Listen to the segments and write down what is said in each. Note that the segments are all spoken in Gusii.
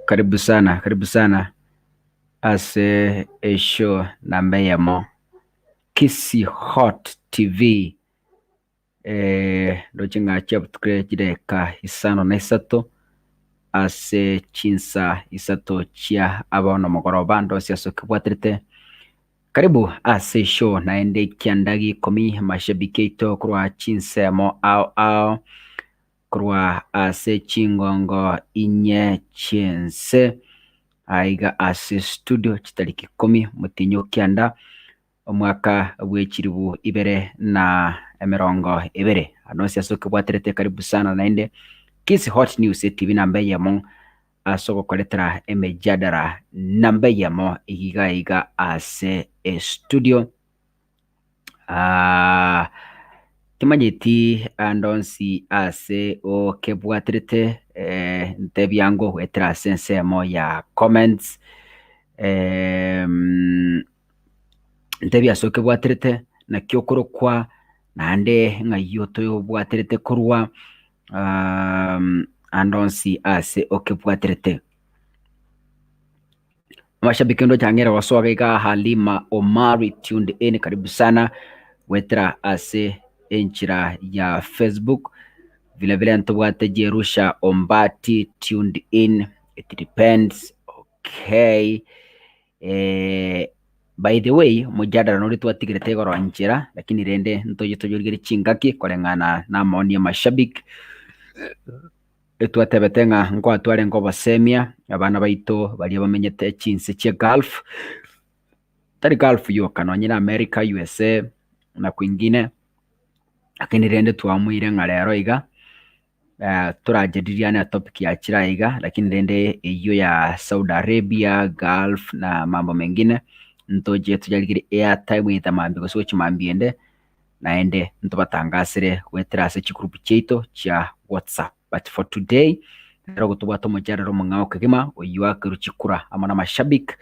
Karibu sana, karibu sana ase eshow namba eyemo Kisii Hot TV. Ndoche ng'a chiabutukire chidakika isano na isato ase chinsa isato chia bono mogoroba ndose ase okebwaterete. Karibu ase eshow naende ekianda gia ikomi amashabiki aito korwa chinsemo ao ao. Korwa ase chingongo inye chi'ense, aiga ase studio chitariki ikomi omotienyi o kianda, omwaka bwe chilifu ibere na emerongo ebere. Ande onsi ase okebwaterete karibu sana naende Kisii Hot News etibi namba eyemo ase ogokoretera emejadara namba eyemo iga iga ase estudio. Timanyeti ande onsi ase okebwaterete ntebia ngogoetera ase ensemo ya comments, ntebia ase okebwaterete naki okorokwa naende ng'ai otobwaterete korwa ande onsi ase okebwaterete. Mashabiki ndo chang'era gosoa iga Halima Omari tuned in karibu sana gwetera ase enchera ya Facebook vile vile ntobwate Jerusha Ombati tuned in it depends okay eh, by the way mojadala nori twatigerete igoro nchera lakini rende ntoye toyorigere chingaki koreng'ana na amaoni ya mashabiki Etwatebete ng'a nkoa twarenge obosemia abana baito baria bamenyete chinse chia Gulf, tari Gulf yoka nonye na America, USA na kwingine, lakini rende twamoire ng'a rero iga torajadiliane etopic yachire aiga lakini rende eywo ya Saudi Arabia, Gulf na mambo mengine, ntoche toyarigerie airtime either mambia gose gochia mambia ende. naende ntobatangasere goetera ase chigroup chiaito chia WhatsApp. But for today, nero gotobwate omocharero omong'ao kegima oyio akerwe chikura amo na amashabik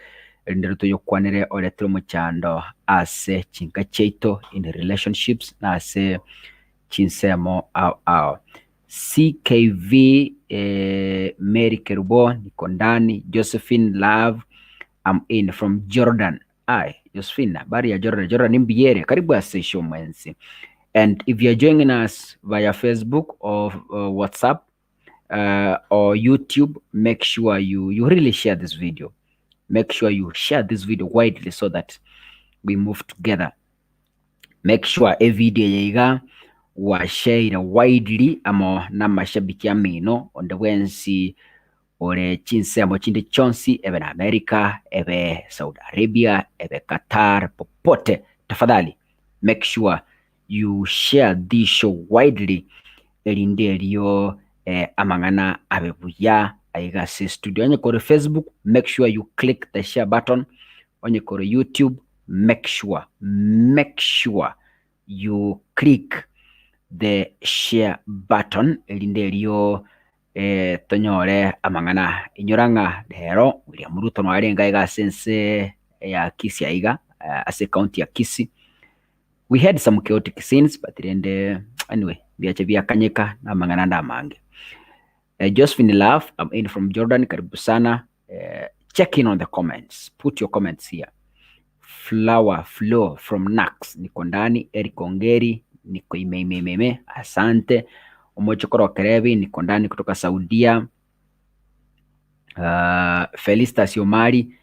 erinde ere toyokwanere oretere omochando ase chinka chiaito in relationships na ase chinsemo ao ao. CKV eh, Mary Kerubo niko ndani, Josephine Love I'm in from Jordan. Aye, Josephine, habari ya Jordan. Jordan mbuya ere, karibu ase eshow mwensi. And if you are joining us via Facebook or WhatsApp uh, or YouTube, make sure you, you really share this video. Make sure you share this video widely so that we move together. Make sure evideo eye iga washaire widely amo na amashabiki amino onde bwensi ore chinsemo chinde chionsi ebe na America, ebe Saudi Arabia, ebe Qatar, popote tafadhali make sure you share this show widely erinde erio eh, amang'ana abe buya aiga ase studio. Onye kore Facebook make sure you click the share button, onye kore YouTube make sure make sure you click the share button erinde erio eh, tonyore amang'ana. Inyora ng'a rero William Ruto narenge aiga ase ense ya Kisii aiga eh, ase county ya Kisii. We had some chaotic scenes but rende anyway biacha biakanyeka na amang'ana ande amange. Eh, Josephine Love, I'm in from Jordan, karibu sana. Eh, check in on the comments. Put your comments here. Flower Flow from Nax, niko ndani. Eric Ongeri, niko imeimememe, asante. Omochokoro Kerebi, niko ndani kutoka Saudia. Uh, Felistas Omari,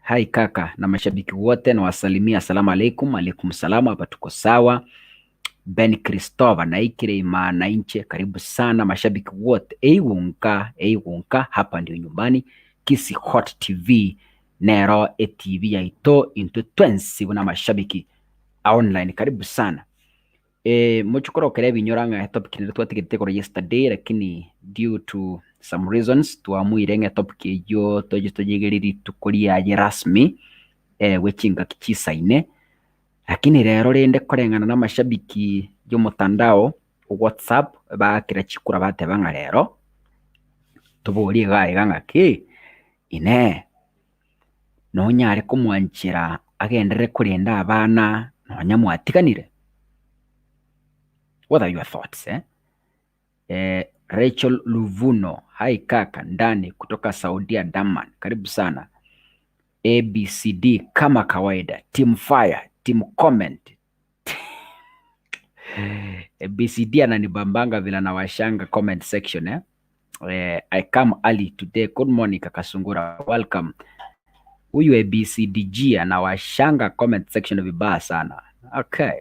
hai kaka na mashabiki wote nawasalimia, asalamu alaikum. Alaikum salamu, hapa tuko sawa. Ben Christopher naikire imaa nainche karibu sana mashabiki wote eigunka eigunka hapa ndio nyumbani Kisii Hot TV nero etv yaito intwe twensi buna amashabiki a online karibu sana. Eh, moche korokera ebinyora ng'a etopic nere twatigerete igoro yesterday lakini due to some reasons twamuire ng'a etopic eyio toche toyegerie rituko riaye rasmi eh, bwe chingaki chisaine. Lakini rero rende koreng'ana na amashabiki y'omotandao o WhatsApp baakera chikura bateba ng'a rero toborie iga iga ng'aki inee nonyare komwanchera agenderere korenda abana nonya mwatiganire? What are your thoughts eh? Eh, Rachel Luvuno, hi kaka, ndani kutoka Saudia Daman, karibu sana. ABCD kama kawaida, team fire, team comment. ABCD ananibambanga vile anawashanga comment section eh? Eh, I come early today. Good morning kaka Sungura, welcome. Huyu ABCDG anawashanga comment section vibaya sana. Okay.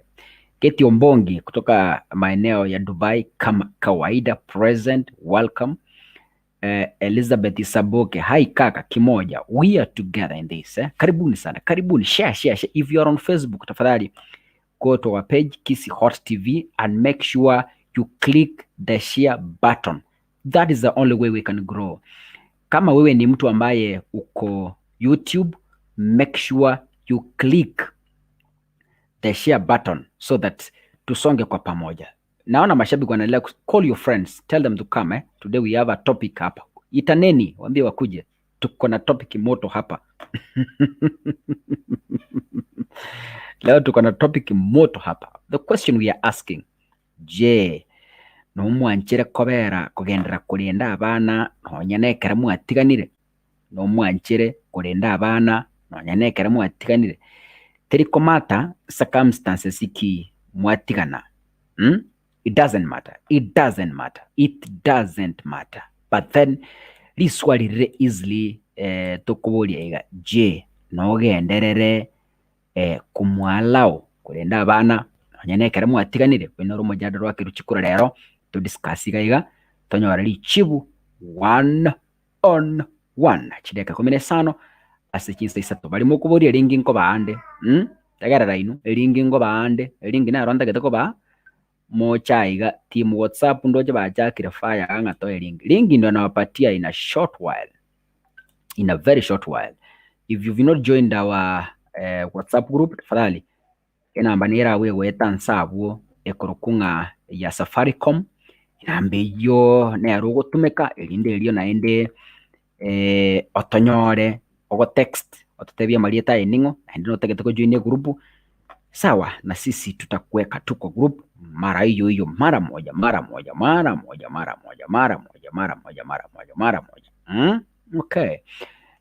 Keti Ombongi kutoka maeneo ya Dubai kama kawaida present, welcome. Eh, Elizabeth Saboke, hi kaka kimoja, we are together in this eh. Karibuni sana, karibuni, share share share. If you are on Facebook, tafadhali go to our page Kisii Hot TV and make sure you click the share button. That is the only way we can grow. Kama wewe ni mtu ambaye uko YouTube, make sure you click the share button so that tusonge kwa pamoja. Naona mashabiki wanaendelea call your friends, tell them to come eh. Today we have a topic hapa. Itaneni, waambie wakuje. Tuko na topic moto hapa. Leo tuko na topic moto hapa. The question we are asking, je, nomwanchere kobera kogenderera korenda abana nonya nekero mwatiganire? Nomwanchere korenda abana nonya nekero mwatiganire? Teri komata circumstances ki mwatigana mm? It doesn't matter. It doesn't matter. It doesn't matter. But then riswali rire easily eh, tokoboria iga je nogenderere eh, komwalao korenda abana nonya nekero mwatiganire oyo noro omojadala oakerwe chikura rero to discuss iga iga tonyore richibu one on one chidakika ikomi na isano ase chinsa isato bari mokoboria ringi nkobaa ande mm? Tegerera inwe eringi nkobaa ande eringi nero ntagete kobaa mocha iga team whatsapp ndoche bachakire fire iga ng'a toe ringi ringi ndo nawapatia in a short while in a very short while if you've not joined our eh, whatsapp group tafadhali enamba nigo eragwe egoeta nse abwo ekorokwa ng'a ya Safaricom, enamba eyio nero ogotumeka erinde erio naende otonyore ogo text ototebie amarieta aye ning'o naende notagete ko join egroup sawa na sisi tutakuweka tu kwa group mara hiyo hiyo mara moja mara moja mara moja mara moja mara moja mara moja mara moja mara moja mm? Okay.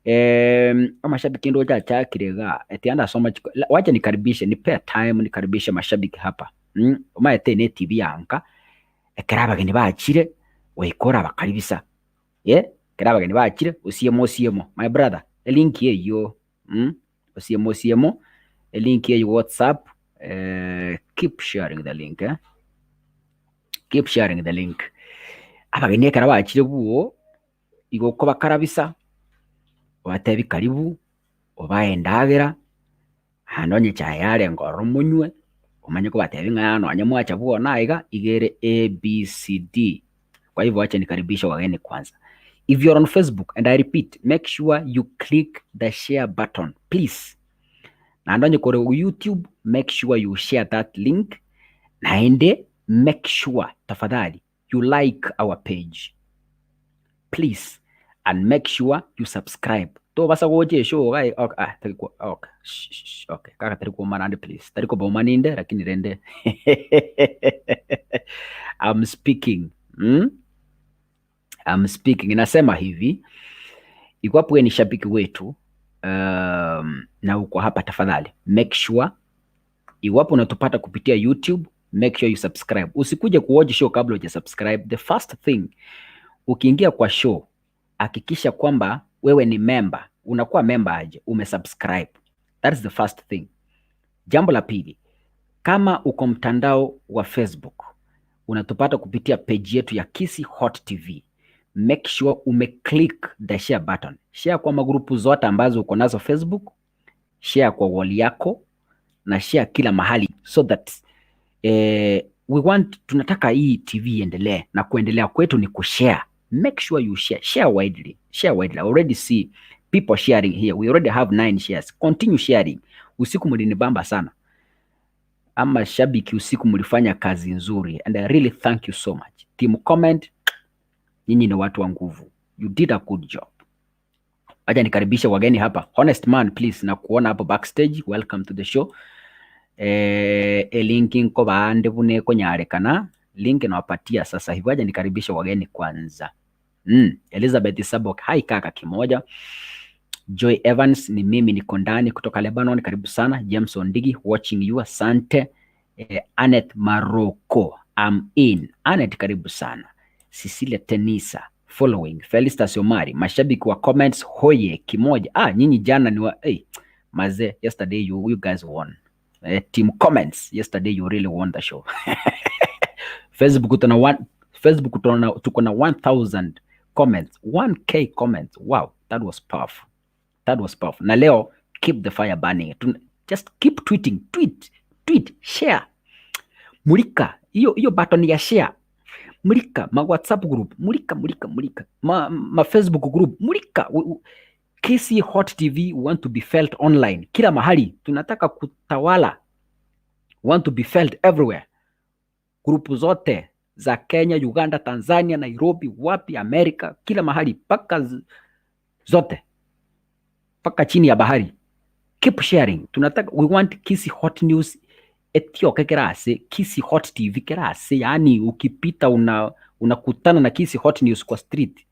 Eh, amashabiki ndoche achakire iga etianda asoma chiko la- wacha nikaribishe nipe time nikaribishe mashabiki hapa mm? Omaete ne TV ya nka ekero abageni bachire goika orabakaribisa eh, ekero abageni bachire osiemo osiemo my brother elink eyio mm? Osiemo osiemo elink eyio whatsapp eh, keep sharing the link eh? Keep sharing the link abageni ekero bachire buo Igo okobakarabisa, obatebi karibu, obae endagera, naende onye echae yarenge ororo monywe, omanye kobatebia ng'a nonye mwacha bwono aiga, iga ere ABCD. Kwa hivyo wacha nikaribishe wageni kwanza. If you are on Facebook, and I repeat, make sure you click the share button, please. Naende onye kore YouTube, make sure you share that link, naende make sure tafadhali you like our page please and make sure you subscribe tobasa gocha eshow iga okay, ah, tari kwa okay, shh, shh, okay. Kaka tari kuomana ande please tari koboma ninde lakini rende I'm speaking hmm? I'm speaking nasema hivi iwapo wewe ni shabiki wetu um, na uko hapa tafadhali make sure Iwapo unatupata kupitia YouTube, make sure you subscribe. Usikuje kuwatch show kabla huja subscribe. The first thing, ukiingia kwa show, hakikisha kwamba wewe ni member. Unakuwa member aje? Umesubscribe. That is the first thing. Jambo la pili, Kama uko mtandao wa Facebook, unatupata kupitia page yetu ya Kisii Hot TV. Make sure umeclick the share button. Share kwa magrupu zote ambazo uko nazo Facebook, share kwa wall yako na share kila mahali so that we want, tunataka hii TV iendelee na kuendelea kwetu ni kushare. Make sure you share, share widely, share widely. I already see people sharing here. We already have 9 shares. Continue sharing. Usiku mlinibamba sana, ama shabiki, usiku mlifanya kazi nzuri and I really thank you so much. Team comment, nyinyi ni watu wa nguvu. You did a good job. Acha nikaribishe wageni hapa. Honest man, please, na kuona hapo backstage. Welcome to the show. Elinki nko baande bune konyarekana link nawapatia sasa hivi. Acha nikaribishe wageni kwanza. Elizabeth Sabok, hi kaka kimoja. Joy Evans, ni mimi niko ndani kutoka Lebanon, karibu sana. James Ondigi, watching you, asante. Anet Maroko, I'm in. Anet, karibu sana. Cecilia Tenisa, following. Felistas Omari, mashabiki wa comments hoye kimoja. Ah, nyinyi jana ni wa hey, maze, yesterday you guys won. Team comments, yesterday you really won the show. Facebook tuna one, Facebook tuna tuko na 1000 comments, 1K comments. Wow, that was powerful. That was powerful. Na leo keep the fire burning. Just keep tweeting, tweet, tweet, share. Mulika hiyo hiyo button ya share. Mulika ma WhatsApp group, mulika mulika mulika. Ma Facebook group, mulika. Kisii Hot TV want to be felt online. Kila mahali tunataka kutawala. Want to be felt everywhere. Grupu zote za Kenya, Uganda, Tanzania, Nairobi, wapi, Amerika, kila mahali paka zote mpaka chini ya bahari. Keep sharing. Tunataka, we want Kisii Hot News etioke kerase, Kisii Hot TV kerase, yani ukipita unakutana na Kisii Hot News kwa street.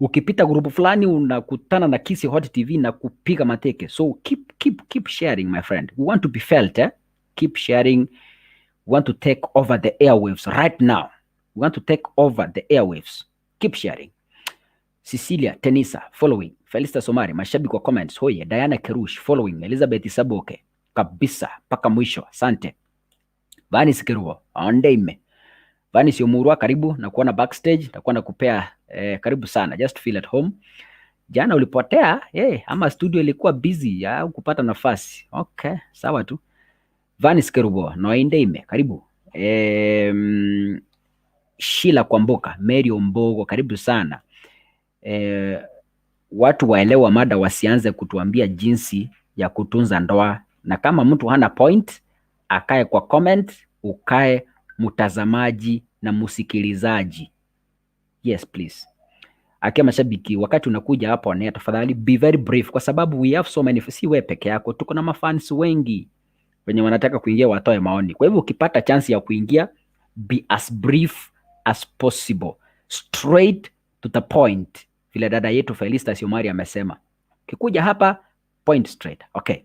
Ukipita grupu fulani unakutana na Kisii Hot TV na kupiga mateke. So keep keep keep sharing, my friend. We want to be felt, eh? Keep sharing. We want to take over the airwaves right now. We want to take over the airwaves. Keep sharing. Cecilia Tenisa following. Felista Somari, mashabiki wa comments hoye. Diana Kerush following. Elizabeth Saboke kabisa mpaka mwisho, asante. Vanis Keruo ondeime. Vanis Yomurwa, karibu na kuona backstage, takuwa nakupea karibu sana, just feel at home. Jana ulipotea ama studio ilikuwa busy au kupata nafasi? Okay, sawa tu. Vanis Kerubo noindeime, karibu. Sheila Kwamboka, Mary Ombogo, karibu sana. Watu waelewa mada, wasianze kutuambia jinsi ya kutunza ndoa, na kama mtu hana point akae kwa comment, ukae mtazamaji na msikilizaji. Yes please. Akia mashabiki, wakati unakuja hapo on air, tafadhali be very brief, kwa sababu we have so many, si wewe peke yako, tuko na mafans wengi wenye wanataka kuingia watoe maoni. Kwa hivyo ukipata chance ya kuingia, be as brief as possible, straight to the point, vile dada yetu Felista Omari amesema. Ukikuja hapa point straight. Okay.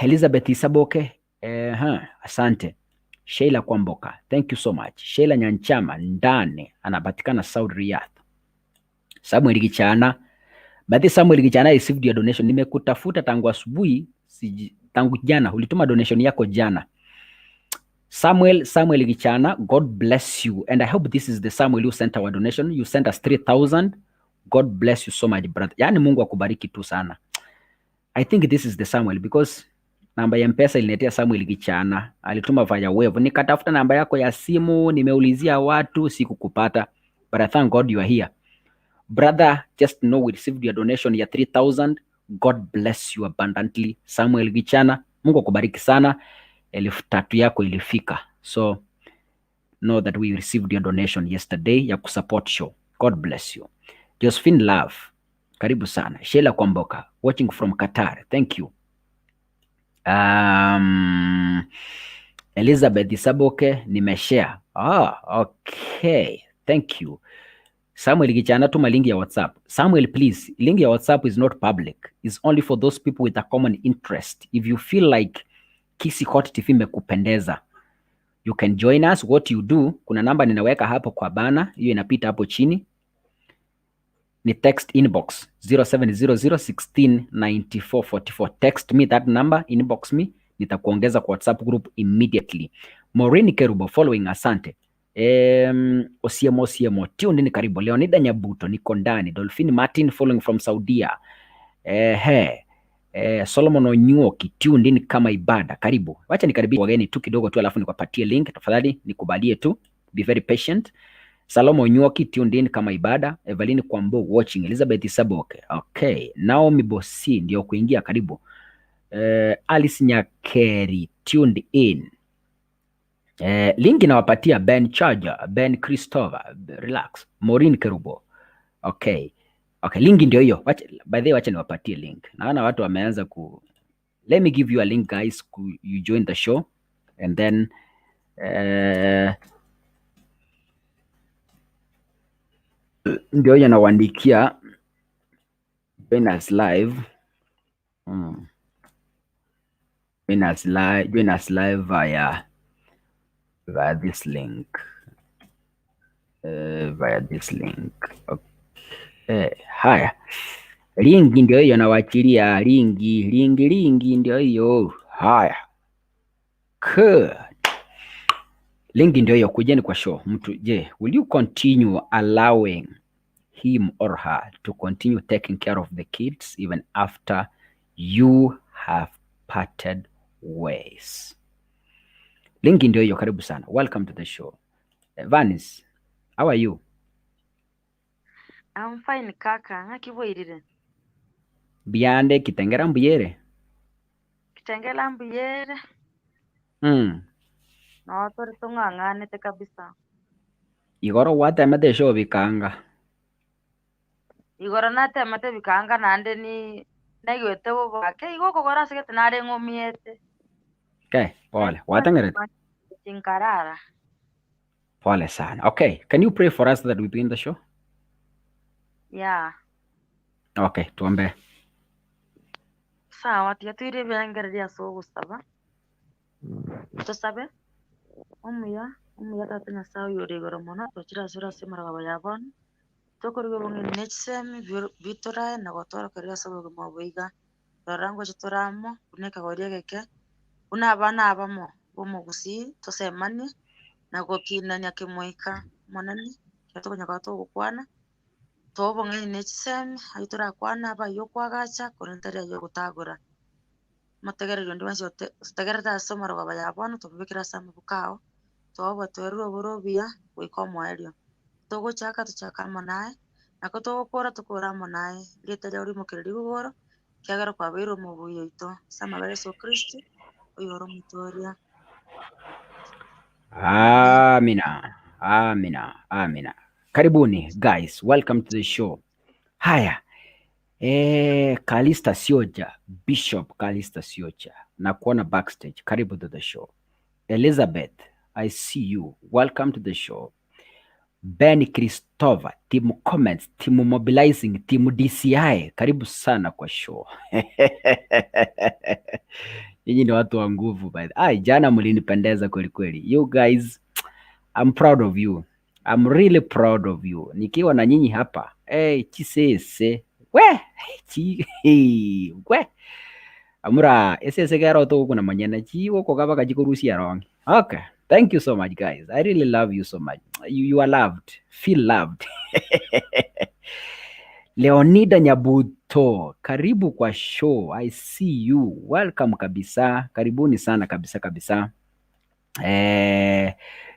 Elizabeth Isaboke, asante. Sheila Kwamboka, thank you so much. Sheila Nyanchama ndani anapatikana Saudi Riyadh. Samuel Gichana, Baadhi Samuel Gichana, I received your donation. Nimekutafuta tangu asubuhi, tangu jana ulituma donation yako jana. Samuel Gichana, God bless you. And I hope this is the Samuel who sent our donation. You sent us 3000. God bless you so much, brother. Yaani Mungu akubariki tu sana. I think this is the Samuel because namba ya M-Pesa iliniletea Samuel Gichana. Alituma via Wave. Nikatafuta namba yako ya simu, nimeulizia watu, sikukupata. But I thank God you are here. Brother, just know we received your donation ya 3000. God bless you abundantly. Samuel Gichana, Mungu akubariki sana. 3000 yako ilifika. So know that we received your donation yesterday ya kusupport show. God bless you. Josephine Love, karibu sana. Sheila Kwamboka, watching from Qatar. Thank you. Elizabeth Saboke, nimeshare. Okay. Thank you. Samuel Gichana, tuma link ya WhatsApp. Samuel, please, link ya WhatsApp is not public. It's only for those people with a common interest. If you feel like Kisii Hot TV imekupendeza, you can join us. What you do, kuna namba ninaweka hapo kwa bana, hiyo inapita hapo chini. Ni text inbox 0700169444. Text me that number, inbox me, Nitakuongeza kwa WhatsApp group immediately. Maureen Kerubo following, asante. Osiemo Osiemo tuned in, karibu. Leonida Nyabuto niko ndani. Dolphin Martin following from Saudia. Ehe. Solomon Onyuoki tuned in kama ibada, karibu. Wacha nikaribishe wageni tu kidogo tu, alafu nikupatie link tafadhali, nikubalie tu, be very patient. Salomo Onyuoki tuned in kama ibada. Evelyn Kwambo watching. Elizabeth Saboke, okay. Naomi Bosi ndio kuingia, karibu. Alice Nyakeri tuned in. Link inawapatia Ben Charger, Ben Christopher, relax. Maureen Kerubo. Okay. Okay, link ndio hiyo. Wacha, by the way, wacha niwapatie link. Naona watu wameanza ku. Let me give you a link guys, ku, you join the show and then ndio hiyo nawaandikia join us live. Join us live via this link. Via this link. Okay. Haya. Lingi ndio hiyo nawachilia, lingi, lingi, lingi ndio hiyo. Haya. Good. Lingi ndio hiyo, kujeni kwa show. Mtu, je, will you continue allowing him or her to continue taking care of the kids even after you have parted ways? Lingi ndio hiyo, karibu sana. Welcome to the show. Vanis, how are you? I'm fine kaka, ng'akiboirire. Biande kitengera mbuyere. Kitengela mbuyere. No tori tung'ang'anete kabisa. Igoro gwatemete show bikanga. Igoro natemete bikanga naende ni naigwete bobake igo okogora ase gete nare ng'omiete. Okay, pole. Watengerete? Chinkarara. Pole sana. Okay, can you pray for us that we begin the show? Yeah. Okay, tuombe. Sawa, tiga toire ebirengererio ase ogosaba. Tosabe. Omuya, omuya tata Nyasaye oyore igoro mono, twachire ase ore ase emeragaba ya bono. Tokorigia obong'aini na chisemi bitorae na gotworokereria ase obogima obo iga. Rora ngocha tore amo, buna ekegori egeke, buna abana abamo bomogusii tosemanie na gokinania kemoika monene, ekero tokonya koba togokwana, toa obong'aini na chisemi, aywo torakwane abe aywo okoagacha, korende tari aywo ogotagora. Motegereri onde bwensi otegererete ase omorogoba ya bono, tobobekere ase amaboko ao, toa obotoereru obore obuya, goika omoerio. Togochaka tochake amo naye, nako togokora tokore amo naye, rieta riao rimokereri rigoro, kiagera kwabeire omobuya oito, ase amabera Yeso Kristo, oyore omotoria. Amina, amina, amina. Karibuni guys, welcome to the show. Haya, Kalista Sioja, Bishop Kalista Sioja, na kuona backstage. Karibu to the show. Elizabeth, I see you. Welcome to the show. Ben Christopher, team comments, team mobilizing, team DCI. Karibu sana kwa show. Nyinyi ni watu wa nguvu by the. Ai, jana mlinipendeza kweli kweli. You guys, I'm proud of you. I'm really proud of you. Nikiwa na nyinyi hapa. Hey, chisese. We, chi, hey, we. Amura, esese kero to kuna manyana chi woko kaba kachikurusia wrong. Okay. Thank you so much guys. I really love you so much. You are loved. Feel loved. Leonida Nyabuto, karibu kwa show. I see you. Welcome kabisa. Karibuni sana kabisa kabisa.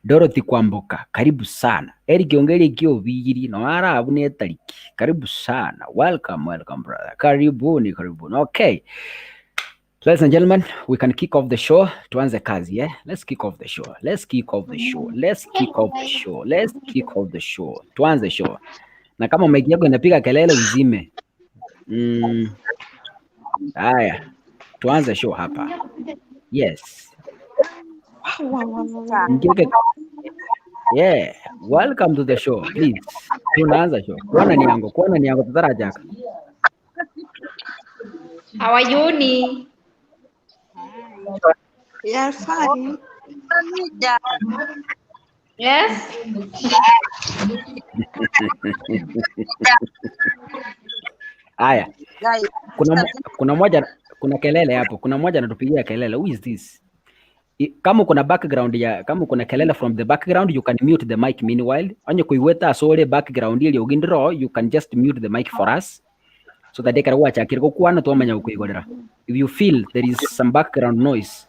Dorothy Kwamboka, karibu sana. Eric Ongeri Kiobiri, no arabu ni tariki. Karibu sana. Welcome, welcome brother. Karibuni, karibuni. Okay. Ladies and gentlemen, we can kick off the show. Tuanze kazi, eh? Let's kick off the show. Let's kick off the show. Let's kick off the show. Let's kick off the show. Tuanze show. Na kama mic yako inapiga kelele uzime. Haya. Tuanze show hapa. Yes. Mkeke. Yeah, welcome to the show. Please. Tunaanza show. Kuona ni yango, kuona ni yango tutarajaka. How are you ni? We are fine. Yes. Haya. Guys, Kuna Kuna kelele hapo. Kuna mmoja anatupigia kelele. Who is this? Kama kuna background ya kama kuna kelele from the background, you can mute the mic meanwhile. Onye kuiweta asore background ili ogindiro, you can just mute the mic for us so that ekero gwachakire gokwana twamanya gokoigorera. If you feel there is some background noise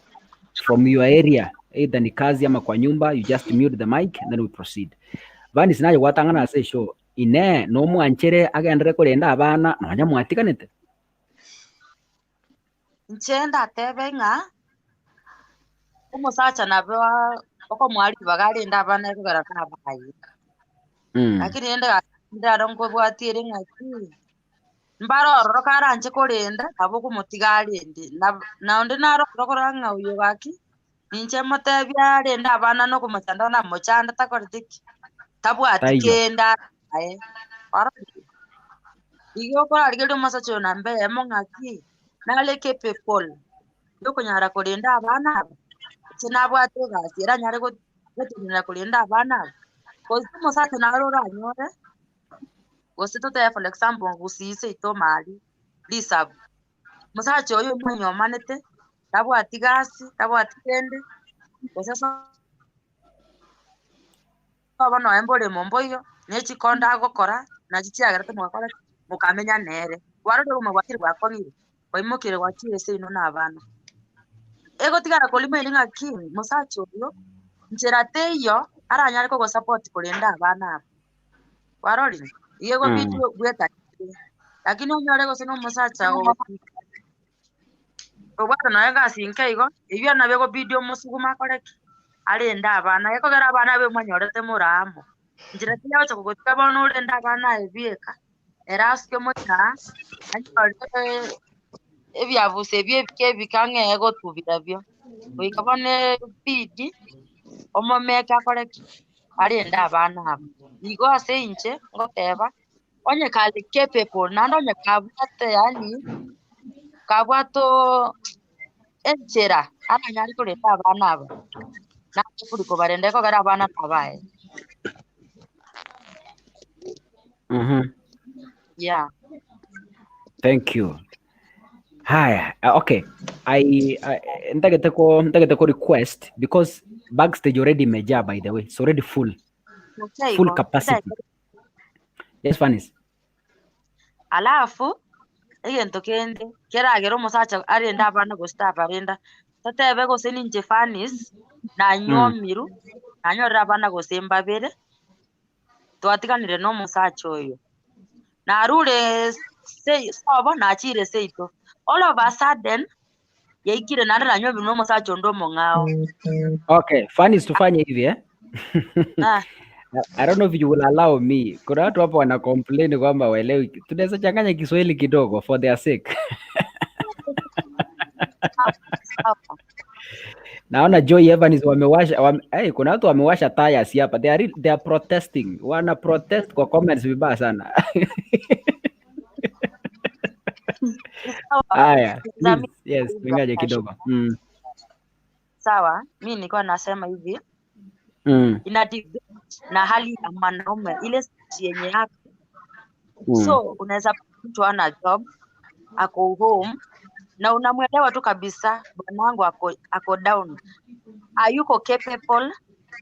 from your area, either ni kazi ama kwa nyumba, you just mute the mic and then we proceed. Vanis naye gwatang'ana ase eshow ine nomwanchere agendere korenda abana nonya mwatiganete. Inche ndatebe ng'a omosacha nabo okomoa ribaga arende abana ekogera nabaye. Lakini rende gaki ndaro nkobwatia ere ng'aki, mbare ororo karanche korenda nabo okomotiga arende. Nab naende naro ororo korora ng'a oyo gaki, ninche motebie arende abana na okomochanda namochande takoreti ki? Tabwati Taiyo. kende aye. Ororire? Igo okorarigereria omosacha oyo namba eyemo ng'aki, nare capable yokonyara korenda abana aba, gose nabwate egasi eranyare gotenenera korenda abana aba. Gose omosacha naro oranyore, gose totebe for example gusii seito ime aria, risabu, omosacha oyo omonyomanete, tabwati gasi, tabwati kende, gose Obo noe mboremo mboiyo, ne chikondo agokora, nachi chiagerete mogakora ki? Mokamenya nere. Kwarorire obogima bwachire bwakong'ire, kwaimokire gwachire seino na abana. Egotigara korimaini ng'a ki? Mosacha oyio, nchera teiyo aranyare kogosupport korenda abana aba. Kwarorire? Igo egobidi bwetang'anere. Lakini onyore gose na omosacha oo obwate nonya egasi nke igo, eyio nabo egobidi omosuguma akore ki? Arende abana, gekogera abana abe mwanyorete more amo. Inchera tiyagocha kogotiga bono orende abana aye bieka, ere asuke mocha, anyore ebiabuso ebio ebike ebike ang'e egotubira bio. Goika bono ebidi, omomeke akore ki? Arende abana aba. Igo ase inche, ngoteba, onye kare capable naende onye kabwate yaani kabwate oo enchera aranyare korenda abana aba, nare kobarenda ekogera abana nabaye. Yeah. Thank you. Haya, okay. I ntagete ko request because backstage already imejaa by the way. It's already full. Okay, Full igo. capacity. Yes, Fanis. Alafu egento kende keragere omosacha arende abana gose tabarenda, totebe gose ninche Fanis nanywomirwe, nanyorire abana gose mbabere, twatiganire na omosacha oyo. Narure sei sobo nachire seito, all of a sudden yaikire naende nanywomirwe na omosacha onde omong'ao. Okay, Fanis tufanye hivi eh? Ah. I don't know if you will allow me. Kuna watu hapa wana complain kwamba waelewi. Tunaweza changanya Kiswahili kidogo for their sake. Sawa. Naona Joy Evans wamewasha wame, hey, kuna watu wamewasha tires hapa. They are protesting. Wana protest kwa comments vibaya sana. Sawa. Haya, Za please. Yes, tuingaje kidogo. Sawa, mi nilikuwa nasema hivi ina depend na hali ya mwanaume ile stage yenye yako. So unaweza pata mtu ana job, ako home na unamwelewa tu kabisa bwanangu ako down. Hayuko capable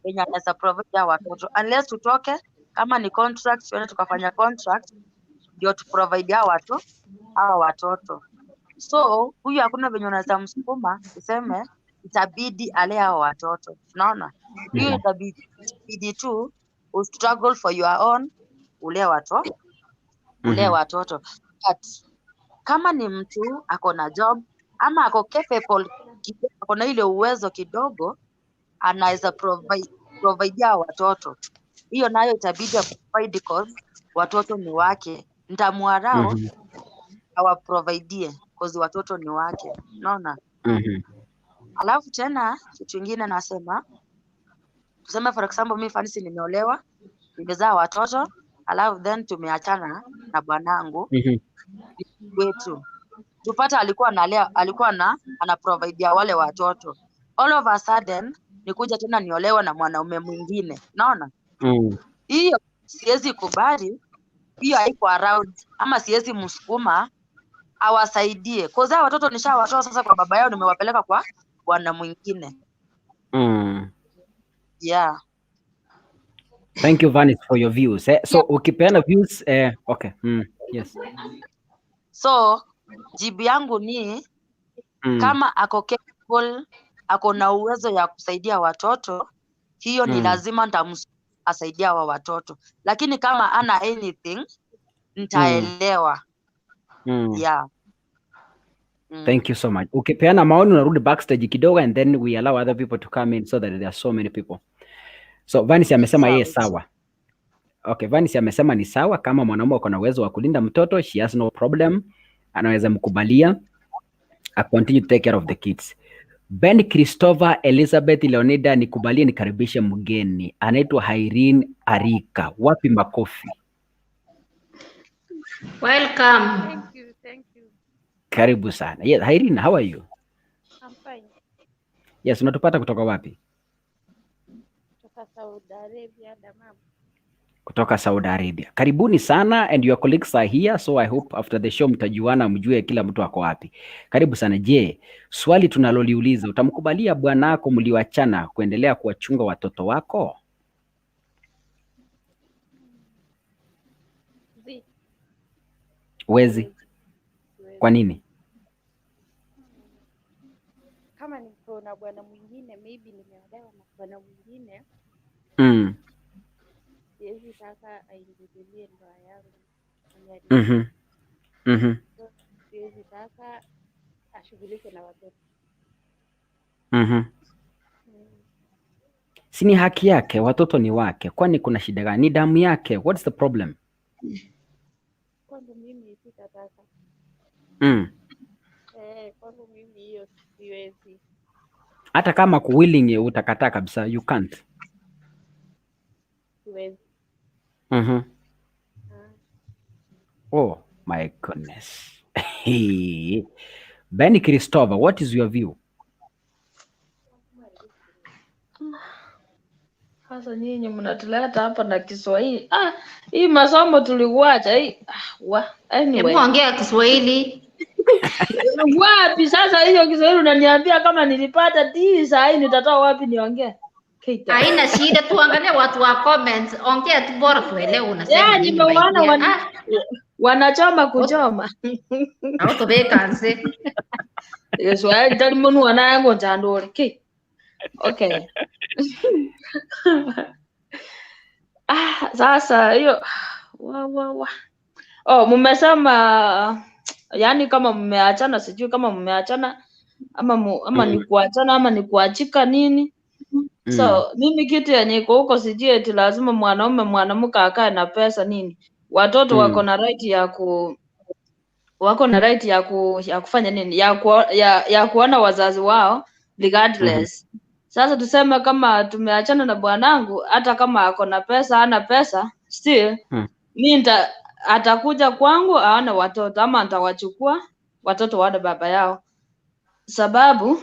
yenye anaweza provide hao watoto unless tutoke kama ni contract, tuende tukafanya contract ndio tu provide hao watu hao watoto. So huyu hakuna venye unaweza msukuma useme itabidi alee hao watoto. Unaona? Hiyo itabidi tu u struggle for your own ulee watoto, ulee watoto. But kama ni mtu ako na job ama ako capable kidogo, ako na ile uwezo kidogo, anaweza provide hao watoto. Hiyo nayo itabidi provide cause watoto ni wake. Nitamuallow awaprovidie cause watoto ni wake. Unaona? Alafu tena kitu kingine nasema, tuseme for example mi Fancy nimeolewa, nimezaa watoto, alafu then tumeachana na bwanangu wetu. Tupata alikuwa analea, alikuwa na ana provide ya wale watoto. All of a sudden nikuja tena niolewe na mwanaume mwingine. Unaona? Hiyo siwezi kubali, hiyo haiko around ama siwezi msukuma awasaidie cause hawa watoto nishawatoa sasa kwa baba yao nimewapeleka kwa bwana mwingine. Yeah. Thank you Vanis for your views. Eh, so ukipeana views eh, okay. Yes. So jibu yangu ni kama ako capable, ako na uwezo ya kusaidia watoto, hiyo ni lazima asaidia hawa watoto, lakini kama ana anything nitaelewa. Yeah. Thank you so much. Ukipeana maoni unarudi backstage kidogo and then we allow other people to come in so that there are so many people. So Vanis amesema yeye Sawa. sawa. Okay, Vanis amesema ni sawa kama mwanaume ako na uwezo wa kulinda mtoto, she has no problem. Anaweza mkubalia a continue to take care of the kids. Ben Christopher Elizabeth Leonida, nikubalie nikaribishe mgeni anaitwa Irene Arika. Wapi makofi? Welcome. Thank you, thank you. Karibu sana. Yes, Irene, how are you? I'm fine. Yes, unatupata kutoka wapi? Kutoka Saudi Arabia, Dammam. Kutoka Saudi Arabia. Karibuni sana and your colleagues are here so I hope after the show mtajuana mjue kila mtu ako wapi. Karibu sana. Je, swali tunaloliuliza, utamkubalia bwanako mlioachana kuendelea kuwachunga watoto wako? Zi, Wezi. siwezi. Kwa nini? Kama niko na bwana mwingine, maybe nimeolewa na bwana mwingine, siwezi taka aingilie ndoa yangu aniharibie. So, siwezi taka ashughulike na watoto. Si ni haki yake, watoto ni wake. Kwani kuna shida gani? Ni damu yake. What's the problem? Kwangu mimi sitataka. Eh, kwangu mimi hiyo siwezi. Hata kama kuwilling utakataa kabisa, you can't. Siwezi. Oh my goodness. Ben Christopher, what is your view? Sasa nyinyi mnatuleta hapa na Kiswahili. Ah, hii masomo tulikuacha hii. Ah, wa, anyway. Hebu ongea Kiswahili. Wapi sasa hiyo Kiswahili unaniambia kama nilipata D saa hii nitatoa wapi niongee? Kita. Haina shida tu, angalia watu wa comments, ongea tu bora tuelewe unasema Yeah, nini. nimewaona my dear. Ah, wanachoma kuchoma. autobekanse. Kiswahili talimunua naye nchandule. Ki. Okay. Ah, sasa hiyo wa wa wa. Oh, mmesema yani kama mmeachana, sijui kama mmeachana ama ama ni kuachana ama ni kuachika nini. So mimi kitu yenye iko huko sijui eti lazima mwanaume mwanamke akae na pesa nini. Watoto wako na right ya ku wako na right ya ku ya kufanya nini ya ku, ya kuona wazazi wao regardless. Sasa tuseme kama tumeachana na bwanangu, hata kama ako na pesa hana pesa, still mi nita atakuja kwangu aone watoto ama nitawachukua watoto waone baba yao, sababu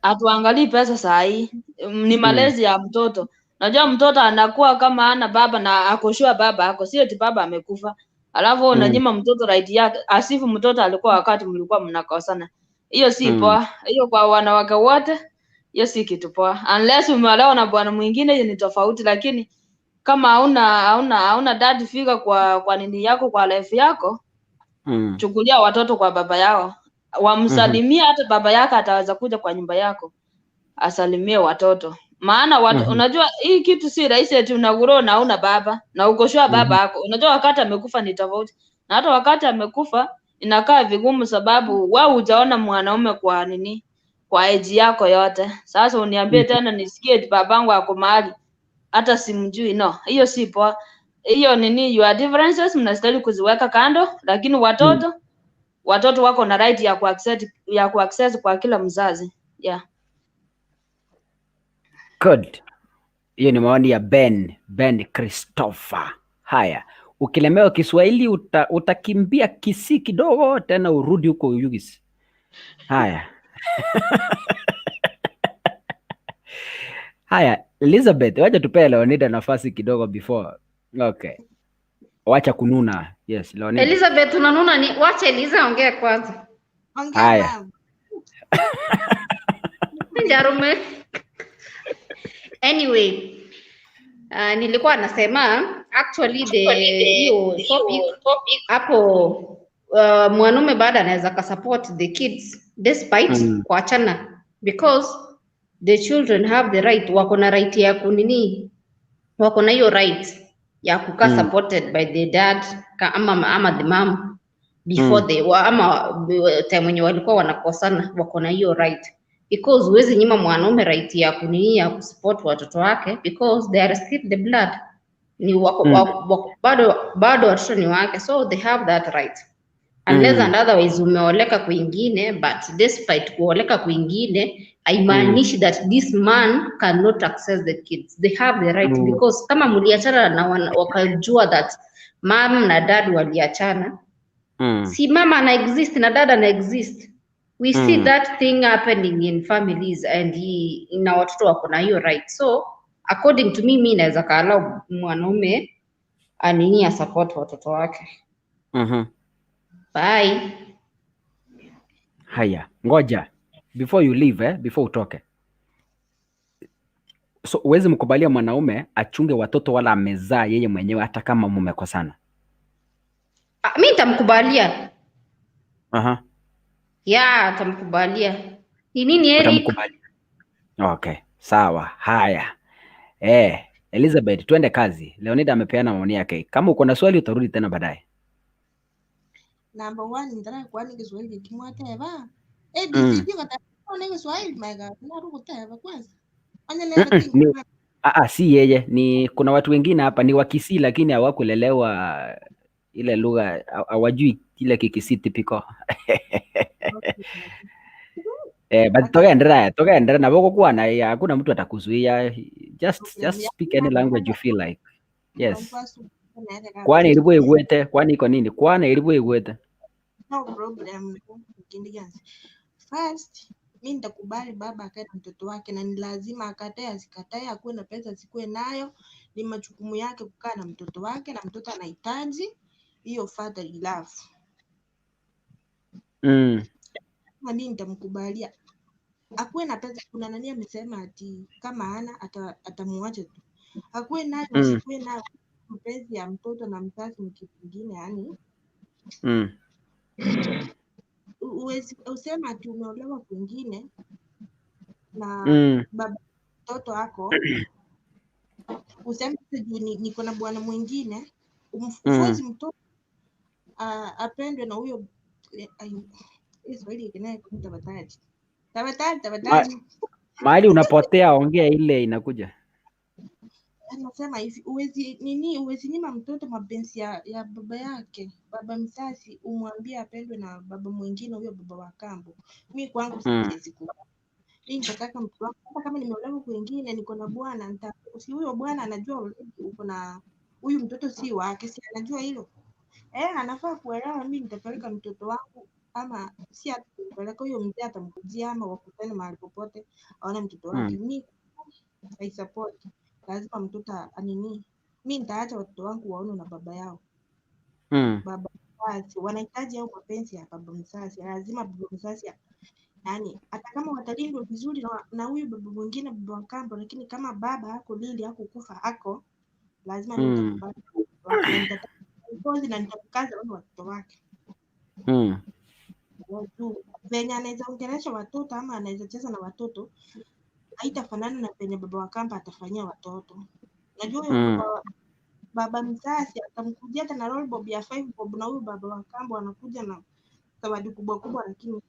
hatuangalii pesa saa hii, ni malezi ya mtoto. Najua mtoto anakuwa kama hana baba na akoshua baba ako, sio eti baba amekufa, alafu unanyima mtoto right yake, asifu mtoto alikuwa wakati mlikuwa mnakosana. Hiyo si poa, hiyo kwa wanawake wote, hiyo si kitu poa, unless umeolewa na bwana mwingine, hiyo ni tofauti, lakini kama hauna dad figure kwa nini yako, kwa life yako, chukulia watoto kwa baba yao, wamsalimie. Hata baba yako ataweza kuja kwa nyumba yako asalimie watoto, maana unajua hii kitu si rahisi eti unagrow na una baba na uko sure baba yako. Unajua wakati amekufa ni tofauti, na hata wakati amekufa inakaa vigumu, sababu wewe hujaona mwanaume kwa nini kwa age yako yote. Sasa uniambie tena nisikie eti babangu ako mahali hata simjui, no, hiyo si poa. Hiyo nini, your differences mnastahili kuziweka kando, lakini watoto wako na right ya kuaccess kwa kila mzazi, yeah. Good. Hiyo ni maoni ya Ben Christopher. Haya, ukilemewa Kiswahili utakimbia Kisii kidogo tena urudi huko Uyugis. Haya. Haya, Elizabeth, wacha tupee Leonida nafasi kidogo before. Okay. Wacha kununa. Yes, Leonida. Elizabeth unanuna ni wacha Eliza ongee kwanza. Ongea Haya. mama. Njarume. Anyway, nilikuwa nasema actually the hiyo topic hapo mwanaume bado anaweza kasupport the kids despite kuachana because the children have the right, wako na right ya kunini, wako na hiyo right ya kukaa supported by the dad ka, ama the mom before they wa, ama time wenye walikuwa wanakosana, wako na hiyo right because huwezi nyima mwanaume right ya kunini ya kusupport watoto wake because they are still the blood ni wako, wako, bado watoto ni wake so they have that right unless and otherwise umeoleka kwingine but despite kuoleka kwingine haimaanishi that this man cannot access the kids they have the right because kama mliachana na wakajua that mom na dad waliachana si mama ana exist na dad ana exist we see that thing happening in families and he, na watoto wako na hiyo right so according to me mi naweza kaalau mwanaume anini asupport watoto wake. Bye. Haya, ngoja before you leave, before utoke. So huwezi mkubalia mwanaume achunge watoto wala amezaa yeye mwenyewe hata kama mumekosana. Ah, mi nitamkubalia. Ya, atamkubalia. Ni nini Eric? Utamkubalia. Okay, sawa. Haya. Elizabeth, twende kazi. Leonida amepeana maoni yake. Kama uko na swali utarudi tena baadaye. Number one, nitaka kuwa ni Kiswahili kimwateva. ABCD kwa ni Kiswahili my God. Narukuteva kwanza. Onye nere Ni, si yeye, ni kuna watu wengine hapa ni Wakisii lakini hawakulelewa ile lugha, hawajui ile Kikisii typical. But tokaendelea na wako kuwa na hakuna mtu atakuzuia. Just speak any language you feel like. Yes. Kwani ilikuwa igwete, kwani iko nini? Kwani ilikuwa igwete. No problem. First, mi nitakubali baba akae na mtoto wake na ni lazima akatae asikatae, akuwe na pesa asikuwe nayo, ni majukumu yake kukaa na mtoto wake na mtoto anahitaji hiyo fatherly love. Na mi nitamkubalia akuwe na pesa. Kuna nani amesema ati kama hana atamuacha tu, akuwe nayo asikuwe nayo, mapenzi ya mtoto na mzazi ni kitu kingine yani. Uwezi usema ati umeolewa kwingine na baba mtoto wako useme sasa juu niko na bwana mwingine umfuzi mtoto apendwe na huyo Kiswahili kinaye tafadhali. Tafadhali, tafadhali. Mahali unapotea ongea ile inakuja. Anasema hivi, uwezi nini, uwezi nyima mtoto mapenzi ya baba yake, baba mzazi, umwambie apendwe na baba mwingine, huyo baba wa kambo. Mi kwangu siwezi kubali. Mi nitataka mtoto wangu, hata kama nimeolewa kwingine, niko na bwana, si huyo bwana anajua already uko na huyu mtoto si wake, si anajua hilo. Anafaa kuelewa mi nitapeleka mtoto wangu ama si atampeleka huyo mzee, atamkujia ama wakutane mahali popote aone mtoto wake. Mi I support. Lazima mtoto anini. Mi nitaacha watoto wangu waone na baba yao. Baba mzazi wanahitaji au mapenzi ya baba mzazi. Lazima baba mzazi yani, hata kama watalindwa vizuri na huyu baba mwingine, baba wa kambo, lakini kama baba hako lili hakukufa ako, lazima nitakubali wake na nitamkaza wale watoto wake. Juu venye anaweza ongelesha watoto ama anaweza cheza na watoto haitafanana na venye baba wa kambo atafanyia watoto. Najua huyo baba mzazi atamkujia hata na roll bob ya 5 bob, na huyu baba wa kambo anakuja na zawadi kubwa kubwa, lakini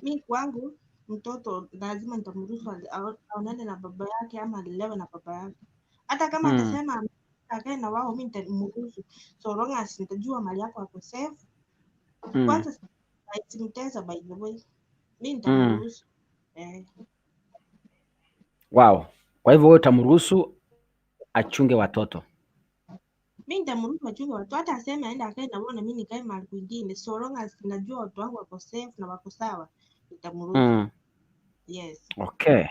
mi kwangu mtoto lazima nitamruhusu aonane na baba yake ama alelewe na baba yake. Hata kama atasema akae na wao, mi nitamruhusu so long as nitajua mali yako ako safe. Kwanza simtesa, by the way, mi nitamruhusu. Wow. Kwa hivyo wewe utamruhusu achunge watoto? Mi nitamruhusu achunge watoto, hata aseme aende akae na wao na mi nikae mahali kwingine, so long as najua watu wangu wako safe na wako sawa, nitamruhusu. Yes. Okay.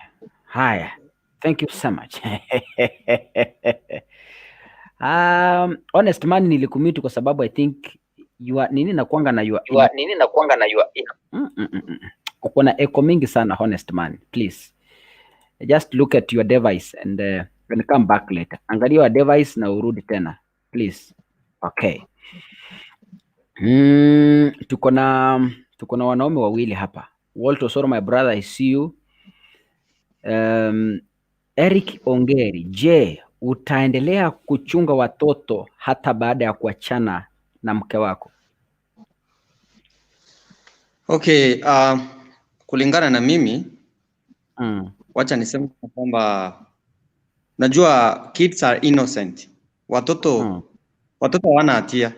Haya. Thank you so much. Honest man nilikumute kwa sababu I think you are nini nakuanga na your you are, nini nakuanga na your Uko na echo mingi sana honest man. Please. Just look at your device and come back later. Angalia your device na urudi tena. Please. Okay. Tuko na wanaume wawili hapa. Walter Osoro, my brother, I see you. Eric Ongeri, je, utaendelea kuchunga watoto hata baada ya kuachana na mke wako? Okay, kulingana na mimi wacha niseme kwamba najua kids are innocent. Watoto watoto hawana hatia.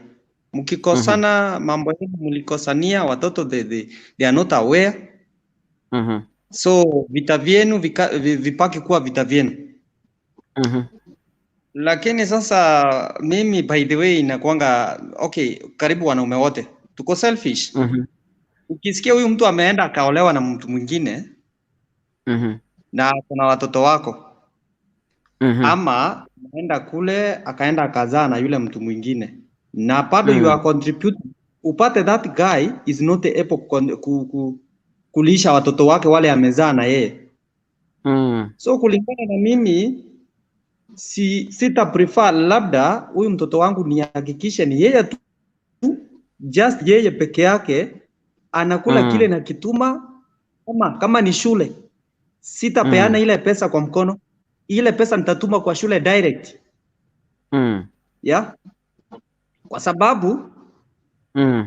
Mkikosana mambo yenu mlikosania, watoto they are not aware. So vita vyenu vipaki kuwa vita vyenu. Lakini sasa mimi by the way inakuanga okay, karibu wanaume wote tuko selfish. Ukisikia huyu mtu ameenda akaolewa na mtu mwingine na kuna watoto wako ama ameenda kule akaenda akazaa na yule mtu mwingine na bado you are contributing, upate that guy is not able kulisha watoto wake wale amezaa na yeye. So kulingana na mimi sita prefer labda huyu mtoto wangu nihakikishe ni yeye tu, just yeye peke yake anakula kile na kituma, kama ni shule sitapeana ile pesa kwa mkono, ile pesa nitatuma kwa shule direct yeah, kwa sababu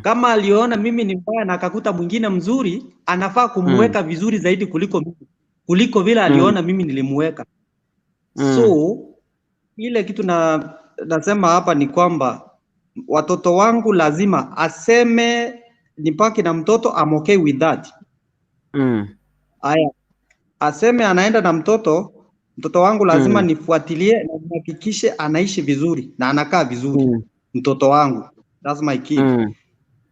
kama aliona mimi ni mbaya na akakuta mwingine mzuri, anafaa kumweka vizuri zaidi kuliko mimi, kuliko vile aliona mimi nilimuweka. So ile kitu nasema hapa ni kwamba watoto wangu lazima aseme nipaki na mtoto, I'm okay with that. Aya, aseme anaenda na mtoto, mtoto wangu lazima nifuatilie na nihakikishe anaishi vizuri na anakaa vizuri. Mtoto wangu, that's my kid.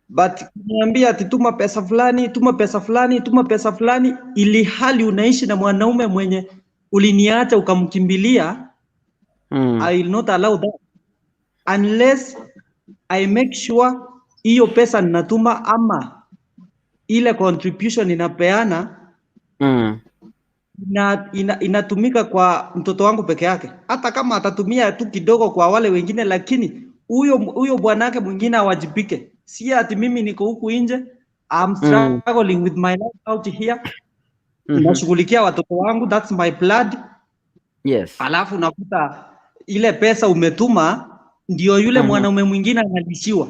But kuniambia ati tuma pesa fulani, tuma pesa fulani, tuma pesa fulani, ili hali unaishi na mwanaume mwenye uliniacha ukamkimbilia, I will not allow that unless I make sure hiyo pesa ninatuma ama ile contribution ninapeana inatumika kwa mtoto wangu peke yake, hata kama atatumia tu kidogo kwa wale wengine, lakini huyo bwanake mwingine awajibike. Si ati mimi niko huku nje, I'm struggling with my life out here, nashughulikia watoto wangu, that's my blood. Alafu unakuta ile pesa umetuma ndio yule mwanaume mwingine analishiwa,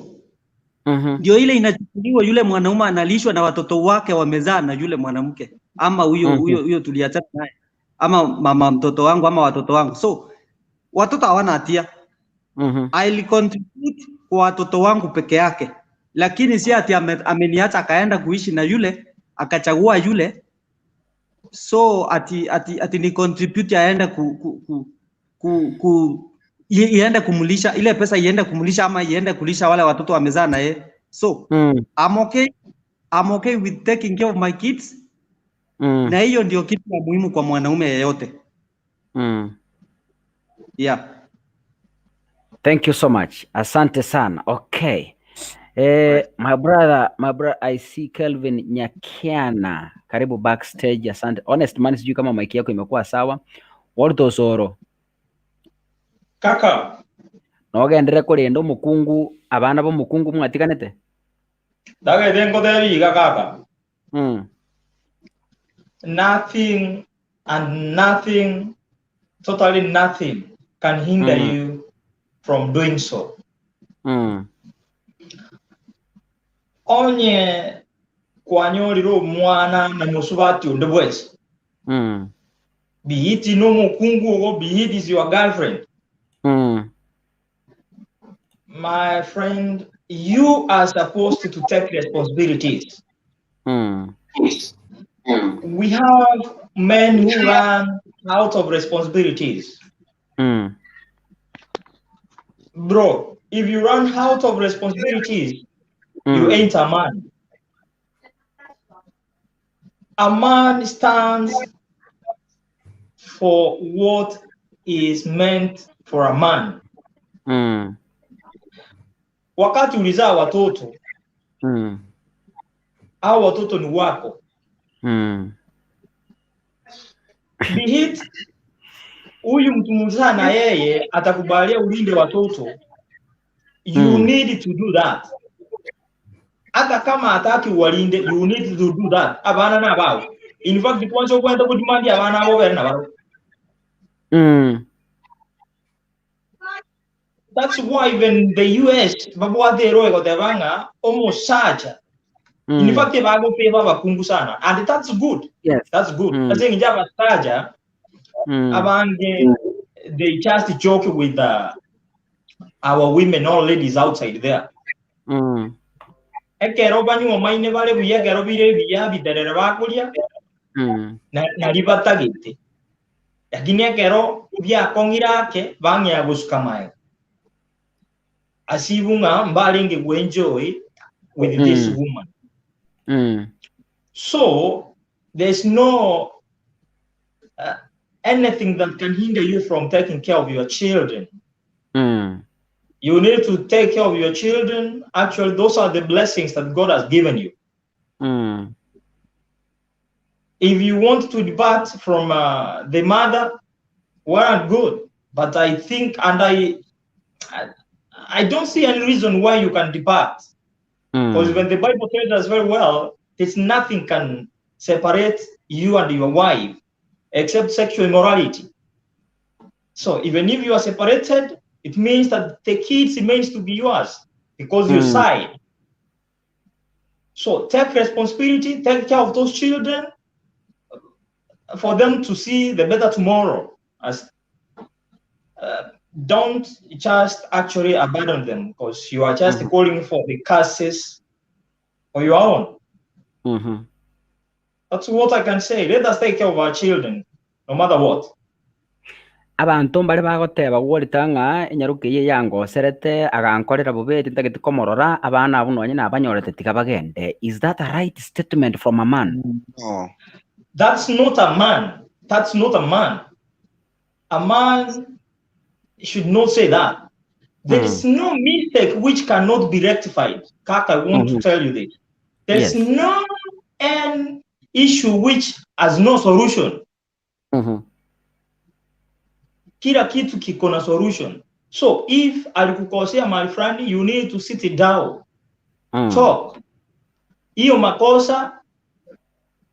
ndio ile inachukuliwa, yule mwanaume analishwa na watoto wake wamezaa na yule mwanamke ama huyo huyo tuliachana naye ama mama mtoto wangu ama watoto wangu. So watoto hawana hatia. I'll contribute kwa watoto wangu peke yake, lakini si ati ameniacha akaenda kuishi na yule akachagua yule, so ati ni contribute aende ku iende kumlisha ile pesa iende kumlisha ama iende kulisha wale watoto wamezaa na yeye. So I'm okay with taking care of my kids na hiyo ndio kitu ya muhimu kwa mwanaume yeyote. Yeah. Thank you so much. Asante sana. Okay. My brother, I see Kelvin Nyakiana. Karibu backstage. Asante. Honest man, sijui kama mic yako imekuwa sawa. Walter Osoro. Kaka. Nogendere kurenda omukungu abana b'omukungu mwatiganete? Ndagete ngotebi iga kaka. Nothing and nothing, totally nothing can hinder you from doing so. Onye kwanyorire omwana na musubati onde bwesi. Be it n'omukungu ogo, be it is your girlfriend. My friend, you are supposed to take responsibilities. We have men who run out of responsibilities. Bro, if you run out of responsibilities, you ain't a man. A man stands for what is meant for a man. Wakati ulizaa watoto, hao watoto ni wako. Be it huyu mtu mzaa na yeye atakubalia ulinde watoto, you need to do that. Hata kama hataki uwalinde, you need to do that. Abana na abao. In fact, kwanza okwenda kudemand abana abo bere nabaro. That's why even the US babwate ero egoteba ng'a omosacha in fact bagofeva abakungu sana and that's good. That's good. Ase eng'encho abasacha abange they just joke with our women or ladies outside there. Ekero banywomaine bare buya ekero bire ebiya biterere bakoria na nari batagete. Lakini ekero biakong'ire ake bang'ea gosuka maega. Asibu ng'a mbarenge gwenjoy with this woman. So there's no anything that can hinder you from taking care of your children. You need to take care of your children. Actually, those are the blessings that God has given you. If you want to depart from the mother, well and good. But I think, and I don't see any reason why you can depart. Because when the Bible tells us very well, there's nothing can separate you and your wife except sexual immorality. So even if you are separated, it means that the kids remains to be yours because you signed. So take responsibility, take care of those children for them to see the better tomorrow. As don't just actually abandon them because you are just calling for the curses for your own. That's what I can say. Let us take care of our children, no matter what. Abanto mbare bagoteba gworita ng'a enyaroka eye yangoserete agankorera bobe tintageti komorora abana abwo nonye nabanyorete tiga bagende. Is that a right statement from a man? No. That's not a man. That's not a man. A man should not say that. There is no mistake which cannot be rectified. Kaka, I want to tell you this. There's no an issue which has no solution. Kila kitu kiko na solution. So if alikukosea mahali fulani, you need to sit it down. Talk. Hiyo makosa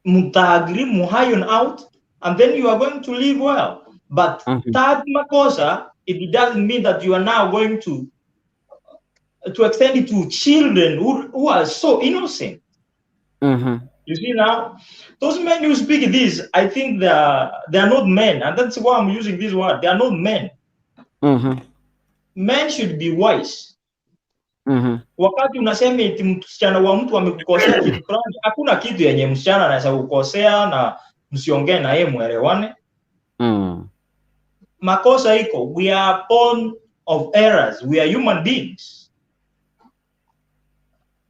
mutaagree, muiron out, and then you are going to live well. But that makosa, it doesn't mean that you are now going to extend it to children who are so innocent. You see now, those men who speak this, I think they are not men, and that's why I'm using this word. They are not men. Men should be wise. Wakati unasema eti msichana wa mtu amekukosea kitu fulani, hakuna kitu yenye msichana anaweza kukosea na msiongee na yeye mwelewane. Makosa iko, we are born of errors, we are human beings.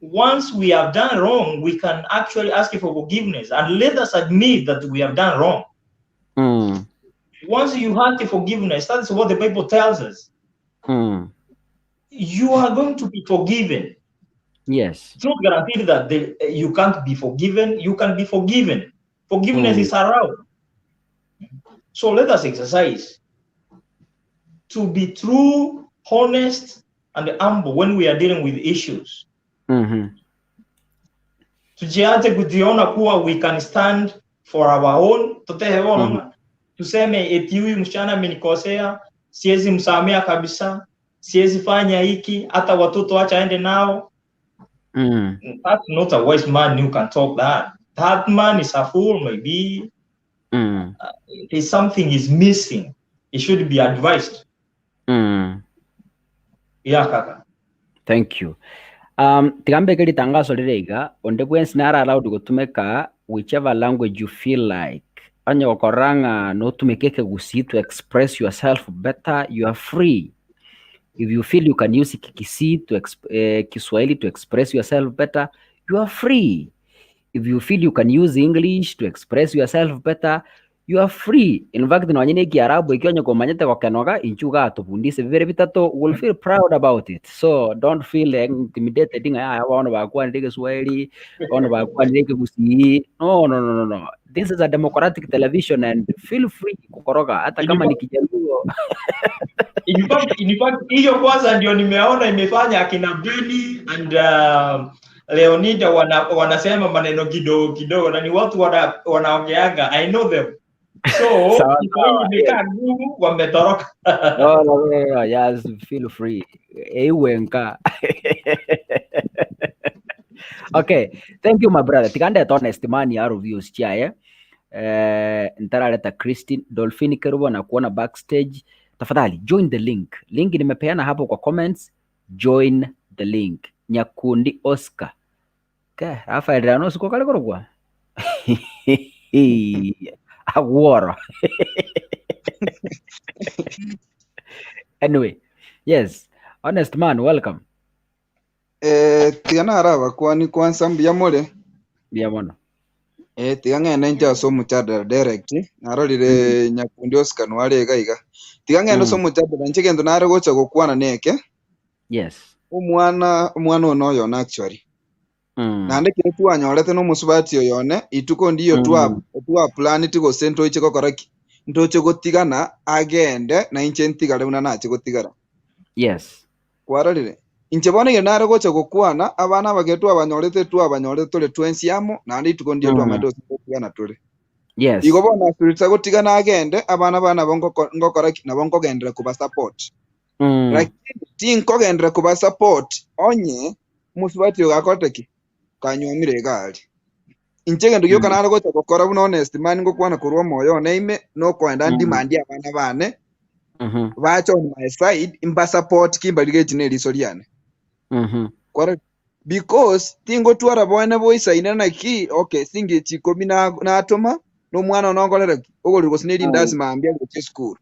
Once we have done wrong, we can actually ask for forgiveness and let us admit that we have done wrong. Once you ask forgiveness, that's what the Bible tells us. You are going to be forgiven. It's not guaranteed that you can't be forgiven. You can be forgiven. Forgiveness is around. So let us exercise to be true, honest, and humble when we are dealing with issues. Tujiache kujiona kuwa we can stand for our own. Tuteheona tuseme eti huyu msichana amenikosea, siwezi msamea kabisa, siwezi fanya hiki, hata watoto acha aende nao. That's not a wise man who can talk that. That man is a fool, maybe. There's something is missing. He should be advised. Yeah, kaka. Thank you. Tiga mbeke ritangazo rire iga onde bwensi nare allowed gotumeka whichever language you feel like onye gokora ng'a notumeke ekegusii to express yourself better, you are free. If you feel you can use Kikisii to Kiswahili to express yourself better, you are free. If you feel you can use English to express yourself better, You are free. In fact, nonye na ekiarabu ekio onye komanyete gokenoga, inchuo igaa tobundise bibere bitato, will feel proud about it. So don't feel intimidated ng'a yaya bono bakwanire egeswahili, bono bakwanire ekegusii. No, no, no, no, no. This is a democratic television and feel free kukoroga hata kama ni Kijaluo. In fact, hiyo kwanza ndio nimeona imefanya akina Billy and Leonida wanasema maneno kidogo kidogo na ni watu wanaongeanga. I know them. So Sawa, Kiswahili sawa. imekaa ngumu, wametoroka. No, no, no, no, yes, feel free. Eiwenka. Okay, thank you my brother. Tikandeta honest man ya reviews chiaye. Ntaraleta Christine Dolphine Kerubo na kuona backstage. Tafadhali join the link. Link nimepeana hapo kwa comments. Join the link. Nyakundi Oscar. Ke, Rafael Rano siko kale korokwa. Agworo. Anyway, yes. Honest man, welcome. Tiga naraba kwani kwanza mbuya more. Mbuya mono. Tiga ng'ende inche ase omochadara direct, narorire Nyakundi Oscar nware iga iga. Tiga ng'ende ase omochadara inche egento nare gocha gokwana neke, omwana omwana one oyo one actually. Naende ekero twanyorete na omosubati oyo one, rituko ndiyo twaplaneti gose ntoche gokora ki? Ntoche gotigana agende na inche ntigare buna nache gotigara. Kwarorire? Inche bono ekero nare gocha gokwana, abana aba ekero twabanyorete twabanyorete tore twensi amo, naende rituko ndiyo twamaete gose ntotigana tore. Igo bono ase gotigana agende, abana bane nabo ngokora ki? Nabo nkogenderera kobasupport. Lakini tinkogenderera kobasupport onye omosubati oyo gakorete ki? Kanyuomire iga aria. Inche egento gioka nare gocha gokora buna honest man ngokwana korwa omoyo one ime, nokoenda ndimandie abana bane, bache on my side, mbasupport ki mbarigetie na eriso riane. Kwarora? Because tingotwara boene boisaine naki, okay, singechi ikomi natoma, na omwana one okorera ki? Ogorire gose ne rindasi mambia agochia esukuru.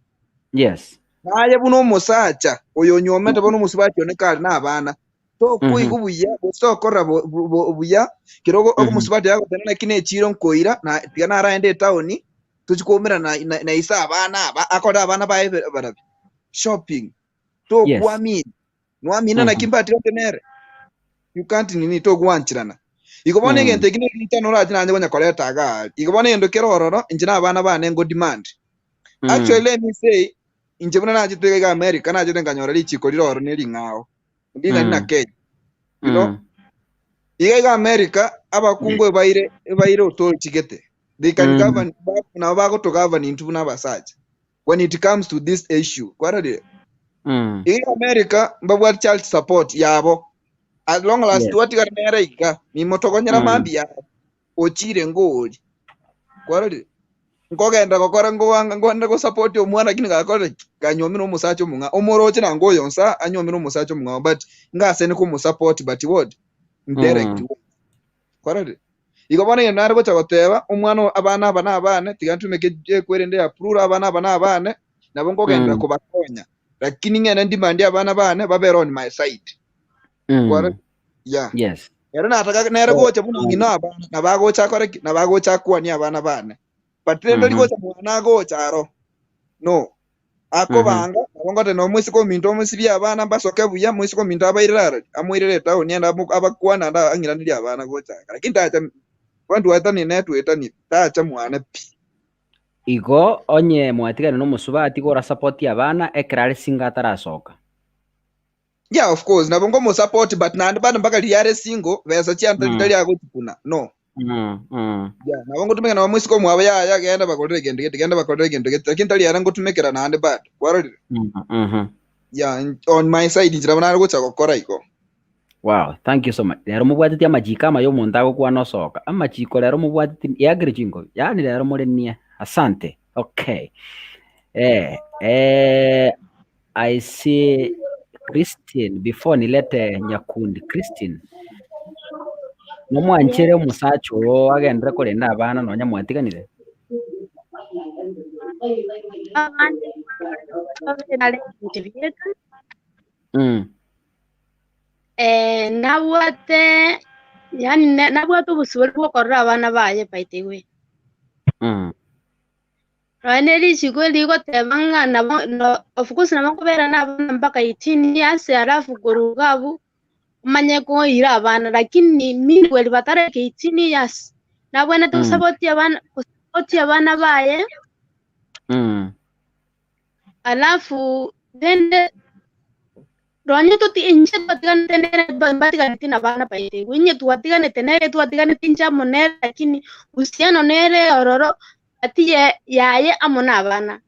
Naye buna omosacha, oyo onyuomete bono omosubati one kare na abana, tokoigwa buya, gose tokorora buya, kero omosubati agoteba naki ne echiro nkoira, na tiga naraende etaoni, tochi koumerana na ise abana aba, akore abana baye barabi. Shopping. Tokwamini. Nwamina naki mbatigate nere. You can't nini togwancherana. Igo bono egento eki negeitano orache naende konya koreta iga aria. Igo bono egento kere ororo, inche na abana bane ngo demand. Actually let me say, inche buna nachete iga iga America, nachete nkanyora richiko rire ororo ne ring'ao. Nding'ani na Kenya. You know? Iga iga America, abakungu ebaire ebaire authority gete. They can govern, nabo bagotogovern intwe buna abasacha. When it comes to this issue. Kwarorire? Iga America, mbabwate child support yabo. As long as twatigara nere iga, nimotogonyera mambia yabo. Ochire ngori. Kwarorire? Nkogenda gokora ngowanga ngogenda gosupport omwana lakini gakorire ki? Kanyuomire omosacha omong'ao. Omoroche na ngoyo nsa anyuomire omosacha omong'ao but ngasene komosupport but what? Indirect. Kwarorire? Igo bono egento nare gocha goteba omwana abana aba na abane tiga ntumeke ekwerende ya plural abana aba na abane nabo nkogenderera kobakonya. Lakini ng'ende ndimandie abana bane babere on my side. Kwarorire? Yeah. Ere nataka nere gocha buna ng'ina abana nabo agocha akore ki? Nabo agocha akwanie abana bane. But rende rigocha mwana agocha aro. No. Akobanga nabo ngote no omoiseke ominto omosibie abana mbasoke buya moiseke ominto abairere arari amoirere etaoni ende abakwane ande ang'iranerie abana gocha aka. Lakini tacha bantwaetanie netwaetanie tacha mwane pi. Igo onye mwatigane na omosubati igo orasupport abana ekero are single atarasoka. Yeah, of course, nabo nkomosupport but naende bado mpaka riria are single, besa chiane tari agochikuna, no. Yeah, nabo ngotumeka nabo moiseke omwabo yaya genda bakorere egento gete, genda bakorere egento gete, lakini tari ere ngotumekera naende bado, kwarorire? Yeah, on my side inche nabo nare gocha gokora igo. Wow, thank you so much. Rero mobwateti amachiko amaya omonto agokwana osoka. Amachiko rero mobwateti eakire chinkobi. Yaani rero more nie. Asante. Okay. I see Christine before nilete Nyakundi. Christine. Nomwanchere omosacha oo agendere korenda abana nonya mwatiganire? Abande babere inche bieka. Nabwate yani nabwate obosibore bwa okorora abana baye by the way. Nonya ne richiko rigoteba ng'a nabo no of course nabo nkobera na abana mpaka 18 years alafu korwa iga abwo omanye koira abana lakini meanwhile bataraika 18 years nabwenerete gosapotia abana gosapotia abana baye alafu rende Nonye toti inche twatiganete nere mbatiganeti na abana baito igo, inye twatiganete nere twatiganete inche amo nere lakini uhusiano nere ororo gati ye yaye amo na abana.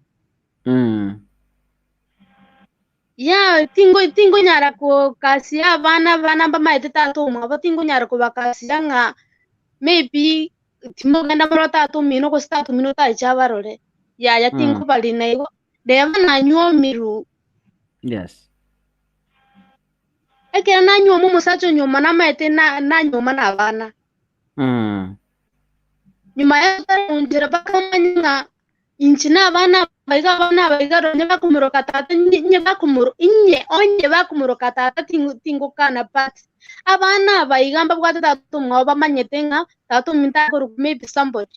Yeah, tingo tingonyara kokasia abana abana mbamaete tata omwabo tingonyara kobakasia ng'a maybe timogenda morore tata omino gose tata omino tacha abarore, yaya tinkobarina igo, reba nanywomirwe. Yes. Ekero nanyuoma omosacha onyuoma namaete na nanyuoma na abana. Nyuma yaye totaraunchera mpaka omanye ng'a inche na abana aba iga abana aba iga nonye bakomoroka tata inye inye bakomoro inye onye bakomoroka tata tingo tingokana but abana aba iga mbabwate tata omwabo bamanyete ng'a tata ominto akorokwa maybe somebody.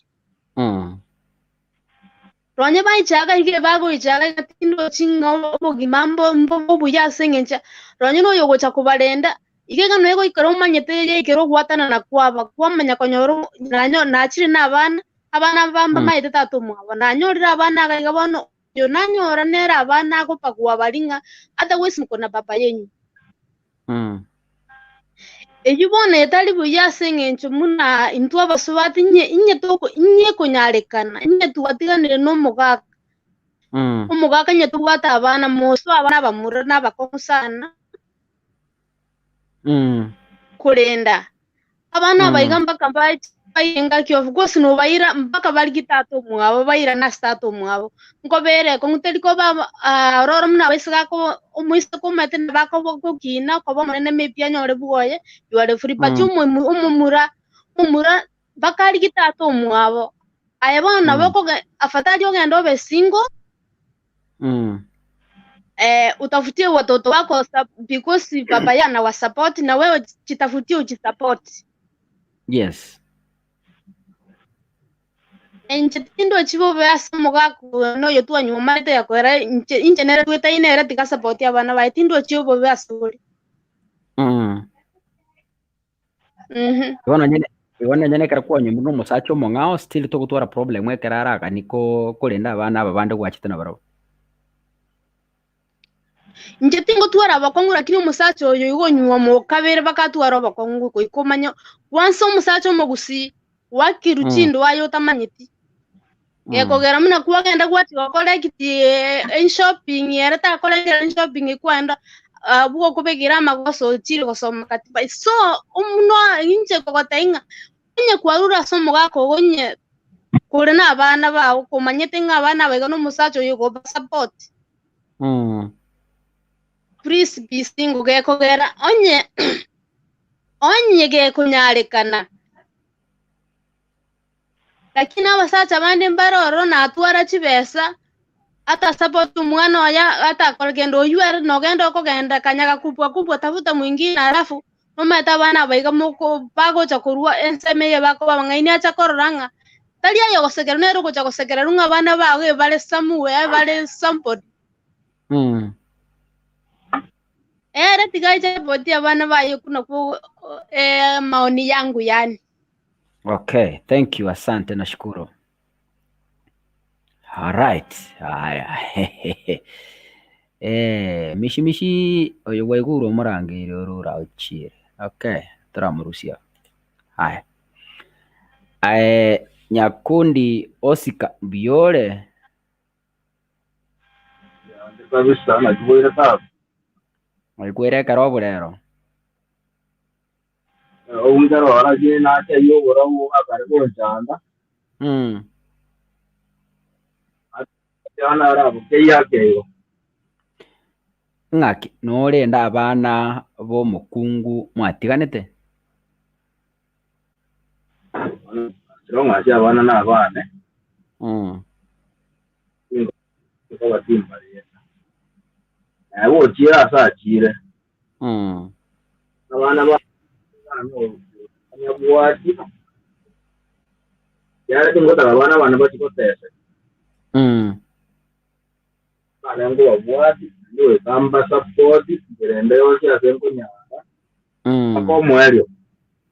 Nonye baichaga iga bagoichaga iga tindochi ng'a obogima mbobe obuya ase eng'encho nonye na oyogocha kobarenda, iga iga noe goikera omanyete yaikera ogwatanana kwaba, kwamanya konyora nanyo nachire na abana, abana aba mbamaete tata omwabo, nanyorire abana iga iga bono, oyo nanyora nere abana agopagwa baria ng'a ata gwesimokwa na baba yenyu. Eyio bono etari buya ase engencho buna intwe abasubati inye inye toko inye ekonyarekana, inye twatiganire na omogaka. Omogaka inye tobwate abana moso abana abamura na abakong'u sana. Korenda abana aba iga mpaka mbache baire engaki of course nobaira mpaka barigie tata omwabo bairane ase tata omwabo. Nkobera ekong'u teri koba ororo buna abaiseke ako omoiseke omanyete nabo akoba gokina okoba omonene maybe anyore bwoye you are free but omomura omomura mpaka arigie tata omwabo. Aye bono nabo okoge afadhali ogende obe single utafutie watoto wako because baba yao anawasupport na wewe jitafutie ujisupport. Yes. Inche tindochi bobe ase omogaka oyo na oyo twanywomanete gakoera inche inche nere twetaine ere tiga support abana baye tindochi obobe ase ore. Igo nonye ne igo nonye na ekero kwanywomirwe na omosacha omong'ao still togotwara problem ekero aragani ko korenda abana aba bande gwachete nabarabwo. Inche tingotwara obokong'u lakini omosacha oyo igo onyuoma okabere bakatwara obokong'u goika omanye kwansa omosacha omogusii gwakirwe chindoa aye otamanyeti. Gekogera buna kwagenda gwachia gokora ekiti enshopping ere takorengera enshopping kwagenda abwo okobekera amagoso ochire gosoma katiba. So omuno inche kogotebia ng'a onye kwarure ase omogaka ogo onye kore na abana bao komanyete ng'a abana aba iga na omosacha oyo okoba support. Please be single gekogera onye onye gekonyarekana. Lakini abasacha bande mbare ororo natwara chibesa atasupport omwana oye atakora kende oywo ere nogenda okogenda kanyaga kubwa kubwa tafuta mwingine alafu nomanyete abana aba iga moko bagocha korwa ensemo eye bakoba abang'aini acha korora ng'a tari aye ogosekerwa nere ogocha gosekererwa ng'a abana bago ebare somewhere bare somebody. Ere tiga aiche support abana baye okwo nakwo maoni yangu yaani. Okay, thank you, asante, nashukuru. Alright, haya. Eh, mishi mishi oyo gwaigure omorangeire ore oraochiere. Okay, toramorusia. Haya. Aye Nyakundi Osika mbuya ore? Kabisa naki boire tata. Oikwire ekero oborero. Obunkero orachie nache oborabu akare gonchanda. Yana arabuke yake. Ng'aki norenda abana b'omokungu mwatiganete? Sirong'achi abana na abane. Nkobatimbarenda. Naye ochire ase achire. Abana ba nyabwati. Yare tingotaka abana bane bachigotesa. Bane nkobabwati, naende goika mbasapoti enchera ende yonsi ase nkonyara, mpaka omoerio.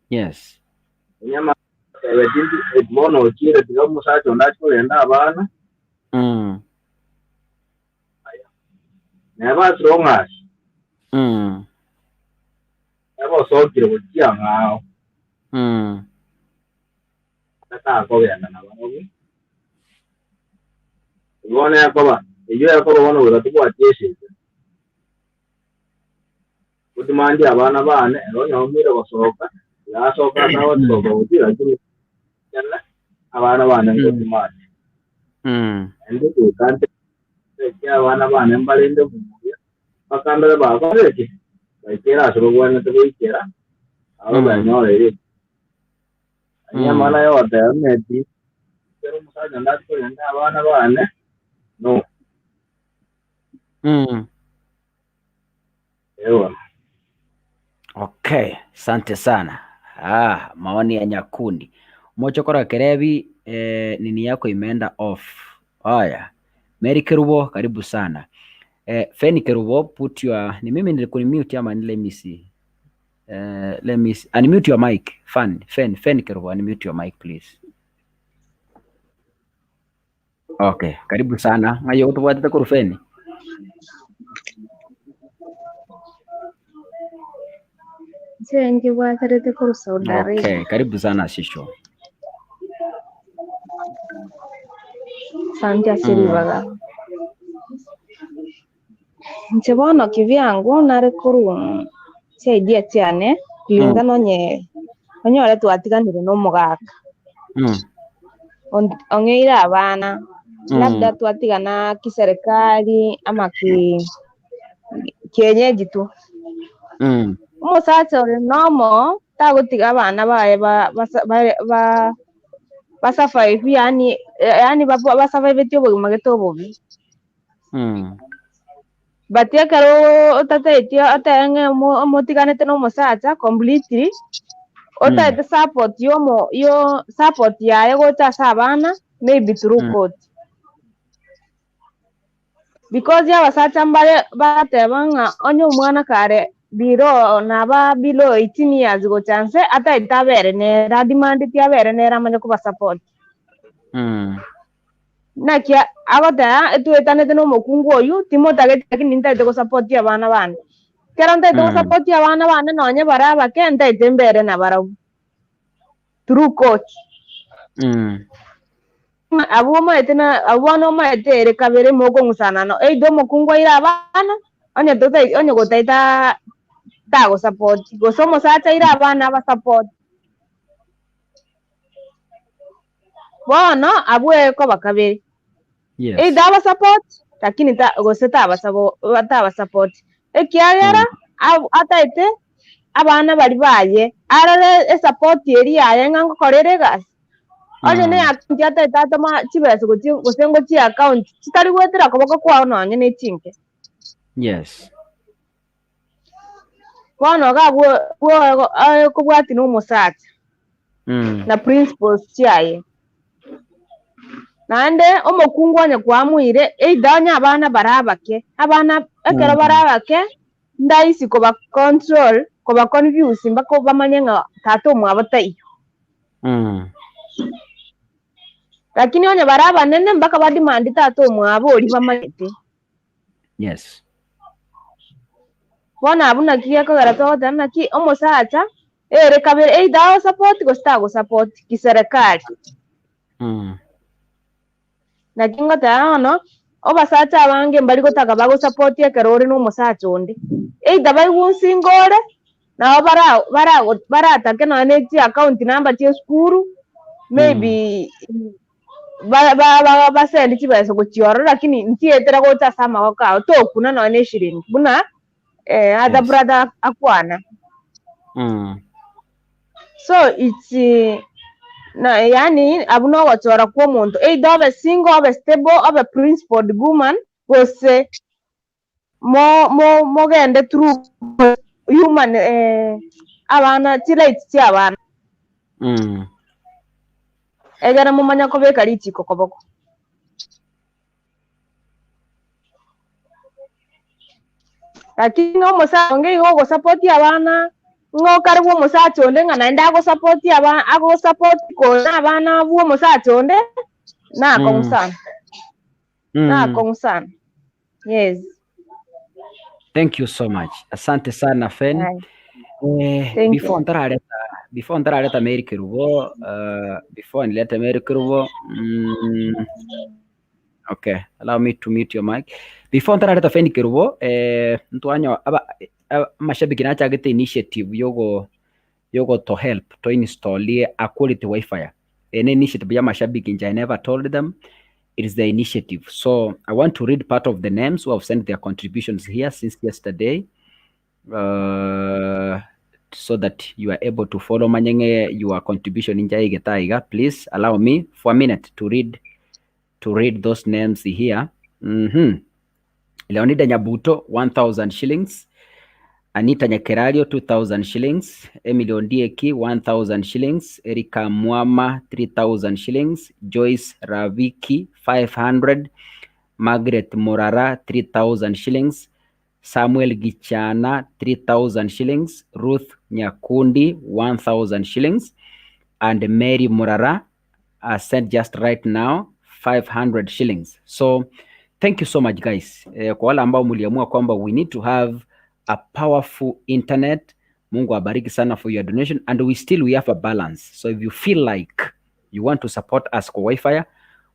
Yes. Onye amatebeti nti "Eh, bono ochire tiga omosacha onde achie korenda abana, neba as long as neba osokire gochia ang'ao, atakogenda nabarabwo. Bono ekoba, eyio ekoba bono goika tobwati esese. Gotimandi abana bane, ere onye oumire gosoka, iga asoka ase agosoka gochia lakini ekene abana bane ngotimandi. Naende goika ntebeke abana bane mbarende buya, mpaka ndore bakorire ki? Baikere ase bagwenerete goikera, nabo benyoreire Lakini amang'ana aya ogoteba ng'a eti, ekero omosacha onde achia korenda abana bane, no. Ewa. Okay, asante sana. Ah, maoni ya Nyakundi. Mochokora Kerebi, eh, nini yako imeenda off. Haya. Mary Kerubo, karibu sana. Eh, Feni Kerubo, put your ni mimi nilikunimute ama ni let me see. Let me see. Unmute your mic. Fan, Fen, Fen Kerubo, unmute your mic please. Okay, karibu sana. Ng'ayo otobwatete korwa Feni? Inche nkebwaterete korwa Saudi Arabia. Okay, karibu sana Shisho. Asante ase ribaga. Inche bono kivyangu nare korwa chiidea chiane kulingana onye onyore twatiganire na omogaka ong'eire abana labda twatigana kiserikali ama ki kienyeji tu. Omosacha ore nomo tagotiga abana baye ba- basa- bare- ba- basurvive yaani yaani basurviveti obogima gete obobe. But ekero otatetie otebe ng'a omotiganete na omosacha completely, otaete support yomo yo support yaye gocha ase abana, maybe through court. Because abasacha mbare bateba ng'a onye omwana kare below naba below 18 years gocha nse, ataete abere nere adimandeti abere nere amanye kobasupport. Naki agoteba, Etwetanete nomokungu oyio, timotageti lakini nintagete gosapotia abana bane. Ekero ntagete gosapotia abana bane nonye bare abake, ntagete mbere nabarabwo through court. Ng'a abwo omaete na abwo bono omaete ere kabere mokong'usana no either omokungu aire abana, onye totai onye gotaete tagosapoti, gose omosacha aire abana abasapoti. Bono abwo ekoba kabere, Yes. either abasupport lakini ta gose tabasabo tabasupport, ekiagera ab ataete abana baria baye, arore esupport eria yaye ng'a ngokora ere egasi. Onye ne account ataete atoma chibesa gochia gose ngochia account chitari goetera koboko kwao nonye ne chinke. Yes. Bono iga abwo abwo ekobwatia na omosacha na principles chiaye. Naende omokungu onye kwamoire either onye abana bare abake, abana ekero bare abake ndahisi koba control koba confuse mpaka bamanye ng'a tata omwabo taiyo. Lakini onye bare abanene mpaka ba demand tata omwabo oria bamanyete. Yes. Bono abwo naki gekogera togoteba naki omosacha ere kabere either agosapoti gose tagosapoti kiserekari. Naki ngoteba bono, obasacha abange mbari gotaka bagosapoti ekero ore na omosacha onde. Either baigwe nsingo ore, nabo bara bara baratake nonya ne chiaccount number chia esukuru, maybe ba- ba- ba- basende chibesa gochia ororo lakini nchietera gocha ase amagoko ao, tokuna nonya na eshiringi buna eh, other Yes. brother akwana. So it's na yaani abwo na ogochora kwa omonto either obe single obe stable obe principled woman gose mo mo mogende through human eh, abana chirights chia abana egere momanya kobeka richiko koboko. Lakini ng'a omosacha onge igo ogosapoti abana, ng'a okare bwa omosacha onde ng'a naende agosapoti aba agosapoti kore abana bwa omosacha onde, nakong'u sana, nakong'u sana, yes. Thank you so much. Asante sana Fen. Aye. Eh, Thank you. before ntarareta before ntarareta Mary Kerubo, before nilete Mary Kerubo, okay, allow me to mute your mic. Before ntarareta Fen Kerubo, eh, ntwanyo aba amashabiki nachagete initiative yogo yogoto help to installie a quality wifi. Ene initiative ya mashabiki nje I never told them it is the initiative. So I want to read part of the names who have sent their contributions here since yesterday. So that you are able to follow manyenge your contribution inja igetaiga. Please allow me for a minute to read those names here. Leonida Nyabuto 1000 shillings, Anita Nyakerario 2000 shillings, Emily Ondieki 1000 shillings, Erika Mwama 3000 shillings, Joyce Raviki 500, Margaret Murara 3000 shillings, Samuel Gichana 3000 shillings, Ruth Nyakundi 1000 shillings, and Mary Murara sent just right now 500 shillings. So thank you so much guys. Kwa wale ambao mliamua kwamba we need to have a powerful internet, Mungu abariki sana for your donation, and we still we have a balance. So if you feel like you want to support us kwa Wi-Fi,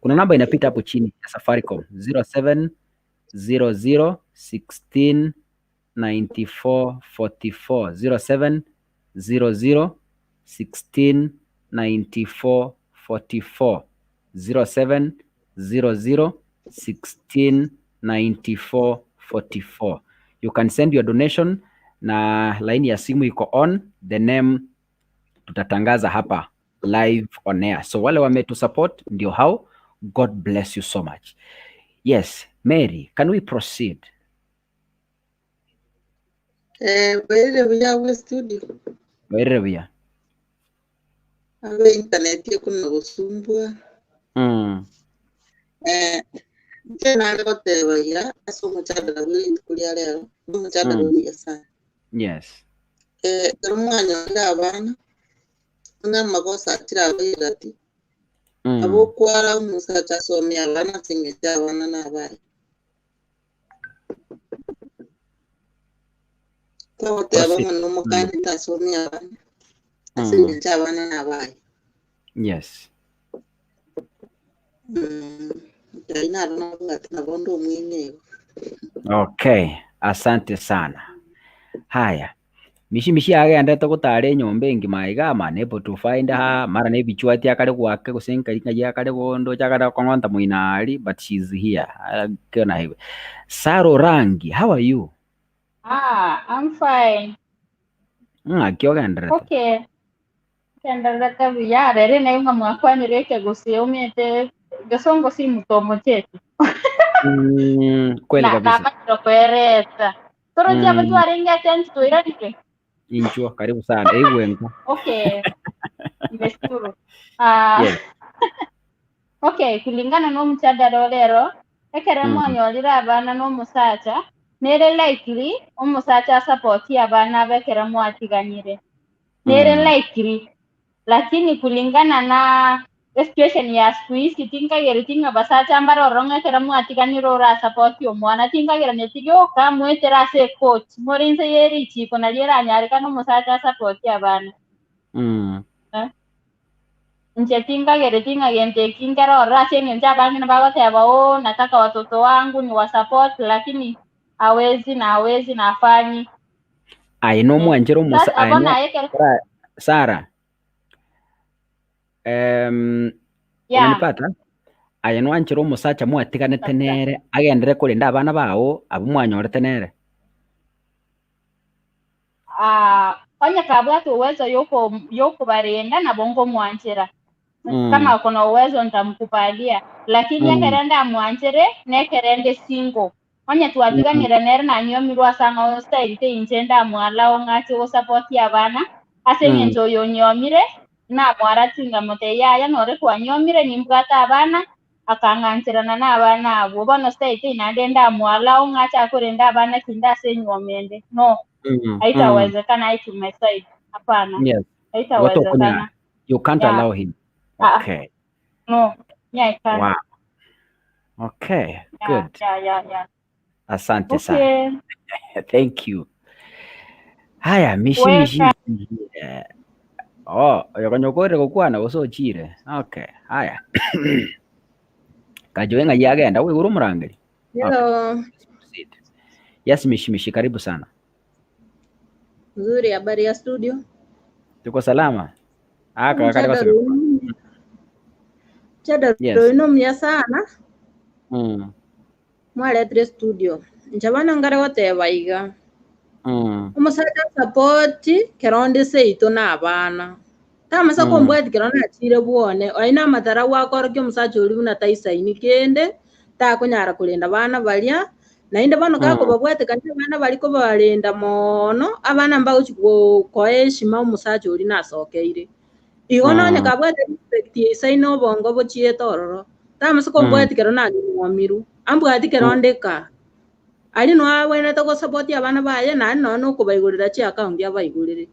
kuna namba inapita hapo chini ya Safaricom 07 00 16 94 44, 07 00 16 94 44, 07 00 16 94 44. You can send your donation na line ya simu iko on, the name tutatangaza hapa live on air. So wale wametu support ndio hao. God bless you so much. Yes, Mary, can we proceed? Bwerire buya bwe studio. Bwerire buya. Abe internet ekuna gusumbua. Nche nare goteba iga ase omochadara bwe rituko ria rero, omochadara omuya sana. Yes. Ekero mwanyorire abana, onye amagoso achire abairati, abokwara omosacha asomia abana ase eng'encho abana na abaye. Togoteba Proceed. ng'a nomokani tasomia abana, ase eng'encho abana na abaye. Yes. Ngai naro nabwate nabo onde omweng'e igo. Okay, asante sana. Haya. Mishi mishi agendete gotara enyomba engima iga I'm unable to find her mara nebichwati akare gwake gose nkari ng'ai akare gondo chakare kong'onta moina ari but she's here. Kena hiwe. Saro Rangi, how are you? I'm fine. Ng'aki ogenderete? Okay. Kenderete buya rere naye ng'a mwakwanire ekegusii omete gesongo si mutomo chetu. Kweli Na kabisa. namanyire kwereta. Torochia abo twarenge ase ensi twiranire. Inchwa, karibu sana. Eigwenka. Okay. Nimeshukuru. Yes. Okay, kulingana no muchadara orero, ekere mwanyorire abana no omosacha, nere likely omosacha asapoti abana abe ekere mwatiganyire. Nere likely, lakini kulingana na situation ya siku hizi tinkagere tinga basacha mbaroro ng'ekere mwatiganire orasapoti omwana tinkagere netigioka mwetera ase ecourt more inse yerichiko nario eranyareka omosacha asapoti abana. Nche tinkagere ting'agente eki nkere ororo ase eng'encho abang'ina bagoteba oh nataka watoto wangu ni wasupport lakini hawezi na hawezi na afanyi. Aye nomwanchera omosa Sasa aye abo no naye ekere Sara. Yeah. Unanipata? Aye nwanchera omosacha mwatiganete nere agendere korenda abana bao abo mwanyorete nere. Onye kabwate uwezo yoko barenda na bongo mwanchera. Kama kuna uwezo nitamkubalia, lakini ekerende amwanchere nekerende single. Onye twatiganire nere na nyomirwa asanga style te inche ndamwalao ng'ache gosapoti abana ase eng'encho oyo nyomire namwara tinga mote yaya nore kwanyomire nimbwate abana akang'ancherana na abana abwo. Bono sitaete naende ndamoallow ng'a ache akorenda abana kinde ase enywomo ende. No, haitawezekana I to my side. Hapana, Yes. haitawezekana. Watokonya. You can't Yeah. allow him. Ah, Okay. no, yeah, I can't. Wow. Okay. Yeah, Good. yeah, yeah, yeah. Asante sana. Okay. Thank you. Haya, mishi mishi. Welcome. Eh, Oh, oyokonyokorire gokwana gose ochire. Okay. Haya. Kajoe ng'a yagenda wigure omorangeri. Okay. Hello. Proceed. Yes, mishi mishi, karibu sana. Nzuri, habari ya studio? Tuko salama. Aka kari Mchada gose. roinu, mchada Yes. roinu mya sana mwaretire studio. Nche bono nkare goteba iga. Omosacha support kero onde seito na abana. Tamasa kombwati kero nachire bwone, aye na amatarau akorokia omosacha oria buna taisaini kende, takonyara korenda bana baria, naende bono gakobabwatekania abana baria kobarenda mono, abana mbagochi ko koa heshima omosacha oria nasokeire. Igo nonye kabwate respect eisaine obongo bochiete ororo, tamasa kombwati kero nanywomirwe, ambwati kero onde kaa. Aria noe abwenerete gosupport abana baye naende nonya na okobaigorera chiaccount abaigorere.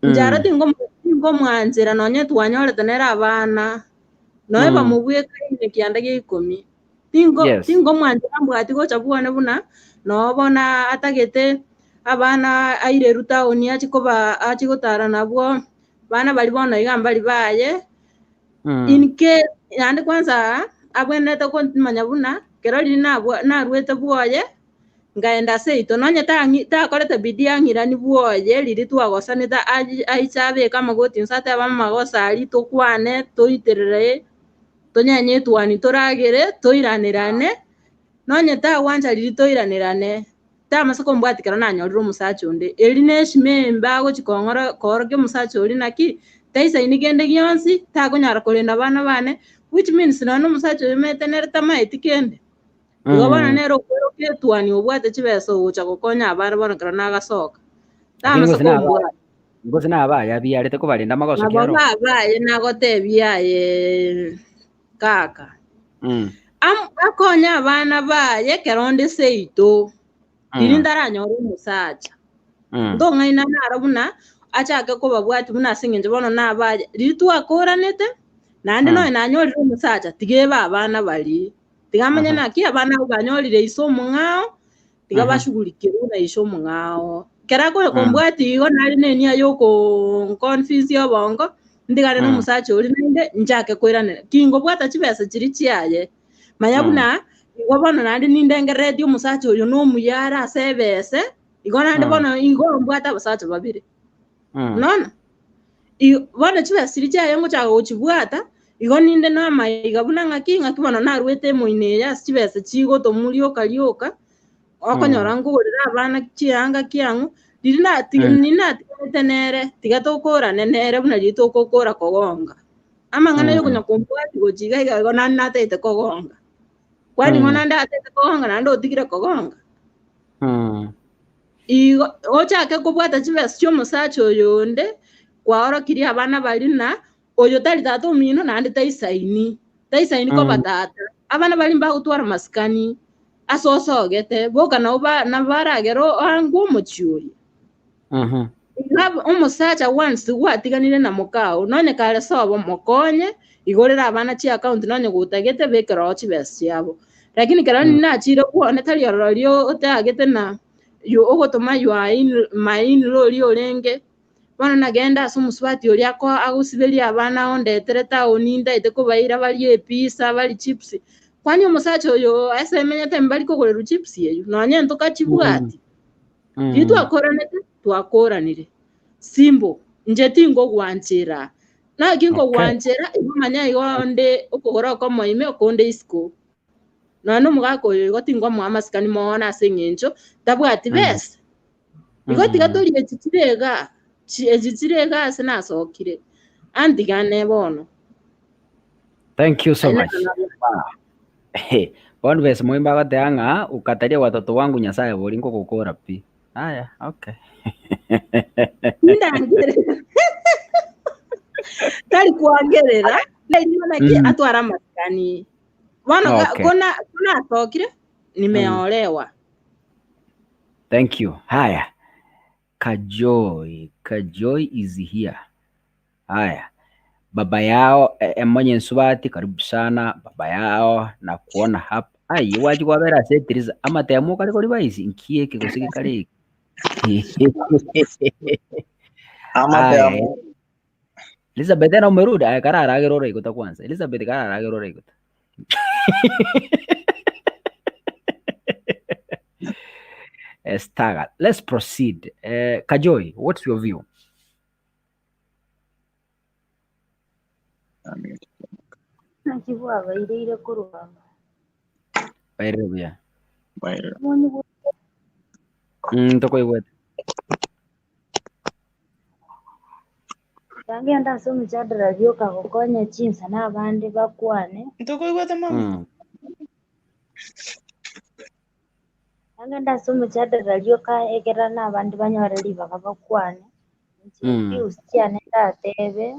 Inche aro tingo tingomwanchera nonye twanyorete nere abana, noe bamobwekaine kianda gia ikomi. Tingo Yes. tingomwanchera mbwati gocha bwane buna, noo bono atagete abana aireru town achi koba achi gotara nabwo, bana baria bono iga mbari baye, in case naende kwanza abwenerete komanya buna, kero riria nabwa narwete bwoye, nkaenda seito nonye tang'i takorete bidii ang'irani bwoye riria twagosanete achi aiche abeke amagoti inse atebe amagoso aria tokwane toiterere tonyenye etwani toragere toiranerane, nonye tagwancha riria toiranerane, tamasa kombwati kero nanyorire omosacha onde. Eri na heshima embe agochi kong'ora koorokia omosacha oria naki, taisaini kende gionsi, takonyara korenda abana bane, which means nonye na omosacha oyo omanyete nere tamaeti kende. Igo bono nere okweroka etwani obwate chibesa ogocha gokonya abana bono kero nagasoka. Lakini Tamasa gose naba kombwati. gose nabaya abiarete kobarenda amagoso Nabo kiaro. babaye nagotebia aye kaka. Am akonye abana baye ekero onde seito, riria ntaranyora omosacha. Ntong'aina naro buna, achake kobabwati buna ase eng'encho bono nabaye, riria twakoranete, naende nonye nanyorire omosacha, tiga ebe abana baria. Tiga amanye naki abana abwo banyorire ise omong'ao, tiga bashughulikerwe na ise omong'ao. Ekero akonya kombwati igo nare na enia ya okonconvince obongo, ntigane na omosacha oria naende, nchake koiranera. Kingobwata chibesa chiria chiaye, manya buna, igo bono naende nindengereretie omosacha oyo na omuya are ase ebese, igo naende bono igo mbwate abasacha babere. Unaona? I- Bono chibesa chiria chiaye ngochaka gochibwata, igo ninde na amaiga buna ng'aki ng'aki bono narwete emoino eye ase chibesa chigotomwa rioka rioka, okonyora nkogorera abana chianga kiang'u, riria nati riria natiganete nere, tiga tokorane nere buna riria togokora kogonga. Amang'ana ya okonya kombwati gochia iga iga igo naende natagete kogonga. Kwani ng'o naende atagete kogonga naende otigire kogonga? Igo ochake kobwata chibesa chia omosacha oyo onde, kwaorokirie abana baria ng'a oyo tari tata omino naende taisaini, taisaini koba tata. Abana baria mbagotwara amasikani ase osogete, boka nabo ba nabaragere oangwe omochie oria. Iga omosacha once gwatiganire na mokao, nonye kare sobo mokonye, igorera abana chiaccount nonye gotagete bekera oo chibesa chiabo. Lakini kero nachire bwone tari ororo riria otagete na yu ogotoma your in my in-law oria orenge, bono nagenda ase omosubati oria ako agosiberia abana ondetere town ntaete kobaira barie epizza barie chips, kwani omosacha oyo ase emenyete mbari kogorerwa chips eywo, nonye ntokachibwati. Riria twakoranete, twakoranire. Simple, inche tingogwanchera. Naki nkogwanchera, igo manya igo onde okogoro okomo ime okonde isiko. Nonya na omogaka oyo igo tingomoa amasikani mono ase eng'encho tabwati besa. Igo tiga torie echi chire igaa, chi echi chire igaa ase nasokire, antigane bono. Thank you so Aye much. naro nabwate. Wow. Bono besa moimba agoteba ng'a ukataria watoto wangu Nyasaye bori nkogokora pi. Aya, okay. Nindangerera. Tari kwangerera, nainywa naki atware amasikani. Bono ga- Okay. kona konasokire nimeolewa. Thank you. Haya. Kajoi. Kajoi is here. Haya. Baba yao eh, emonye nsubati karibu sana baba yao na kuona hapa. Ai wachi kwabera setiriza amatemo kari kori baisi nkieke gose kare. Haya. Amatemo. Elizabeth na umerudi. Aya kararagera ora kwanza. Elizabeth kararagera ora igota. Staga. Let's proceed. Kajoi, what's your view? Naki bwabairire korwa aba. Bairire buya. Bairire. Monyi bwa- Tokoigwete. Yangenda ase omojadala rioka gokonya chinsa na abande bakwane. Ntokoigwete mama? Yangenda ase omojadala rioka ekera na abande banyore ribaga bakwane. Inche views chiane ndatebe,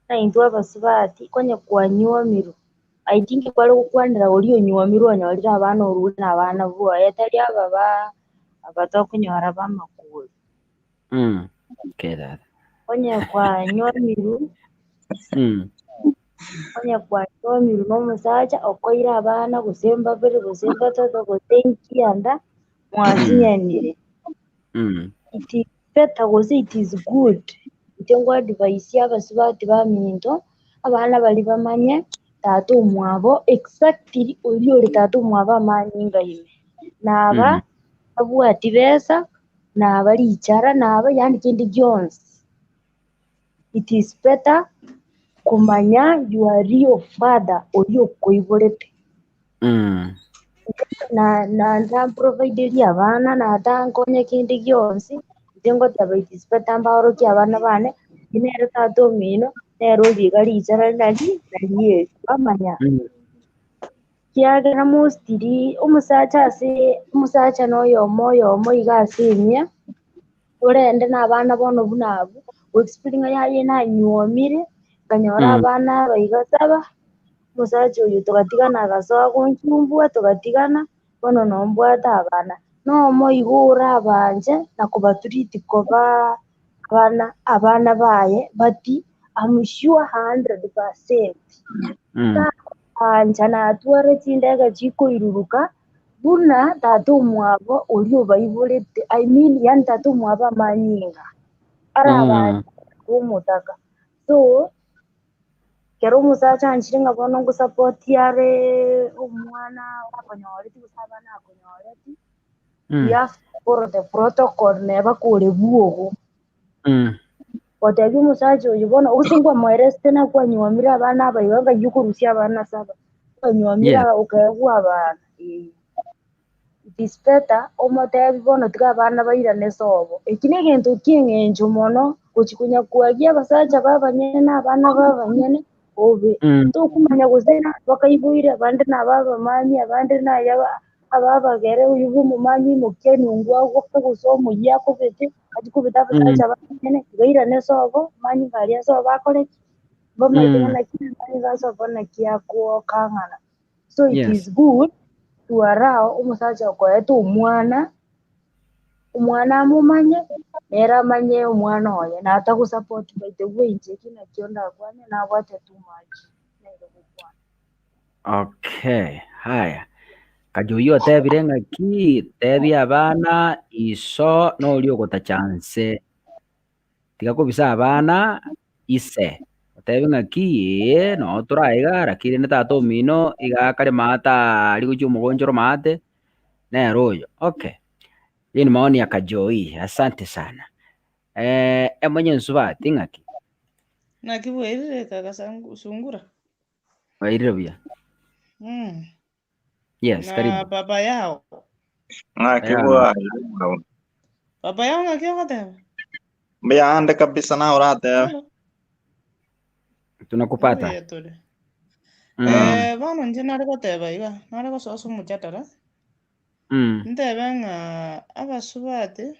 na intwe abasubati konya kwanywomirwe. I think kware gokwanera oria onywomirwe onyorire abana orure na abana bwoye tari aba ba aba tokonyora ba amakori. Okay, dada. Onye kwanywomirwe onye kwanywomirwe na omosacha okoire abana gose mbabere gose mbatato gose nkianda mwasinyanire. It is better gose it is good inche nkoadvise abasubati baminto, abana baria bamanye tata omwabo exactly oria ore tata omwabo amanyinga ime. Naba abwati besa, naba richara, naba yaani kende gionsi. It is better komanya your real father oria okoiborete. Na na ntamprovideria abana, natankonya kende gionsi, inche ngoteba it is better mbaorokie abana bane, oyio nere tata omino, nere origa richara nari nari eri, bamanya. Kiagera mostly omosacha ase omosacha na oyomo oyomo iga ase emia, orende na abana bono buna abwo, goexplain ng'a yaya nanywomire, nkanyora abana aba iga saba, omosacha oyo togatigana agasoa gonchumbua togatigana, bono nombwate abana. Nomo igo orabanche na kobatreat koba abana abana baye but I'm sure 100% takobancha natware chindege chikoiruruka buna tata omwabo oria obaiborete I mean yaani tata omwabo amanyinga arabanche omotaka. So ekero omosacha anchire ng'a bono ngosupport are omwana akonyoreti gose abana akonyoreti, you have to follow the protocol neba kore bwogo. Gotebia omosacha oyo bono gose nkwamoeresete na kwanywomire abana aba iga ng'ai okorusia abana saba, kwanywomire okaegwa abana eh. It is better omotebi bono tiga abana bairane sobo. Eki na egento kia eng'encho mono gochi konya kwagia abasacha ba abanyene na abana ba abanyene obe. Tokomanya gose na bakaiboire abande na aba abamami abande naye aba aba abagere oyo bwa omomami oimokia enungu agoke gose omoyio akobete, achi kobeta abasacha ba abanyene, tiga airane sobo, manyinga aria sobo akore ki? Mbamaete ng'a naki manyinga asobo naki akokang'ana. So it is good to allow omosacha okoeta omwana, omwana amomanye, nere amanye omwana oye, natagosupport by the way inche eki nakio ndakwane nabwate too much nere gokwana. Okay, haya. Kajoyi otebire ng'aki tebia abana iso noria ogotacha nse. Tiga kobisa abana ise. Otebe ng'aki ee noo toraiga lakini rende tata omino iga akare maate aria gochia omogonchoro maate, nere oyo. Okay, hiyo ni maoni ya Kajoi, asante sana. Emonye nsubati ng'aki? Naki bwairire kaka Sungura? Bwairire buya. Yes, Na karibu. baba yao. Ng'aki Yeah. bwairire. Baba yao ng'aki ogoteba? Mbuya ande kabisa nawe oratebe. Halo. Tunakupata. Mbuya tore. Bono inche nare goteba iga, nare gosoa ase omochatara, ntebe ng'a abasubati,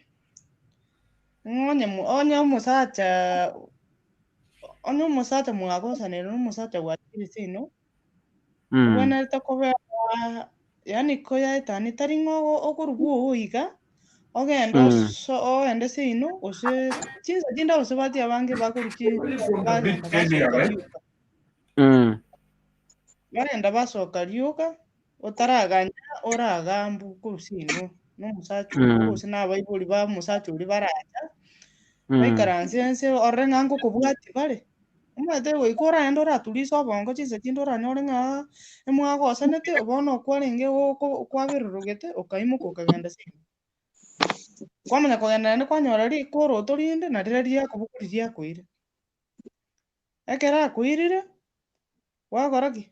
ng'a onye mo onye omosacha onye omosacha mwagosanire na omosacha gwachire seino. Obwenerete kobera yaani koyaetani tari ng'a okorwa oo iga, ogende oso ogende seino gose chinsa chinde abasubati abange bakorwa bagenda basoka rioka. Bagenda basoka rioka, otaraganya oragambwe korwa seino na omosacha oo gose na abaibori ba omosacha oria baracha, baikaranse nse orore ng'a ngokobwatia bare. Omanyete goika oraende oraturise obongo chinsa chinde oranyore ng'a emwagosanete bono okwarenge goko kwabererogete okaimoka okagenda seino. Kwamanya kogenda naende kwanyora rikoroto rinde na riria riakobogoria riakoira. Ekero akoirire, gwakora ki?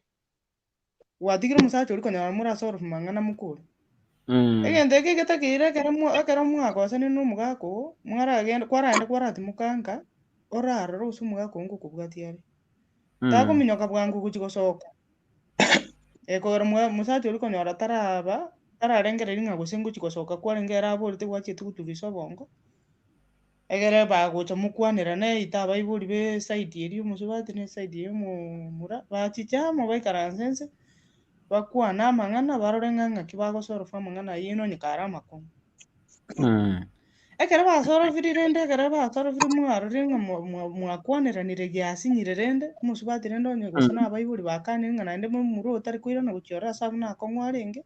Gwatigire omosacha oria konyora more ase orofu mang'ana mokore. Egento eke getakeire ekero mwa ekero mwagosanire na omogaka oo, mwaragende kwaragende kwaratimoka nka, orarore gose omogaka oo ngokobwatia are. Takominyoka bwango gochia gosoka, ekogera mwa mosacha oria konyora taraba tararengereria ng'a gose ngochia gosoka kwarenge ere aborete gwachiete goturisa obongo, Egere bagocha mokwanerane ite abaibori be eside eria omosubati na eside ya omomura, bachiche amo baikaranse nse, bakwane amang'ana barore ng'a ng'aki bagosolve amang'ana ayio nonye kare amakong'u. Ekero basolviri rende ekero basolviri mwarorire ng'a mwa- mwa- mwakwaneranire giasinyire rende, omosubati rende onye gose na abaibori bakanire ng'a naende momura otari koirana gochia ororo ase abwo nakong'u arenge,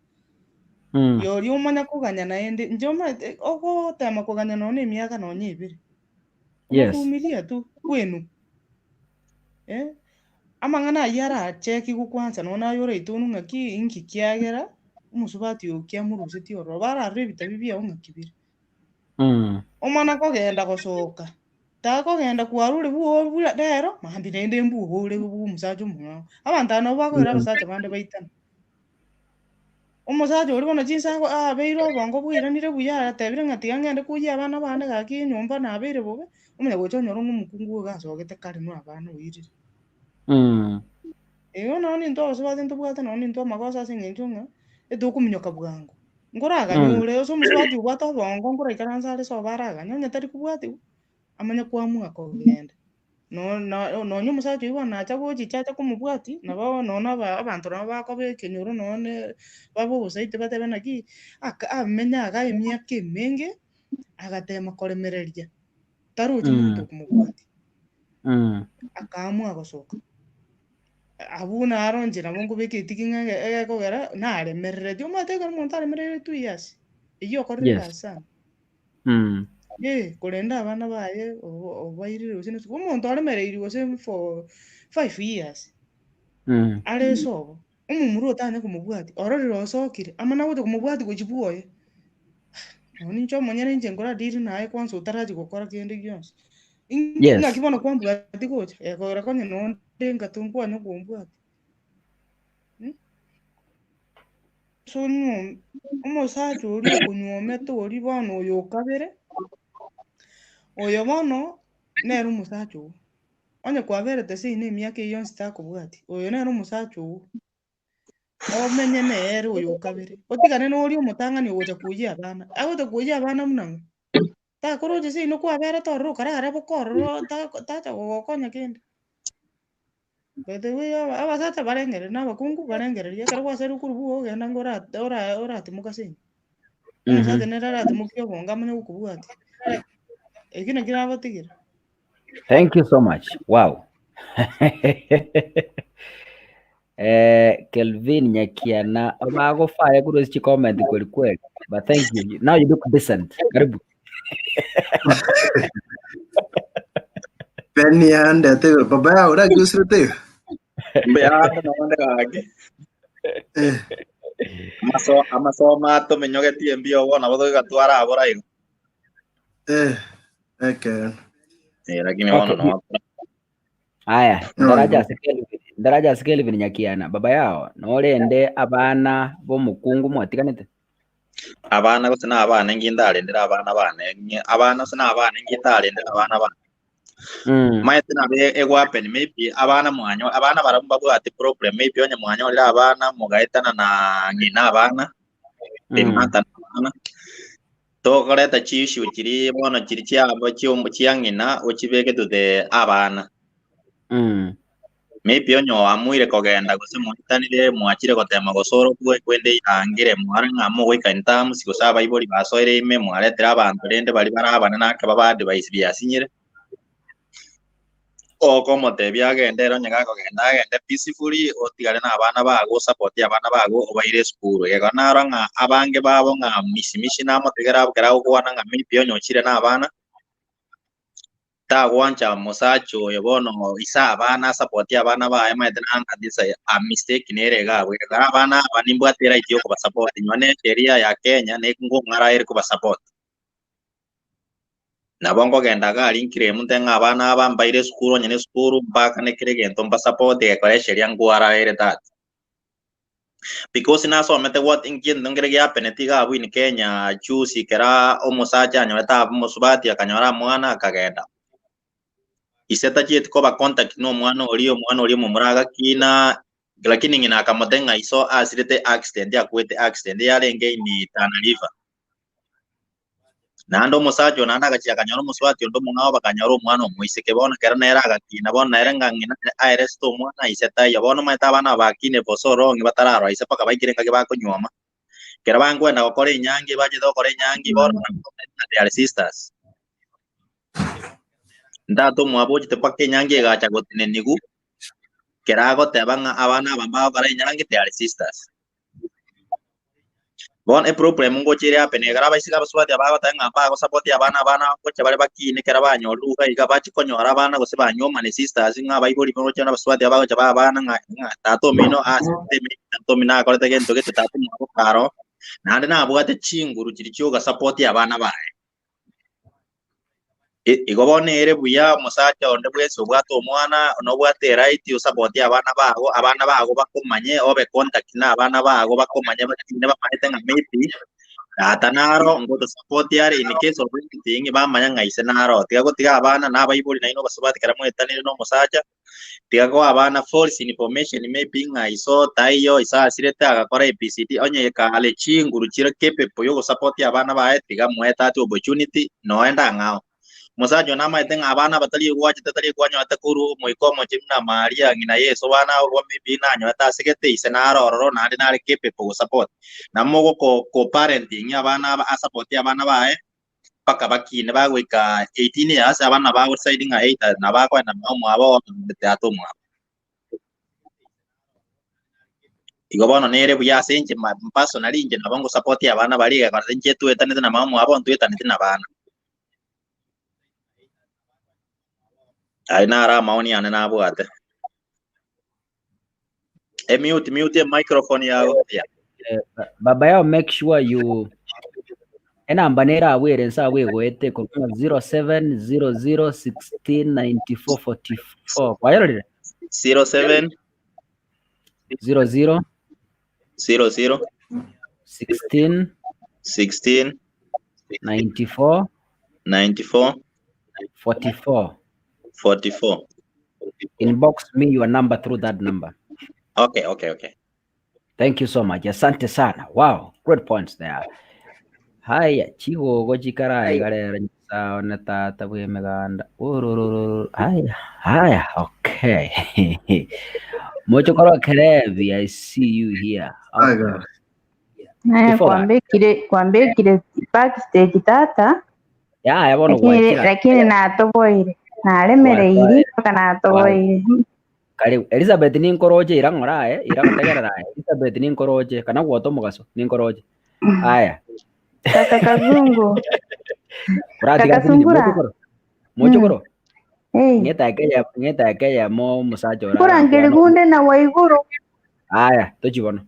Rirorio omanya koganya naende, inche omanyete ogotema koganya nonya na emiaka nonya ebere. Omovumilia tu kwenu. Eh, amang'ana ayio arachekigwe kwanza nonya naye oraitonu ng'aki inki kiagera omosubati oyo kiamorusetie ororo, bararore ebitabu biago ng'aki bire. Omana kogenda gosoka, takogenda kwarure bwogo buna rero, mambia naende mbwogo ore bwa omosacha omong'ao. Abanto aba nabo bakoira abasacha bande baitane. Omosacha oria bono chinsa ago abeire obongo bwairanire buya atebire ng'a tiga ng'ende koyia abana bane gaki enyomba nabeire bobe, omanya gocha onyore ng'a omokungu oyo asogete kare na abana oirire. Igo nonye nintwe abasubati ntobwate nonye nintwe amagoso ase eng'encho ng'a, etokominyoka bwango, nkoraganyore ase omosubati obwate obongo nkoraikaranse are sobo araganye onye tari kobwatiwa, amanye koamua kogenda. No- no- nonye omosacha oyio bono nacha gochicha ache komobwatia, nabo nonya aba abanto nabo bakoba ekenyoro nonye babe obosaiti batebe naki, aka amenye iga emiaka emenge, agatema koremereria, tarochi monto okomobwatia. Akaamua gosoka. Abwo naro inche nabo nkobeka etiki ng'a ege egekogera naremereretie, omanyete ekero omonto aremereire 2 years, eyio okorire egasi sana. Eh, korende abana baye obairire gose ne esukuru, omonto aremereirie gose for 5 years are sobo, omomura otanya komobwatia, ororire osokire, amana gocha komobwatia gochia bwoye, nonye inche omonyene inche nkora deal naye kwanza otarachia gokora kende gionsi. Ng'aki bono kwambwatia gocha, ekogera konya nonde nka tonkwanya kombwatia. So omosacha oria okonyuomete oria bono oyo okabere, oyo bono nere omosacha oo. Onye kwaberete seino emiaka eyio yonsi takobwatia, oyo nere omosacha oo. Omenye nere oyo okabere, otigane na oria omotang'ani ogocha koyia abana, agocha koyia abana buna ng'o? Takoroche seino kwaberete ororo okarara boka ororo tacha gogokonya kende. By the way abasacha barengereria na abakungu barengereria ekero gwasarirwe korwa bwogo genda ng'a ora ora oratimoka ase eng'e. Omosacha nere aratimokie obongo amanye gokobwatia. Ekio nakio nabatigera. Thank you so much. Wow. Kelvin Nyakiana bagofaya korwa ase chicomment kweli kweli. But thank you. Now you look decent. Karibu. Beni yandete igoro baba yao orakiusirete igo Mbuya nonde gaki. Amaso amasomo atominyogetie mbuya obo nabo togatwara abora igo. Eh, ekeene. Eh, lakini bono no Aya, ndaraja ase Kelvin, ndaraja ase Kelvin Nyakiana, baba yao, norende abana b'omokungu mwatiganete? Abana gose na abana inki ndarendere abana bane, abana gose na abana inki ntarendere abana bane. Maete nabo egohappen maybe abana mwanyo abana barabwo mbabwate problem maybe onye mwanyorire abana mogaetana na ng'ina abana, emata na abana, tokoreta chiissue chiria bono chiria chiabo chia ng'ina ochibeke to the abana. Maybe onye oamuire kogenda gose mwaitanire mwachire gotema gosorokwa ekwende yaangire mware ng'a mogoika in terms gose abaibori basoire ime mwaretire abanto rende baria bare abanene ake baba advise biasinyire. Okomotebia agende ere onye gakogenda agende peacefully otigare na abana bago osapotie abana bago obaire esukuru. Egekogera narora ng'a abange babo ng'a mishimishi namotegera ekero agokwana ng'a maybe onye ochire na abana, tagwancha mosacha oyo bono ise abana asapotie abana baye omanyete nanga this a mistake nere iga abwo. Ekero abana aba nimbwate eright ya okobasupport nonye na esheria ya Kenya nkong'ara ere kobasupport. Nabo nkogenda iga aria nclaim nte ng'a abana aba mbaire esukuru onye na esukuru mbakane kera egento mbasupport egekora esheria nkwara ere tata. Because nasomete what ngento nkere giapeneti iga abwo in Kenya juzi ekera omosacha anyorete abwo omosubati akanyora omwana akagenda. Ise tachieti koba contact na omwana oria, omwana oria omomura agakina, lakini ng'ina akamotebia ng'a iso asirete accident akwete accident yarenge in Tana River. Naende omosacha oyo naende agachia akanyora omosubati onde omong'ao bakanyora omwana omoiseke. Bono ekero nere agakina bono nere ng'a ng'ina aeresete omwana ise taiyo. Bono omanyete abana aba bakine for so long batararora ise mpaka baikire engaki bakonyuoma. Ekero bakwenda gokora enyangi bachete gokora enyangi bono ng'a they are sisters. Ntata omwabo ochete mpaka enyangi egacha gotenenigu, ekero agoteba ng'a abana aba mbagokora enyangi they are sisters. Bono eproblem ngocha ere happen ekero abaiseke abasubati aba bagoteba ng'a mbagosapotia abana abana ngocha bare bakine ekero banyorire iga iga bachie konyora abana gose banywomane sisters ng'a abaibori baroche na abasubati aba bagocha baa abana ng'a ng'a tata omino asete tata omino akorete gento gete tata omwabo karo naende nabwate chinguru chiria chiogasapotia abana baye. Igo bono ere buya omosacha onde bwensi obwate omwana, nobwate eright osapotie abana bago, abana bago bakomanye, obe contact na abana bago bakomanye bakine bamanyete ng'a maybe tata naro ngotosapotia are in case of anything bamanya ng'a ise naro. Tiga gotiga abana na abaibori nainwe obasubati ekero mwetanire na omosacha, Tiga koa abana false information maybe ng'a iso taiyo, iso asirete agakora ABCD, onye kare chinguru chire capable yogosupport abana baye tiga moe that opportunity noe ndang'ao. Omosacha oyo namaete ng'a abana aba tari egwachete tari ekwanyorete korwa omoika omochenu na Maria ng'ina Yeso bana abwo maybe nanyorete asegete ise naro ororo naende nare capable gosupport. Nabo mogoko co parenting abana aba asupport abana baye mpaka bakine bagoika 18 years abana nabo bago decide ng'a either nabo akoenda mama omwabo or tata omwabo. Igo bono nere buya ase inche personally inche nabo ngosupport abana baria egekora inche twetanete na mama omwabo ntwetaneti na bana. Ayio naro amaoni ane nabwate. Emute mute emicrophone yago yeah. Baba yao make sure you enamba nere abwo ere nse abwo egoete korwa 0700169444 kwayerorire 07 00 00 16 16 94 94 44 44 inbox me your number through that number okay okay okay Thank you so much. Asante sana. Wow, great points there. Haya, chigogo chikarai garero nyasaye ne tata bw'emeganda. Ororororo. Haya, haya, okay. Mochokoro Kerebi, I see you here. Hi Okay. guys. Naye Before that, kwambekire kwambekire backstage tata yaya bono lakini gwachira. lakini natoboire naremereiri Gwatwae. mpaka natoboire Karibu. Elizabeth ninkoroche ira ng'ora aye, ira gotegerera aye. Elizabeth ninkoroche, kana gwota omogaso, ninkoroche. Aya, kaka kazungu oratiga kaka ase nini? sungura Mochokoro. Mochokoro. hey Ng'etake eyemo omosacha ore nkurangeri arakwana. gunde na waiguru Aya, tochi bono.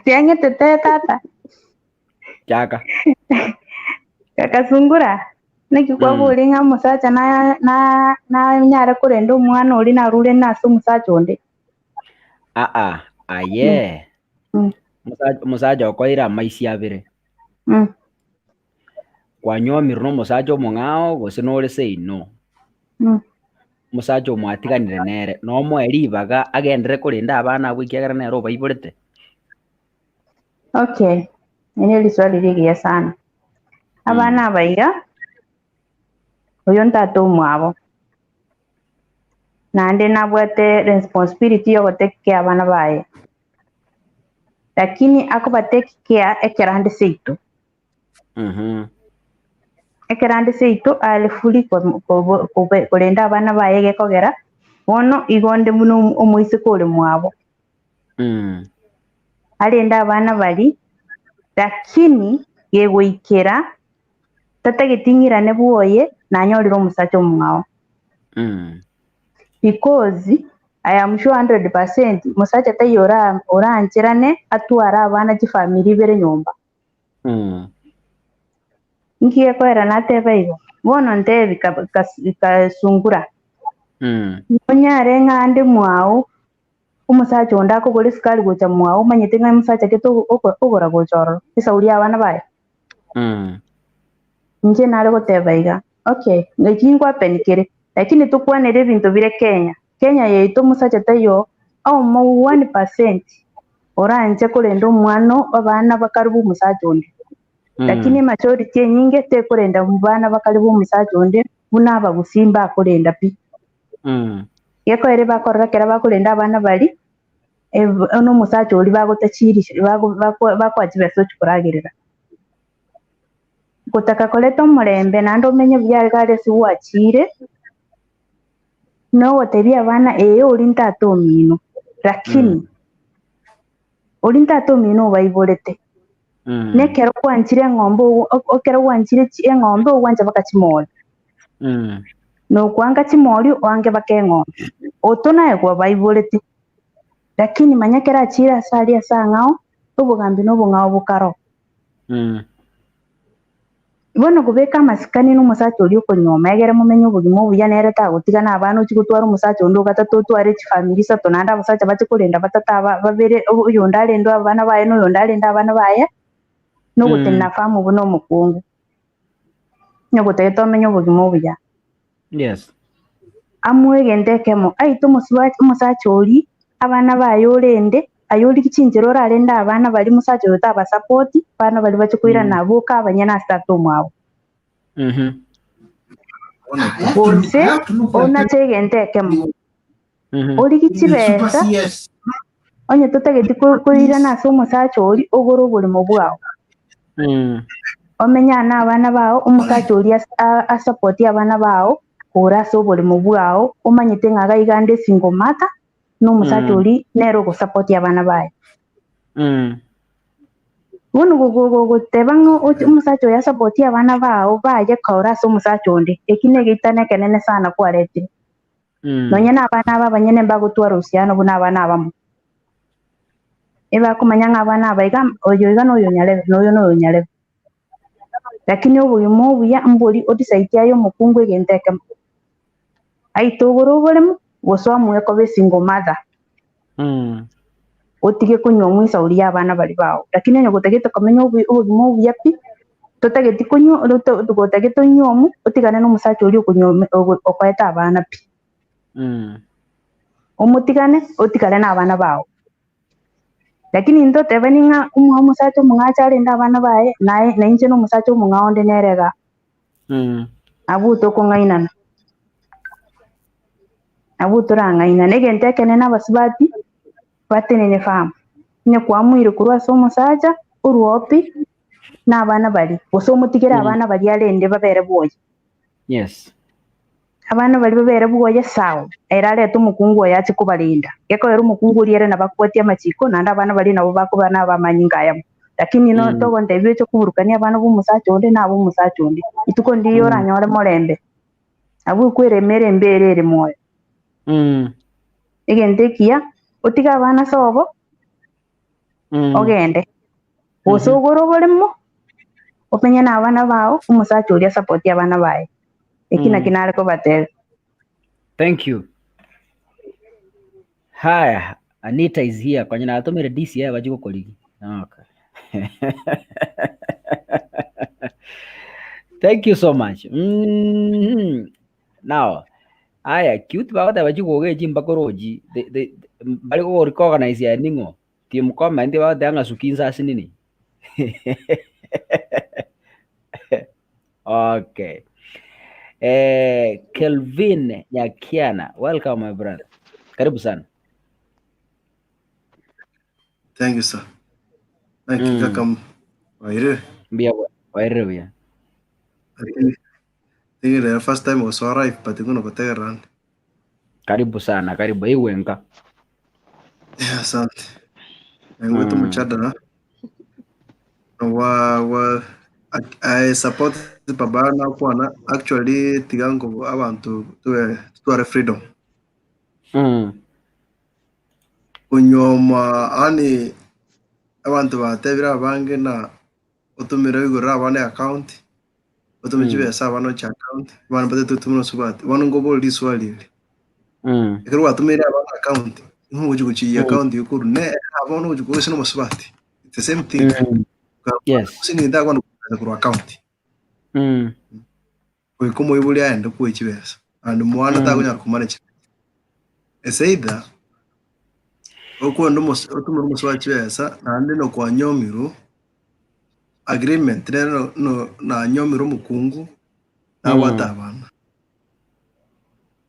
riang'etete tata Chaka. kaka sungura naki kwabori ng'a omosacha na na nanyare korenda omwana ori narure nase omosacha onde Aa, aye. Omosacha okoira amaisi abere. Kwanyomirwe na omosacha omong'ao gose nore seino. Omosacha omwatiganire nere nomoe ribaga agendere korenda abana abwo ekiagera nere obaiborete. Okay, eri riswali rigiya sana. Abana aba iga, oyo ntata omwabo. naende nabwate responsibility ya ogotake care abana baye. Lakini akobatake care ekero ande seito. Ekero ande seito are fully korenda abana baye gekogera bono igo onde buna omoiseke ore mwabo. Arende abana baria, lakini gegoikera tatageti ng'irane bwoye nanyorire omosacha omong'ao. Because I am sure 100% mosacha taiyo orancherane atware abana chifamiri ibere nyomba. Inki gekoera nateba igo? Bono ntebi kasungura, nonyare ng'a ande mwao omosacha onde akogora esukari gocha mwao omanyete ng'a omosacha gete ogora gocha ororo, esauri y'abana baye? Inche nare goteba iga, okay, eki nkohappen kere, lakini tokwanere ebinto bire Kenya. Kenya yaito omosacha taiyo omo 1% oranche korenda omwana abana bakare ba omosacha onde. Lakini emajority enyinge tekorenda bana bakare ba omosacha onde buna abagusii mbakorenda pi. Gekoera ebakorora ekero bakorenda abana baria, na omosacha oria bagotachirisha bakoa chibesa ochia koragerera. Gotaka koreta omorembe naende omenye buya iga are ase gwachire, nogotebia abana ee oria ntata omino, lakini oria ntata omino obaiborete. Nekero gwanchire eng'ombe ekero gwanchire eng'ombe ogwancha mpaka chimori. Nokwanga chimori oange mpaka eng'ombe. Oto naye kwabaiborete, lakini manya ekero achire ase aria ase ang'ao, obogambi na obong'ao bokare oo. Bono kobeka amasikani na omosacha oria okonyuoma egere momenye obogima obuya nere tagotiga na abana ochie gotwara omosacha onde ogatato otware chifamiri isato naende abasacha bache korenda batato aba babere oyonde arende abana baye na oyonde arende abana baye, na ogotenena famu buna omokungu. Onye gotagete omenye obogima obuya. Yes. Amoe egento ekemo, aite omosubati omosacha oria, abana baye orende, aye origie chinchera orarende abana baria omosacha oyo tabasapoti, abana baria bache koirana boka abanyene ase tata omwabo. Gose onache egento ekemo, origie chibesa, onye totageti koirana ase omosacha oria, ogore oboremo bwao. Omenye aa nabana bao, omosacha oria asapotie abana bao kore ase oboremo bwao, omanyete ng'a iga iga ande esingle mother, na omosacha oria nere ogosapotia abana baye. Bono gogoteba ng'a omosacha oyo asapotie abana bao baye kore ase omosacha onde, eki negeitano ekenene sana kwaretire. Nonya nabana aba abanyene mbagotwara uhusiano buna abana abamo. Ebakomanya ng'a abana aba iga, oyo iga noyo nyarebe, na oyo noyo nyarebe. Lakini obogima obuya mbori odecide aye omokungu egento ekemo. Aite ogore oboremo, gose omoe koba esingle mother. Otige konywa omwisauri ya abana baria bao. Lakini onye gotagete komenya obogima obuya pi, totageti konywa gotagete onywe omo, otigane na omosacha oria okonywa okoete abana pi. Omotigane, otigare na abana bao. Lakini intotebani ng'a omosacha omong'acha arende abana baye, naye nainche na omosacha omong'ao onde nere igaa. Abwo tokong'ainana. Abwo torang'ainane. Egento ekenene abasubati batenene famu. Onye kwamoire korwa ase omosacha, orwe oo pi, na abana baria, gose omotigere abana baria arende babere bwoye. Yes. Abana baria babere bwoye sawa, ere arete omokungu oye ache kobarenda. Gekoera omokungu oria ere nabo akobwatia amachiko, naende abana baria nabo bakoba na abamanyinga ayamo. Lakini no togontebia oche koburukania abana b'omosacha onde na ab'omosacha onde. Rituko ndiiyo oranyore morembe. Abwo ekwerema ere embe ere ere moyo. Egento ekiya, otige abana ase obo, ogende. Gose ogore oboremo, omenye na abana bao, omosacha oria asapotie abana baye. Eki naki nare kobatebia. Thank you. Haya, Anita is here. Kwanya natomire DCI bachi gokorigi. Okay. Thank you so much. Now, aya cute bagoteba chigogo echi mbakorochi. They bari gorecognize ya ning'o. Team comment bagoteba ng'a suki insasi nini. Okay. Eh, Kelvin Nyakiana, welcome my brother. Karibu sana. Thank you, sir. Thank you, Mm. kaka. Wairire. Mbuya wairire buya. Think the first time was arrive, but ngono kotegererana. Karibu sana, karibu igwenka. Yeah, asante. Ngwetu Mm. muchadara. Wa wa I, I support baba na kwana actually tigango abantu tuwe tuware freedom. Mm. Kunyoma ani abantu batebire abange na otumire igoro abana account otume Mm. chibesa abana ochi account abana batete otumire osubati bono ngobora riswali eri Mm. ekero gwatumire abana account nigo ogochi gochiiyia Mm. account yokorwa ne abana ogochi kogesa na omosubati it's the same thing Mm. Yes. gose ninto akwana kogesa korwa account Mm. goika omoibori aende koa chibesa and omwana Mm. takonyara komana chibesa it's either okwenda omos otumire omosubati chibesa naende nokwanyomirwe agreement nere no no nanyomirwe omokungu nabwate Mm. abana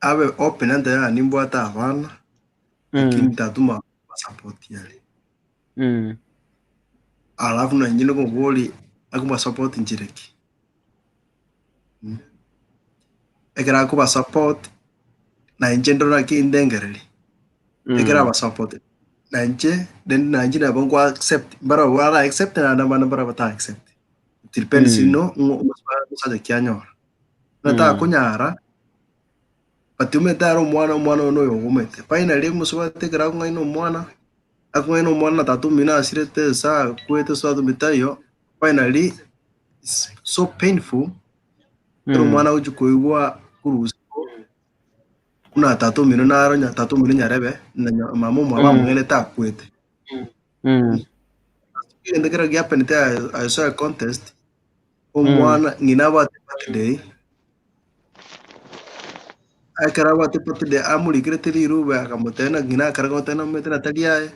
abe open ante yaya nimbwate abana lakini Mm. tatuma support yare Mm. alafu nainche nikomobori akoba support nchera ki Mm. Ekero akoba support nainche ndore naki ndengereri ekero Mm. aba support nainche then nainche nabo nko accept mbarabwo bara accept naende abande mbarabwo bata accept it depends Mm. no ng'o omosacha ki anyora buna Mm. takonyara but omanyete are omwana omwana oyo noyo ogomete finally omosubati ekero akong'aina omwana akong'aina omwana na tata omino asirete ase akwete ase atomete taiyo finally it's so painful ekero Mm. omwana agochi koigwa korwa isiko buna tata omino naro nya tata omino nyarebe na nya mama omwabo Mm. among'ainete akwete. Mm. Egento kero giapenete I, I saw a contest Mm. omwana ng'ina abwate birthday ekero abwate birthday amorikerete rirube akamotebia ng'a ng'ina akare goteba nomanyete na tari aye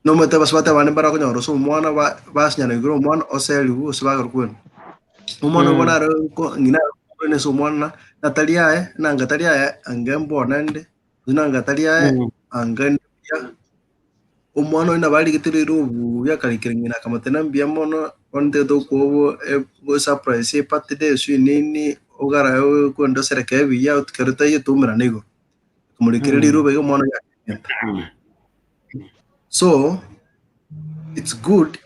nomanyete abasubati abande mbarakonyora ase omwana ba basinyana igoro omwana oseriwu gose bagera kwenu. Omwana obo Mm. naro ko ng'ina akorwa ase omwana natari aye nanga tari aye ange mbone inde gose nanga tari aye Mm. ange inde buya. Omwana oyo nabo arigete rirobu buya akarikera ng'ina akamotebia mbuya mono bono ntagete gokoa obo surprise ebirthday sijui nini ogarae okwenda oserekee buya ekero taiyo toumerane igoro. Akamorikera Mm. rirobe iga omwana oyo akagenda. So it's good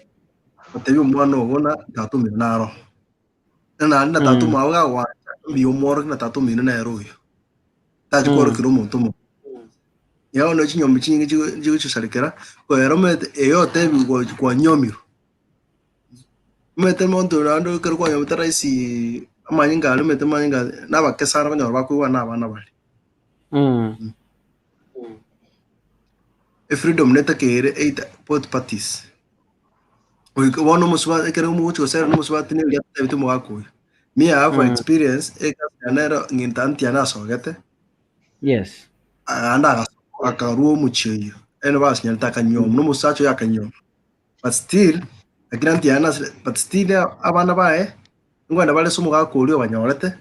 gotebia omwana ogo ng'a tata omino naro. Na naende na tata Mm. omwabo gagwancha mbuya omworokia na tata omino nere oyo. Tachi Mm. kworokera omonto omobe. Iga bono chinyomba chinyinge chigo chigochisarekera, kogera omanyete eyo otebiwa kwanyomirwe. Omanyete omonto naende ekero kwanyomete rahisi amanyinga aria omanyete amanyinga na abake sana okonyora bakoigwana na abana baria. Mm. Efreedom netakeire either both parties. Goika bono omosubati ekero mogochi gosera na omosubati nigo atabete omogaka oyo. Me I have Mm. experience egasi yane ero ng'into aunty yane asogete Yes. naende akarwa omochie oyio ere basinyarete akanyuoma na omosacha oyo akanyuoma but still lakini aunty yane ase but still abana baye ngoenda bare ase omogaka oria obanyorete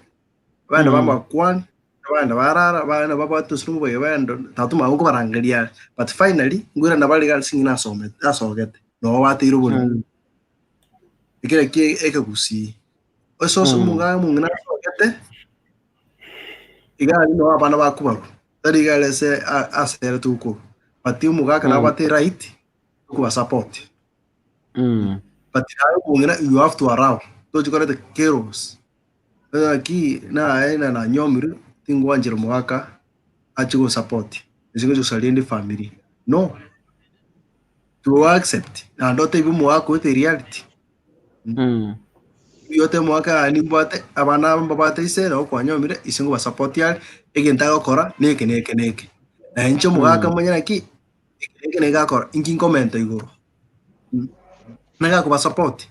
baenda Mm. bamakwani baenda barara baenda babwate ase omobaye baenda tata omwabo nkobarangeria are but finally nkoirana bare iga ase ng'ina asomete asogete nabo bateire oboremo. Mm. Ekero eki ekegusii ase ase Mm. omong'ina omong'ina asogete iga aria nabo abana bakobarwa tari iga aria ase a- aserete gokorwa but omogaka Mm. nabwate right okobasupport Mm. but naye omong'ina you have to allow tochi koreta chaos naki naye na nanyomirwe tingwanchera omogaka ache gosupport ase ngochi gosaria ende efamiri no to accept naende otebie omogaka oyo the reality Mm. oyo otebie omogaka aa nimbwate abana aba mbabwate ise nabo kwanyomire ise ngobasupport are egento agokora neke neke neke na inche omogaka Mm. manye naki eke neke neke agakora inki nkomenta igoro naga kobasupport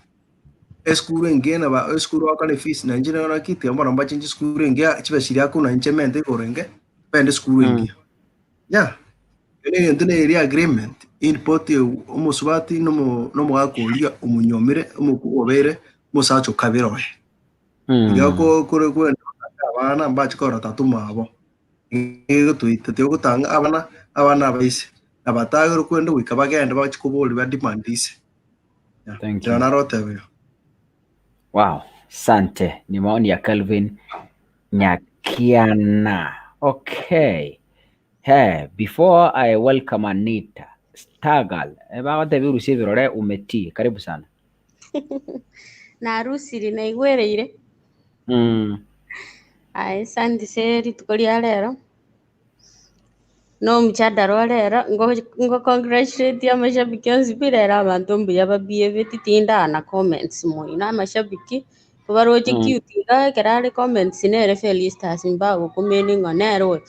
esukuru engiya naba esukuru bakore efees na inche nabo naki tiga bono mbachenche esukuru engiya chibesa chiria akuna inche mente igoro enge bende esukuru Mm. engiya yeah ere egento nere agreement in both omosubati na omo na omogaka oria omonyomire omoku obeire omosacha okabere oye. Iga Mm. ko kore kwenda. Abana mbache korora tata omwabo. Egotoita tigotanga abana, abana abaise, na batagere kwende goika bagende bache koboria ba demand ise. Yeah. Thank Ndio you. naroteba igo. Wow, sante. Ni maoni ya Calvin Nyakiana. Okay. Hey, before I welcome Anita Stagal. Eh, bagotebi urusie ebirore umetii. Karibu sana. Narusiri naigwereire. Aye asante ase rituko ria rero, na omchadara o rero, ngo- ngo congratulate amashabiki onsi pi rero abanto mbuya ba behaveti tindana comments moino amashabiki, kobaroche cute iga ekero are comments nere Felistus mbagokumeni ng'a nere oyo.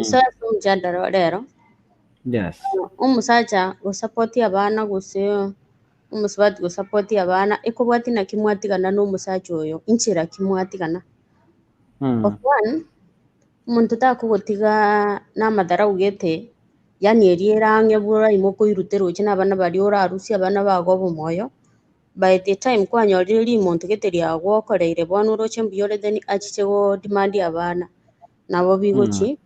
So ase omchadara o rero, Yes. omosacha gosupport abana gose omosubati gosupport abana, ekobwatia naki mwatigana na omosacha oyo, inchera ki mwatigana. Of one, omonto takogotiga na amadharau gete, yaani eria ere ang'e buna ime okoirutera roche na abana baria orarusie abana bago obomoyo, by the time kwanyorire rimonto gete riagokoreire bono oroche mbuya ore then achiche go demand abana, nabo bigochi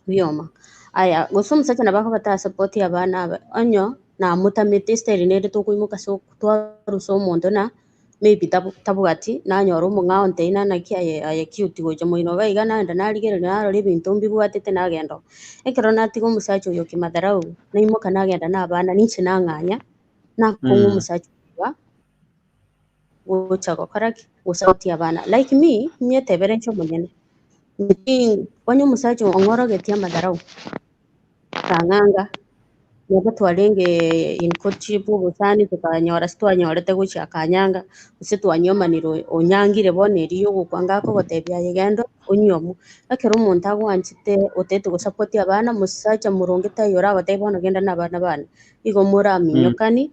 bioma. Aya, gose omosacha nabo akoba tasapoti abana aba, onye namotamete estyle nere tokoimoka ase twarusa omonto na maybe tabwati, nanyora omong'ao ontebia na naki aye aye cute gocha moino iga iga naenda narigereria narora ebinto mbibwatete nagenda oo. Ekero natiga omosacha oyo kimadharau, naimoka nagenda na abana ninche nang'anya, nakong'a omosacha oyo iga, gocha gokora ki? Gosapotia abana. Like me, nyetebere inche omonyene, onye omosacha ong'orogetie amadharau, akang'anga, nabo twarenge in courtship obosani tokanyora ase twanyorete gochia akanyanga, gose twanyiomanire onyangire bono erio ogokwa ngakogotebia aye genda onyiomwe. Ekero omonto agwanchete otagete gosapotia abana, mosacha moronge taiyo oragotebie bono genda na abana bane, igo moraminyokani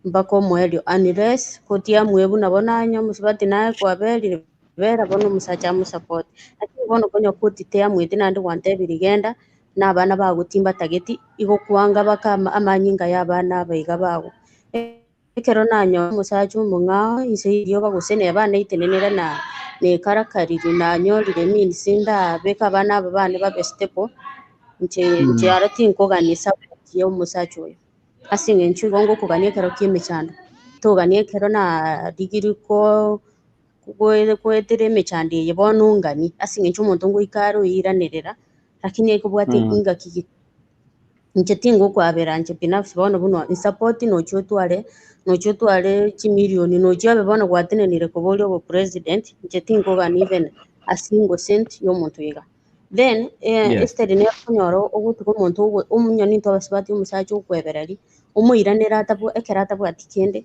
mpaka omoerio unless kotiamue buna bono anya omosubati naye kwaberire bera bono omosacha amosupport. Lakini bono konya koti teamueti naende gwantebirie genda na abana bago timbatageti, igo kwanga baka amanyinga ya abana aba iga bago. Ekero nanyora omosacha omong'ao inse y'erioba gose neba naitenenere na nekarakariri nanyorire means ndabeke abana aba bane babe stable, inche inche aro tinkogania support ya omosacha oyo. Ase eng'encho igo ngokogania ekero kia emechando, togania ekero narigirie ko goetera emechando eye bono onganie, ase eng'encho omonto ngoika are oiranerera, lakini ekobwate ingaki gete. Inche tingokwabera inche binafsi bono buna insupport nochia otware, nochia otware chimilioni, nochia obe bono gwatenenire koboria obopresident, inche tinkogania even a single cent ya omonto iga. Then instead nere okonyora ogotuga omonto omonye nintwe abasubati omosacha okwebereria, omoiranere atabwa ekero atabwati kende,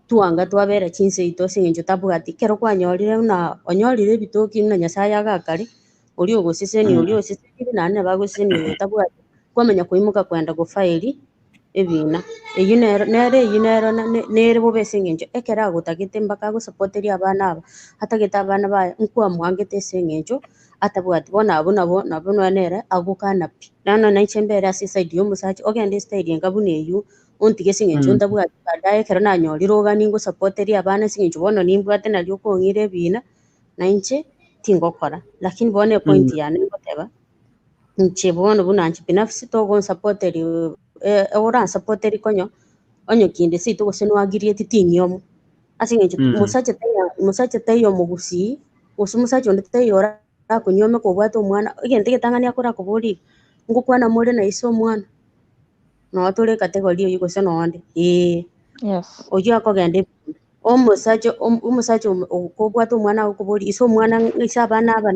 twanga twabera chinse ito ase eng'encho tabwati. Ekero kwanyorire buna onyorire ebitoki buna Nyasaye agakare, oria ogosesenia oria osesenirie naende nabo agosesenia oyo otabwati, kwamanya koimoka kwenda gofaili ebina. Eywo nero nere eywo nero nere bobe ase eng'encho ekero agotagete mpaka agosapoteria abana aba, atagete abana baye, nkwamwangete ase eng'encho atabwati. Bono abwo nabo nabo nonya nere agokana pi. Nano nainche mbere ase eside ya omosacha, ogende estyle enga buna eywo, ontige ase eng'encho ntabwati baadaye ekero nanyorire ogani ngosapoteria abana ase eng'encho bono nimbwate nario okong'ira ebina, nainche tingokora. Lakini bono epoint yane ngoteba, inche bono buna inche binafsi togonsapoteria oransapoterie konya onye kinde seito gose noagirieti ting'iomo. Ase eng'encho mosacha taiyo mosacha taiyo omogusii, gose omosacha onde taiyo orakonyuome kobwate omwana, egento egetang'ani akorakoborie iga, ngokwana more na ise omwana, noo tore ecategory eywo gose nonde, eh. Yes. Oyio akogenda omosacha omosacha kobwate omwana agokoboria ise omwana ise abana aba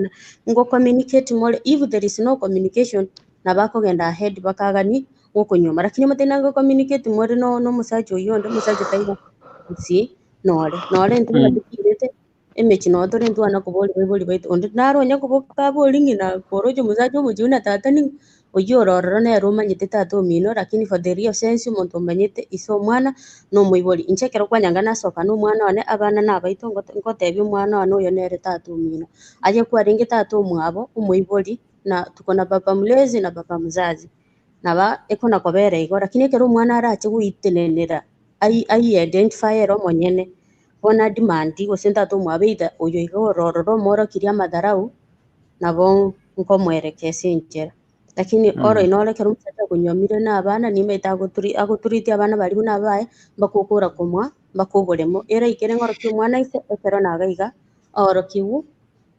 ngo communicate more, if there is no communication nabo akogenda ahead bakagani gokonyuoma. Lakini omotebie nango communicate more na omosacha oyio onde, omosacha taiyo gusii nore, nore intwe buna tokinete emechie noo tore intwe abana koboria baibori baito, onde naro onye koboka abori ng'ina koroche omosacha omochie buna tata ning'o, oyio ore ororo nere omanyete tata omino lakini for the real sense omonto omanyete ise omwana na omoibori. Inche ekero kwanyanga nasoka na omwana one abana nabaito ngotebia omwana one oyo nere tata omino. Aye kwarenge tata omwabo omoibori na tuko na baba mlezi na baba mzazi, naba ekona kobera igo lakini ekero omwana arache goitenenera ai identify ere omonyene. Bono ademand gose tata omwabo either oyo iga ore ororo omoorokirie amadharau, nabo nkomoerekesa ase enchera. Lakini oro inore ekero omosacha akonywomire na abana nimaete agotri agotreat abana baria buna abaye, mpaka okora komoa mpaka oboremo. Ere aikere ng'orokie omwana ise ekero naga iga aorokigwe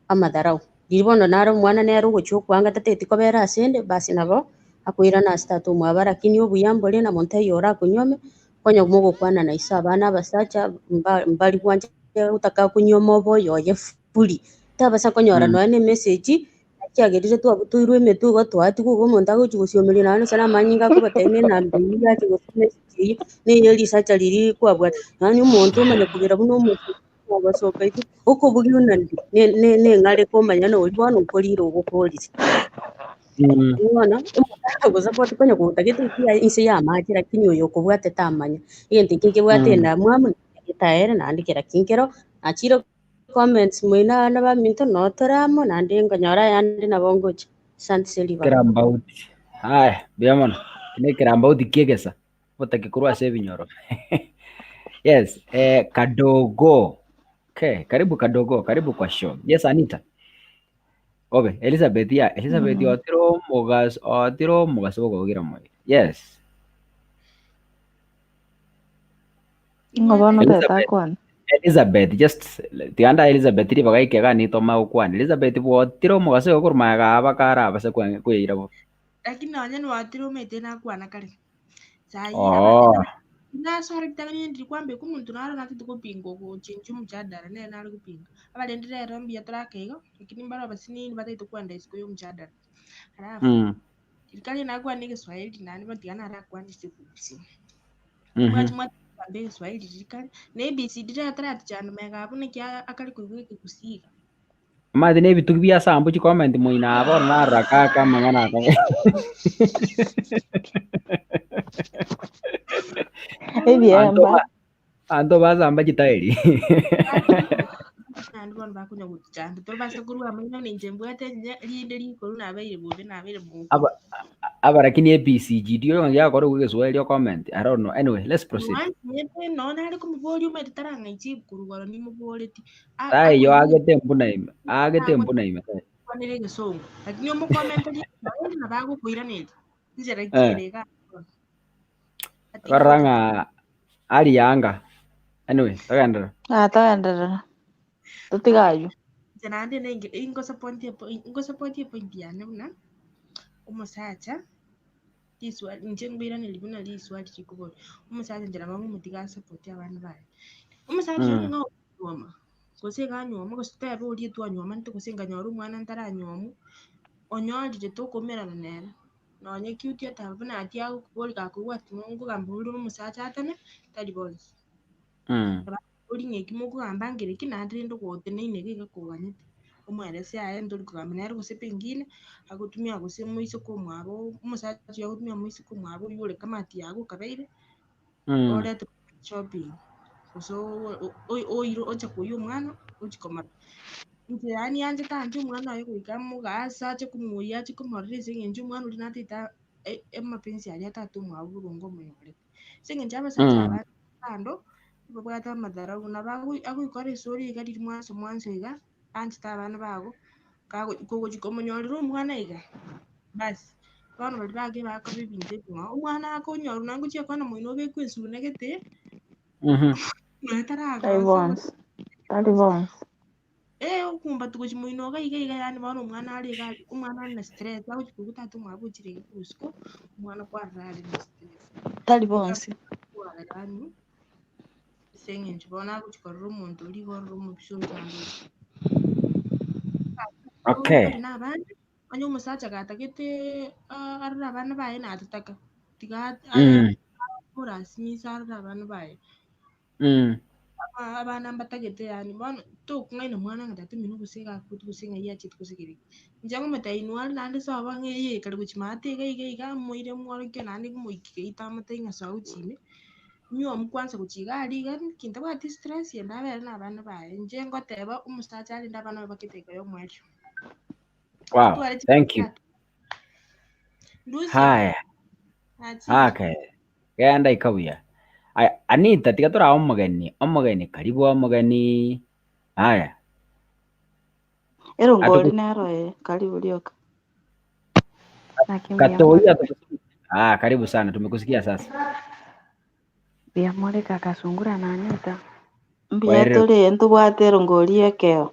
amadharau. Riria bono naro omwana nere ogochia okoanga tateti kobera asende, basi nabo akoirana ase tata omwabo. Lakini obuya mbore na monto oyo orakonywome, konya mogokwana na iso abana abasacha mba mbari gwancha otaka konywoma obe oyoye fully. Tabasa konyora nonya na emessage, ekiagerire twabutoirwe emetwe igo twatigwa igo omonto agochi gosiomeria nonya gose na amanyinga akobatebia ng'a enamba eywo yache gose emessage eywo, neye risacha riria kwabwate. Yaani omonto omanye kobera buna omonto. Ogosoka iko, okobugia onani, ne- ne- neng'are komanya na oria bono okorire ogokorire. Bono, omonto agosupport konya gotagete ekiya inse y'amache lakini oyo okobwate tamanya. Egento ekio nkebwate endamwamu, getaere naende kera ki nkero, nachire comments moino abana baminto noo tore amo naende nkonyora ayande nabo ngocha. Asante ase ribaga. Kerambauti. Haya, mbuya mono. Eki ne ekerambauti kia egesa. Otake korwa ase ebinyoro. Yes, eh, kadogo. Okay, karibu kadogo, karibu kwa show. Yes, Anita. Obe, Elizabeth ya, Elizabeth mm. otiro omugaso, otiro omugaso bogogira moyo. Yes. Ng'o bono tata Elizabeth. akwana? Elizabeth, just tiganda Elizabeth ribaga ikega nitoma gokwana. Elizabeth bwotire omogaso oyo korwa magega aba kara abase kweira bo. Lakini nonye nwatire omanyete nakwana kare. Sai Oh. nasore ritang'ani ndiri kwambeka omonto naro natete gopinga ogochenchia omojadala nere nare gopinga. Abarende rero mbuya torake igo, lakini mbaro abasinini bataete kwenda isiko ya omojadala. Alafu rikari nakwana egeswahili naende bono tiga narakwane ekegusii. Mwachi mwatamba egeswahili rikare, na ABCD rero taratichanda magega abwo naki akare koigwa ekegusii iga. Omanyete na ebitugi bia sambu chikomenti moino aa bono narora kaka amang'ana aka. Abanto Ebiemba. ba- abanto basamba chitairi. Naende bono bakonya gotichanda tobasa korwa amaino buna inche mbwate rinya rinde rikoru nabeire bobe nabeire mokoro. Aba aba lakini ABCGD oyo ng'aki agokora igwa egeswahili okomenti I don't know. Anyway, let's proceed. Mwansinyete nonye nare komoboria omanyete tarang'aiche korwa igoro nimoboreti. Taiyo aagete embuna ime, aagete embuna ime taiyo. Kwanera egesongo. Lakini omokomenteria Kiswahili nabo agokoiraneria. Inchera ki Eh. ere iga bono? Ati Korora ng'a ari yanga. Anyway, togenderera. Ah, togenderera. Totiga aywo. Inche naende nenge ingosapontie ingosapotie epoint yane buna omosacha riswali inche nkoiraneria buna riswali rikoboria. Omosacha inche nabo ngomotiga asapotie abana baye. Omosacha oyo nigo Nyuoma, gose iga anyuoma, gose totebe oria twanyuomanete gose nkanyora omwana ntaranyuomwa, onyorire tokoumerana nere, nonye cute etaba buna atia agokoboria gakobwati ng'a nkogamba ore na omosacha atane, tari bonsi. Nabo akoboria ng'a eki mokogamba nkere ki naende rende ogoteneine iga iga koganyete, omoerese aye ntori kogamba nere gose pengine, agotumia gose moiseke omwabo omosacha oyio agotumia moiseke omwabo oywo ore kamati yago okabeire. Orete shopping gose oire oche koyia omwana ochie komorora. Inche yaani yanchete anche omwana oye goika amogase ache komoyia ache komorora ase eng'encho omwana oria natagete amapenzi aria tata omwabo boronge omonyorete. Ase eng'encho abasacha aba kando babwate amadharau nabo agoikora esori iga riria mwansa mwansa iga. Anchete abana bago, kago- kogochi komonyorera omwana iga, basi, bono baria bake bakoba ebinto ebing'ao, omwana akonyorwa naende ngochia kwana moino obekwe esuna gete, nonya Tari taragosa bonsi. Tari bonsi. Eh, okombati gochia moino iga iga iga yaani bono omwana are iga aria, omwana are na stress, agochi koigwa tata omwabo ochire iga korwa isiko, omwana kwarora are na stress. Tari bonsi. Kwara yaani. Ase eng'encho bono agochia korora omonto oria igo ororo omobisa ochande oria. Okay. Ore na abande, onye omosacha gatagete ah, arore abana baye natataka, tiga amorasimise arore abana baye. Abana mbatagete yaani bono tokong'aina mwana ng'a tata omino gose iga akwete gose ng'ai achete gose kere ki. Inche ngomotebia inwe are naende sobo ng'a eye ekare gochia maate iga iga iga moire mworokia naende moike geita amotebi ng'a soa gochia ime. Inwe omokwansa gochia iga aria iga nki ntabwati stress ende abere na abana baye. Inche ngoteba omosacha arende abana baye mpaka edageka ya omoerio. Wow, Atware thank you. chingaki. Ndusia. Haya. Nachire. Okay. Genda ika buya. Aya, Anita tiga torae omogeni, omogeni karibu omogeni. Aya. Erongori Atuku nero eye, karibu rioka. Naki mbuya Katoia more. atukusikia. Ah, karibu sana tumekusikia sasa. Mbuya more kaka Sungura na Anita. Mbuya Waerere. tore ntobwate erongori ekeo.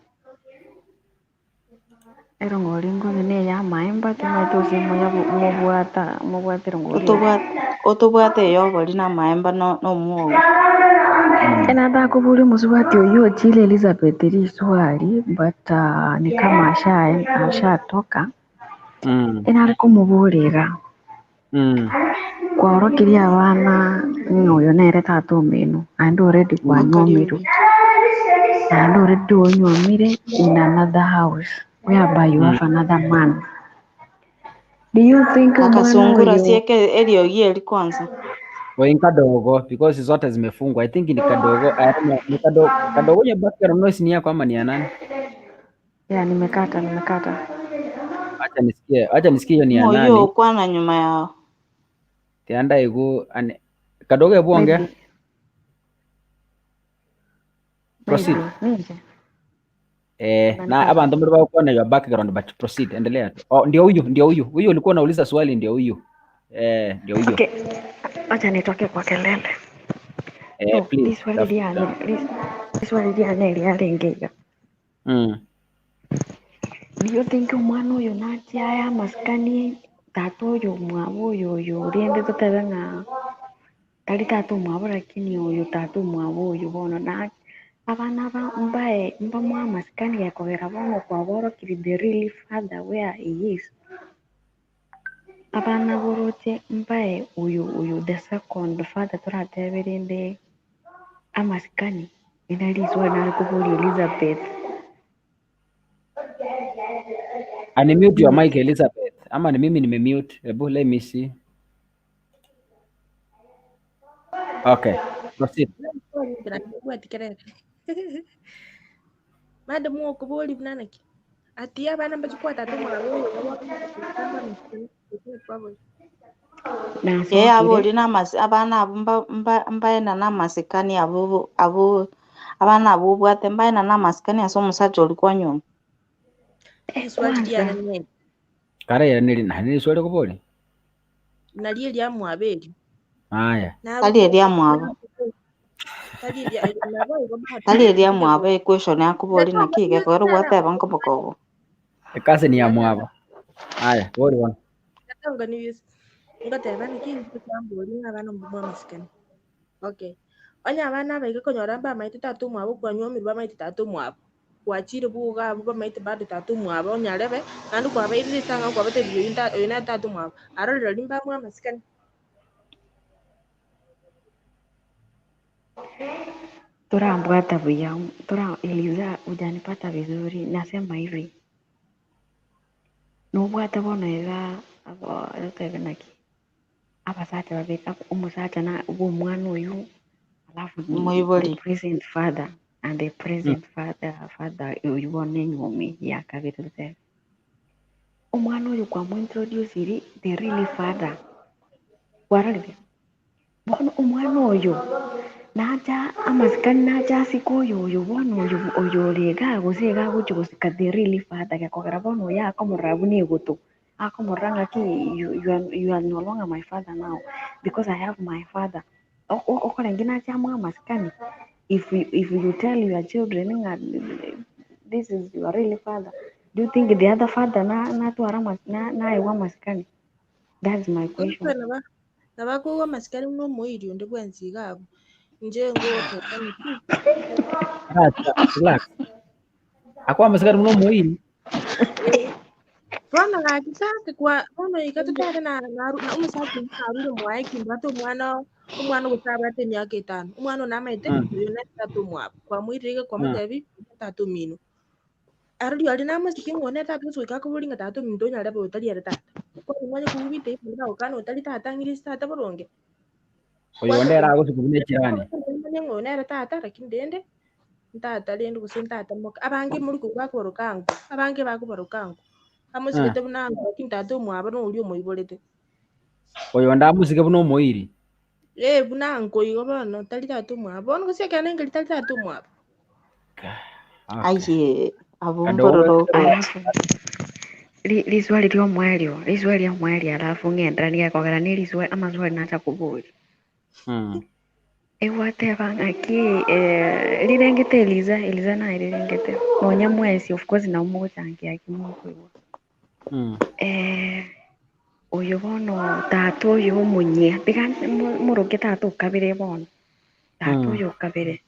Erongori nkonye ne ey'amaemba timanyeti gose moyabu- mobwata mobwate erongori eye. Otobwate otobwate eyobori na amaemba no nomwogo. Enataka koboria omosubati oyio ochire Elizabeth riswali but uh, ni kama asha ashatoka enare komoborera kwaorokirie abana ng'a oyo nere tata omino naende already kwanywomirwe naende already onywomire in another house whereby you have another man do you think omwana Akasungura oyo sieke eriogi eri kwanza. Oin kadogo because zote zimefungwa. I think ni kadogo. I don't know, ni kadogo. Kadogo ya background noise ni yako ama ni ya nani? yeah, nimekata nimekata Acha nisikie. Acha nisikie hiyo ni ya Ng'o nani. oyio okwana nyuma yao. Tianda igu ane kadogo hebu ongea. maybe Proceed. maybe ninje Eh, na unanipata abantu mbona bakwana your background but proceed, endelea tu. Oh, ndio huyu, ndio huyu. Huyu ulikuwa unauliza swali ndio huyu. Eh, ndio huyo. okay acha nitoke kwa kelele Eh, so please. riswali Tafuta. riane riswali riane riarenge iga Do you think omwana oyo nachiaya amasikani tata oyo omwabo oyo oyo rende totebe ng'a tari tata omwabo lakini oyo tata omwabo oyo bono na abana aba mbae mbamoe amasikani gekogera bono kwaborokiri the real father where he is abana boroche mbae oyo oyo the second father toratebe rende amasikani ina riswali nare koboria Elizabeth Unmute your mic Elizabeth. Ama ni mimi nimemute. Hebu let me see. Okay. Proceed. Bwati kelele madam okobori buna naki ati abana mbachikwata ate omwabo oyo Ee nasokire abori namasi abana abo mba- mba- mbaena namasikani abo abo abana abo obwate mbaena namasikani ase omosacha oria kwanyoma. eh, riswali kwanza riane neri Kare ya nili na nili swali kuboli. nari eriamwabo erio Haya. Tari eriamwabo. tari eria nabo igo Tari eriamwabo equestion akobori naki gekogera obwateba nkobokobo. Ekasi ni ya mwabo. Haya, bori bwana. Gatongani ngoteba naki mbori ng'a abana mbamwa amasikani okay onye abana abaike konyora mbamaete tata omwabo kwanywomirwe bamaete tata omwabo kwachire buga abwo bamaete bado tata omwabo onyarebe naende kwabairire esanga kwabatebirie oyo nta- oyo nere tata omwabo aro rirorio mbamwa amasikani Torambwata buya tora Eliza hujanipata vizuri nasema hivi nobwate bono iga abo totebe naki abasacha babere omosacha na bwa omwana oyo alafu the Moibori. present father and the present father father oyo bono enyomi ya kabere totebe omwana oyo kwamuintroduciri the real father kwarorire bono omwana oyo nacha amasikani nacha asika oyo oyo bono oyo oyo ore iga gose iga agochi gosika the real father gekogera bono oyo akomorora buna egoto akomorora ng'aki you, you, are, you are no longer my father now because I have my father okorenge nacha amoe amasikani if you, if you tell your children ng'a this is your real father do you think the other father na natwara na naewa amasikani that's my question Oritwe naba nabakoigwa amasikani buna omoiri onde bwensi iga abwo inche ngoteba naki Relax, relax. Akwa masikani muno muhini. bono gaki sake kwa bono iga totebe na naru na omosacha oyio narure mwaye kimbwate omwana omwana gose abwate emiaka etano omwana one amaete oyo nere tata omwabo kwamoirire iga kwamotebi oyo tata omino aro rirorio namosike ng'a one tata gose goika akobori ng'a tata ominto onyarebe oyo tari ere tata kwani mwanye kobwita ebinto bagokana otari tata ng'ire ase tata boronge Oyo ndera agosukubuna echirani. manye ng'a oyo nere tata lakini rende ntata rende gose ntata moka abange muri kobua bakoboroka ango abange bakoboroka ango amosigete buna ango lakini tata omwabo noria omoiborete Oyo ndamusike buna omoiri. Eh, buna uncle igo bono, tari tata omwabo. Bono gose ekero nengeri tari tata omwabo. Okay. Aye, abwo Kadogo mbororo Alafu ri- riswali ria omwelio riswali ria omwelio alafu ng'enderanie gekogera ne riswali amaswali nacha koboria Egwateba ng'aki eh, rirengete Eliza, Eliza naye rirengete. Nonya mwensi of course nabo mogochangia ki mokoigwa. Eh, oyo bono tata oyo omonyia, tiga mo- moroke tata okabere bono, tata oyo okabere,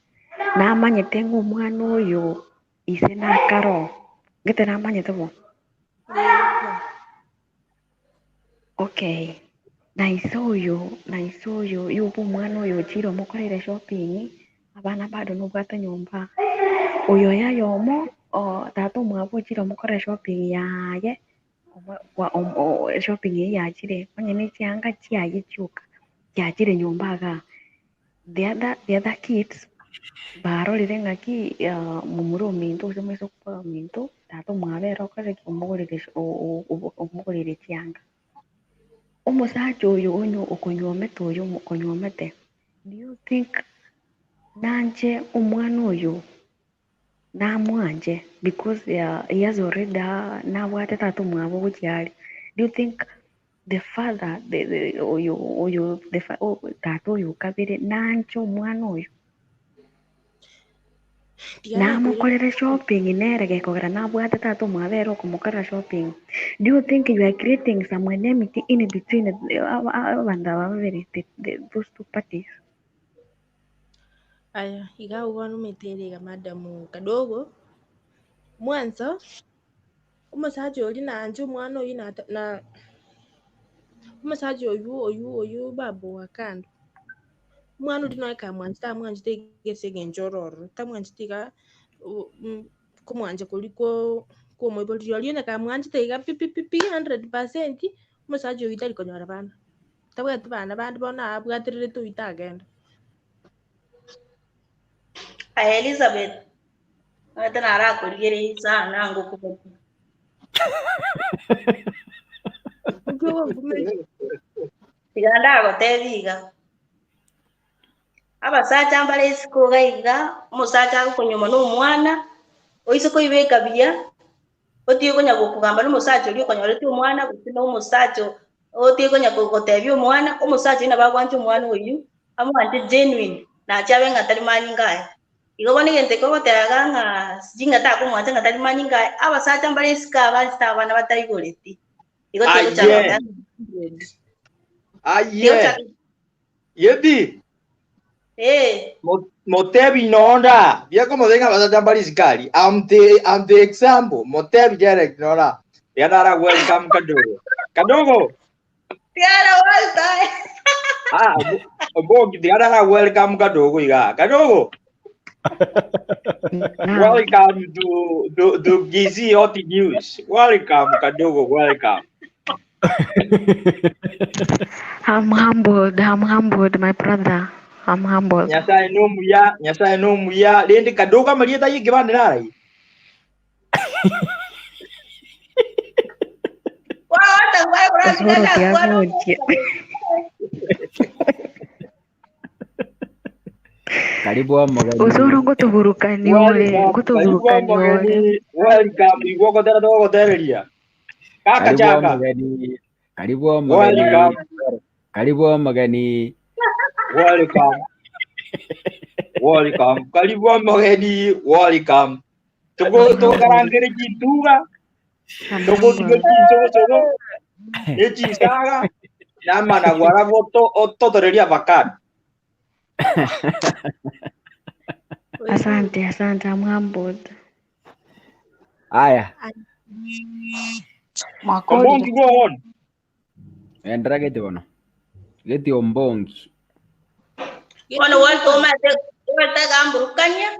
namanyete ng'a omwana oyo ise nakare oo, gete namanyete bo? Okay, na ise oyo, na ise oyo yuba omwana oyo ochire omokoreire shopping, abana bado nobwate nyomba, oyo oyo oyomo oo tata omwabo ochire omokorere shopping yaye, omo- kwa omo shopping eywo yachire, onye ne chianga chiaye chioka, chiachire nyomba igaa. The other, the other kids, barorire ng'aki momura ominto gose moiseke ominto, tata omwabo ere okorire ki? Omogorire omogorire chianga. Omosacha oyo onye okonywomete oyo okonywomete, do you think nanche omwana oyo namwanche because he has already nabwate tata omwabo gochia aria, do you think the father the the oyo oyo the fa tata oyo okabere nanche omwana oyo? Tiga nakoire Namokorere shopping nere gekogera nabwate tata omwabo ere okomokorera shopping. Do you think you are creating some enmity in between abanto aba babere the the those two parties? Aya, iga agwo bono omanyete ere iga madam kadogo, mwanso, omosacha oria naanche omwana oyio nata na omosacha oywo oywo oywo baba wa kando, omwana oria nonya kamwanchete amwanchete iga ase eng'encho ore ororo, tamwancheti iga o- komwancha koria ko komoiboria rirorio onye kamwanchete iga pi pi pi pi hundred percent, omosacha oyio tari konyora bana. Tabwati bana bande bono abwatererete oyio tagenda. Aye Elizabeth, omanyete narakorigereria sana ngokumeti. Inki ogonkumeti? Tiga ndagotebi iga. Abasacha mbare isiko iga iga, omosacha agokonyuoma na omwana, oise koibeka buya, otige konya gokogamba na omosacha oria okonyoreti omwana gose na omosacha otige konya gotebia omwana, omosacha oyio nabo agwancha omwana oyio, amwanche genuine, nache abe ng'a tari manyinga aye. Igo bono egento eke ogoteba iga ng'a sijui ng'a takomwancha ng'a tari manyinga aye, abasacha mbare isiko abanchete abana bataiboreti. Igo tigochaka Aye. goteba Aye. tigochaka Yebi. eh. Mo- Motebi nonda. Biako motenga abasacha mbari isikari. I'm the I'm the example. Motebi direct nora. Yanara welcome kadogo. Kadogo. Tiara Walter. Ah, Oboki tiara welcome kadogo iga. Kadogo. Welcome to to to GC Hot News. Welcome kadogo, welcome. I'm humbled, I'm humbled, my brother. I'm humbled. Nyasaye nomuya, Nyasaye nomuya. Rende kadogo amarieta yekebande narai. Osoro tiagochia. Karibu omogeni. Osoro ngotoburukani ore, Welcome, karibu ngotoburukani ore. omogeni. Welcome. Igwo gotera togotereria. Kaka Karibu chaka. omogeni. Karibu omogeni. Welcome. Karibu omogeni. Welcome. Welcome. Karibu omogeni. Welcome. Tugo tukarangere chituga. Tugotiga chinsogosogo. Echisaga. Namana gwara ototoreria avocado. Asante, asante, I'm humbled. Aya, Ombongi go on. endera geti bono. Geti ombongi. Bono Walter omanyete Walter agamburukania,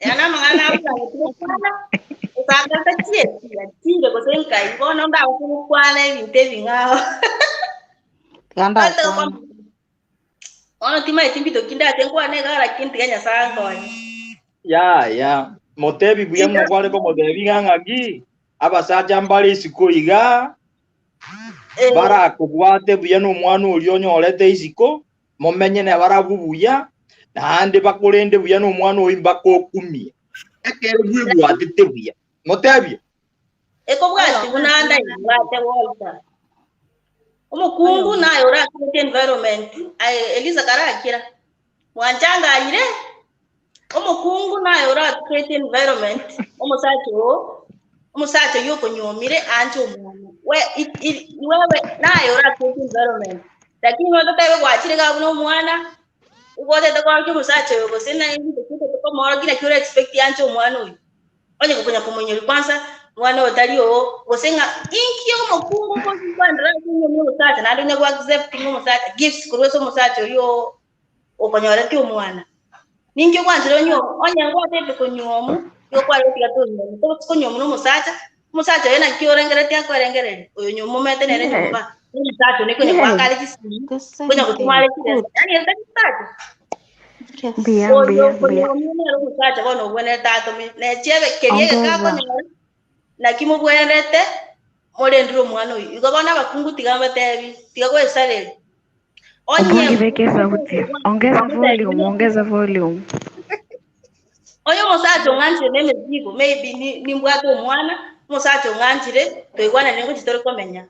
yaani amang'ana abwate gokwana, osanga tachieti achire gose nkai bono ndagose gokwana ebinto ebing'ao. Tiga Walter ndakwana. gokwana bono timanyeti mbito ki ndache nkwane iga lakini tiga Nyasaye ankonye. Ya ya. Motebi buya mwakware komotebi ng'a ng'aki abasacha mbare isiko iga Eh, barakobwate buya na omwana oria onyorete isiko. Momenye nabarabwo buya, naende bakorende buya na omwana oyio mbakokumie. Ekero bwebwatete buya. Motebie. Ekobwati buna ndaibwate Walter. Omokungu naye orakirete environment, aye Eliza karakira. Mwanchanganyire, omokungu naye orakirete environment, omosacha oo, omosacha oyio okonyuomire anche omwana. We, i- i- wewe naye orakirete environment. Lakini ototebe gwachire iga buna omwana, ogotete koorokia omosacha oyo gose naye egento ki okomorokia naki ore expect anche omwana oyio. Onye gokonya komoinyoria kwansa, mwana oyo tari oo, gose ng'a inki omokungu okobandera ase enyomba y'omosacha naende onye go accept ng'a omosacha gifts korwa ase omosacha oyio okonyoreti omwana. Ninki ogwanchera onyuomu? Onye ngwatete konyuomu, igo kware gotiga tonyuomu. Togochi konyuomu na omosacha, omosacha oyo naki orengereretie akorengereria, oyo nyomomete nere Yes. nyomba, omosacha one konya Yes. goaka are chisimi, The same konya gotoma are thing. chibesa, Good. yaani ere tari mosacha. Yes. Mbuya Oyo mbuya mbuya. okonyuomia nere omosacha bono obwenerete atome, nechiebe keria Ongeza. egekakonyora, naki mobwenerete morendere omwana oyio. Igo bono abakungu tiga mbatebi, tiga goesareria. Onye Ombongi beka esauti. Ongeza volume, ongeza volume. Onye omosacha ong'anchire na emesigo, maybe ni- nimbwate omwana, omosacha ong'anchire, toigwanane ngochi tore komenya.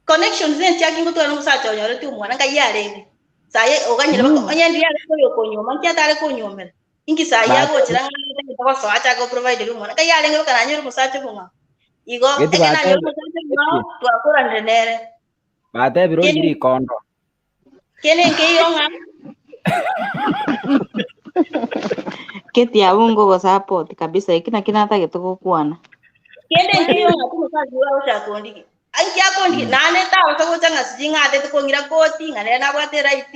Connections enchiaki ngotwara na omosacha onyoreti omwana nkai arenge. Saye oganyire baka Mm. onye ndiria arenge oyo okonyuoma nki atare konyuomera? Inki saye Bate- agochera ng'a atagete gosoa achake goprovidera omwana nkai arenge baka nanyore omosacha omong'ao. Igo Geti ekero nanyore batebe omosacha omong'ao twakoranire nere. batebire Kende origire ikondo. kende nkeiyo ng'a Keti abwo ngogosupport kabisa eki naki natagete gokwana. kende nkeiyo ng'a omosacha oyo agochaka kondigia. Inki akondigia? Naende tabasa gocha ng'a sijui ng'a atete kong'ira koti ng'a nere nabwate eright.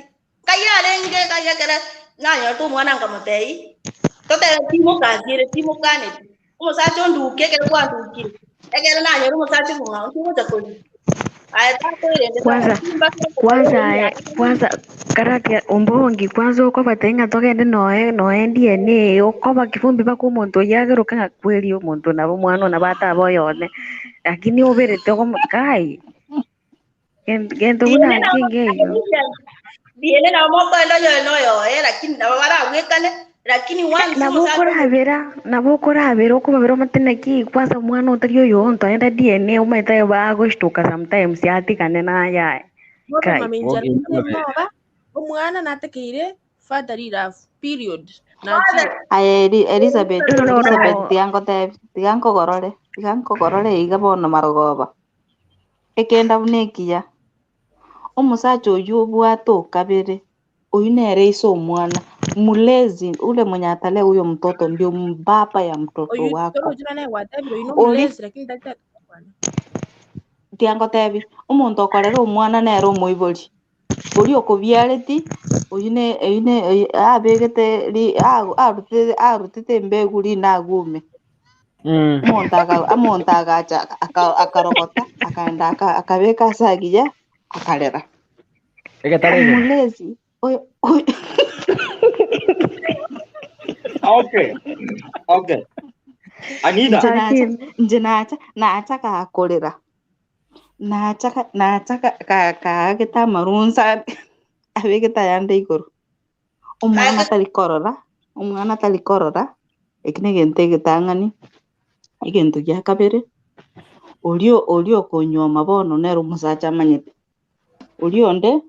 Nkai arenge nkai ekere nanyorete omwana nkamotebia, totebe timokasiere timokaneti, omosacha onduke ekero kwandukire, ekero nanyora omosacha omong'ao nki ogocha korigia? Aye tata oirende Kwanza tata timbasa kwanza aye kwanza karake ombongi kwanza okobatebia ng'a togende noe noe DNA okoba kifumbi mpaka omonto oyio ageroke ng'a kweri omonto nabo omwana one nabo ataba oyone lakini oberete okomo kai gen- gento buna DNA nabo nki nkeiyo. DNA nabo mokoenda onyore noyoye lakini nabo barabwekane lakini once Nabo omosacha okorabera nabo okorabera okobabera omate naki kwanza omwana otari oyo ntoenda DNA omanyete bagoshtuka sometimes atigane naye aye kai. Motoma minchera Oginga inche mabe. noba omwana natekeire fatherly love period nachire father Aye Eli- Elizabeth, No no Elizabeth no tiga ngotebi, tiga nkogorore, tiga nkogorore iga bono marogoba. Ekenda buna ekiya. Omosacha oyio obwate okabere, oyio nere ise omwana, mlezi ule mwenye atalea huyo mtoto ndio baba ya mtoto oyu wako. torochira naye gwatebire oyu Ori nomulezi lakini tari tata omwana tiga ngotebi, omonto okorera omwana nere omoibori. Oria okobiareti, oyio ne oyio ne oyi abegete ri arutete arutete embegu rinagume. Omonto aka omonto agacha aka akarogota akaenda aka akabeka ase agiya akarera. Egetare igoro. Omulezi oyo oyo Okay. Okay. Anita. inche nacha Lakini inche nacha nacha gakorera nacha ga- nacha ga- ga- kaagete amarunsa abegete ayande igoro omwana tari korora omwana tari korora eki na egento egetang'ani egento gia kabere oria oria okonyuoma bono nere omosacha amanyete oria onde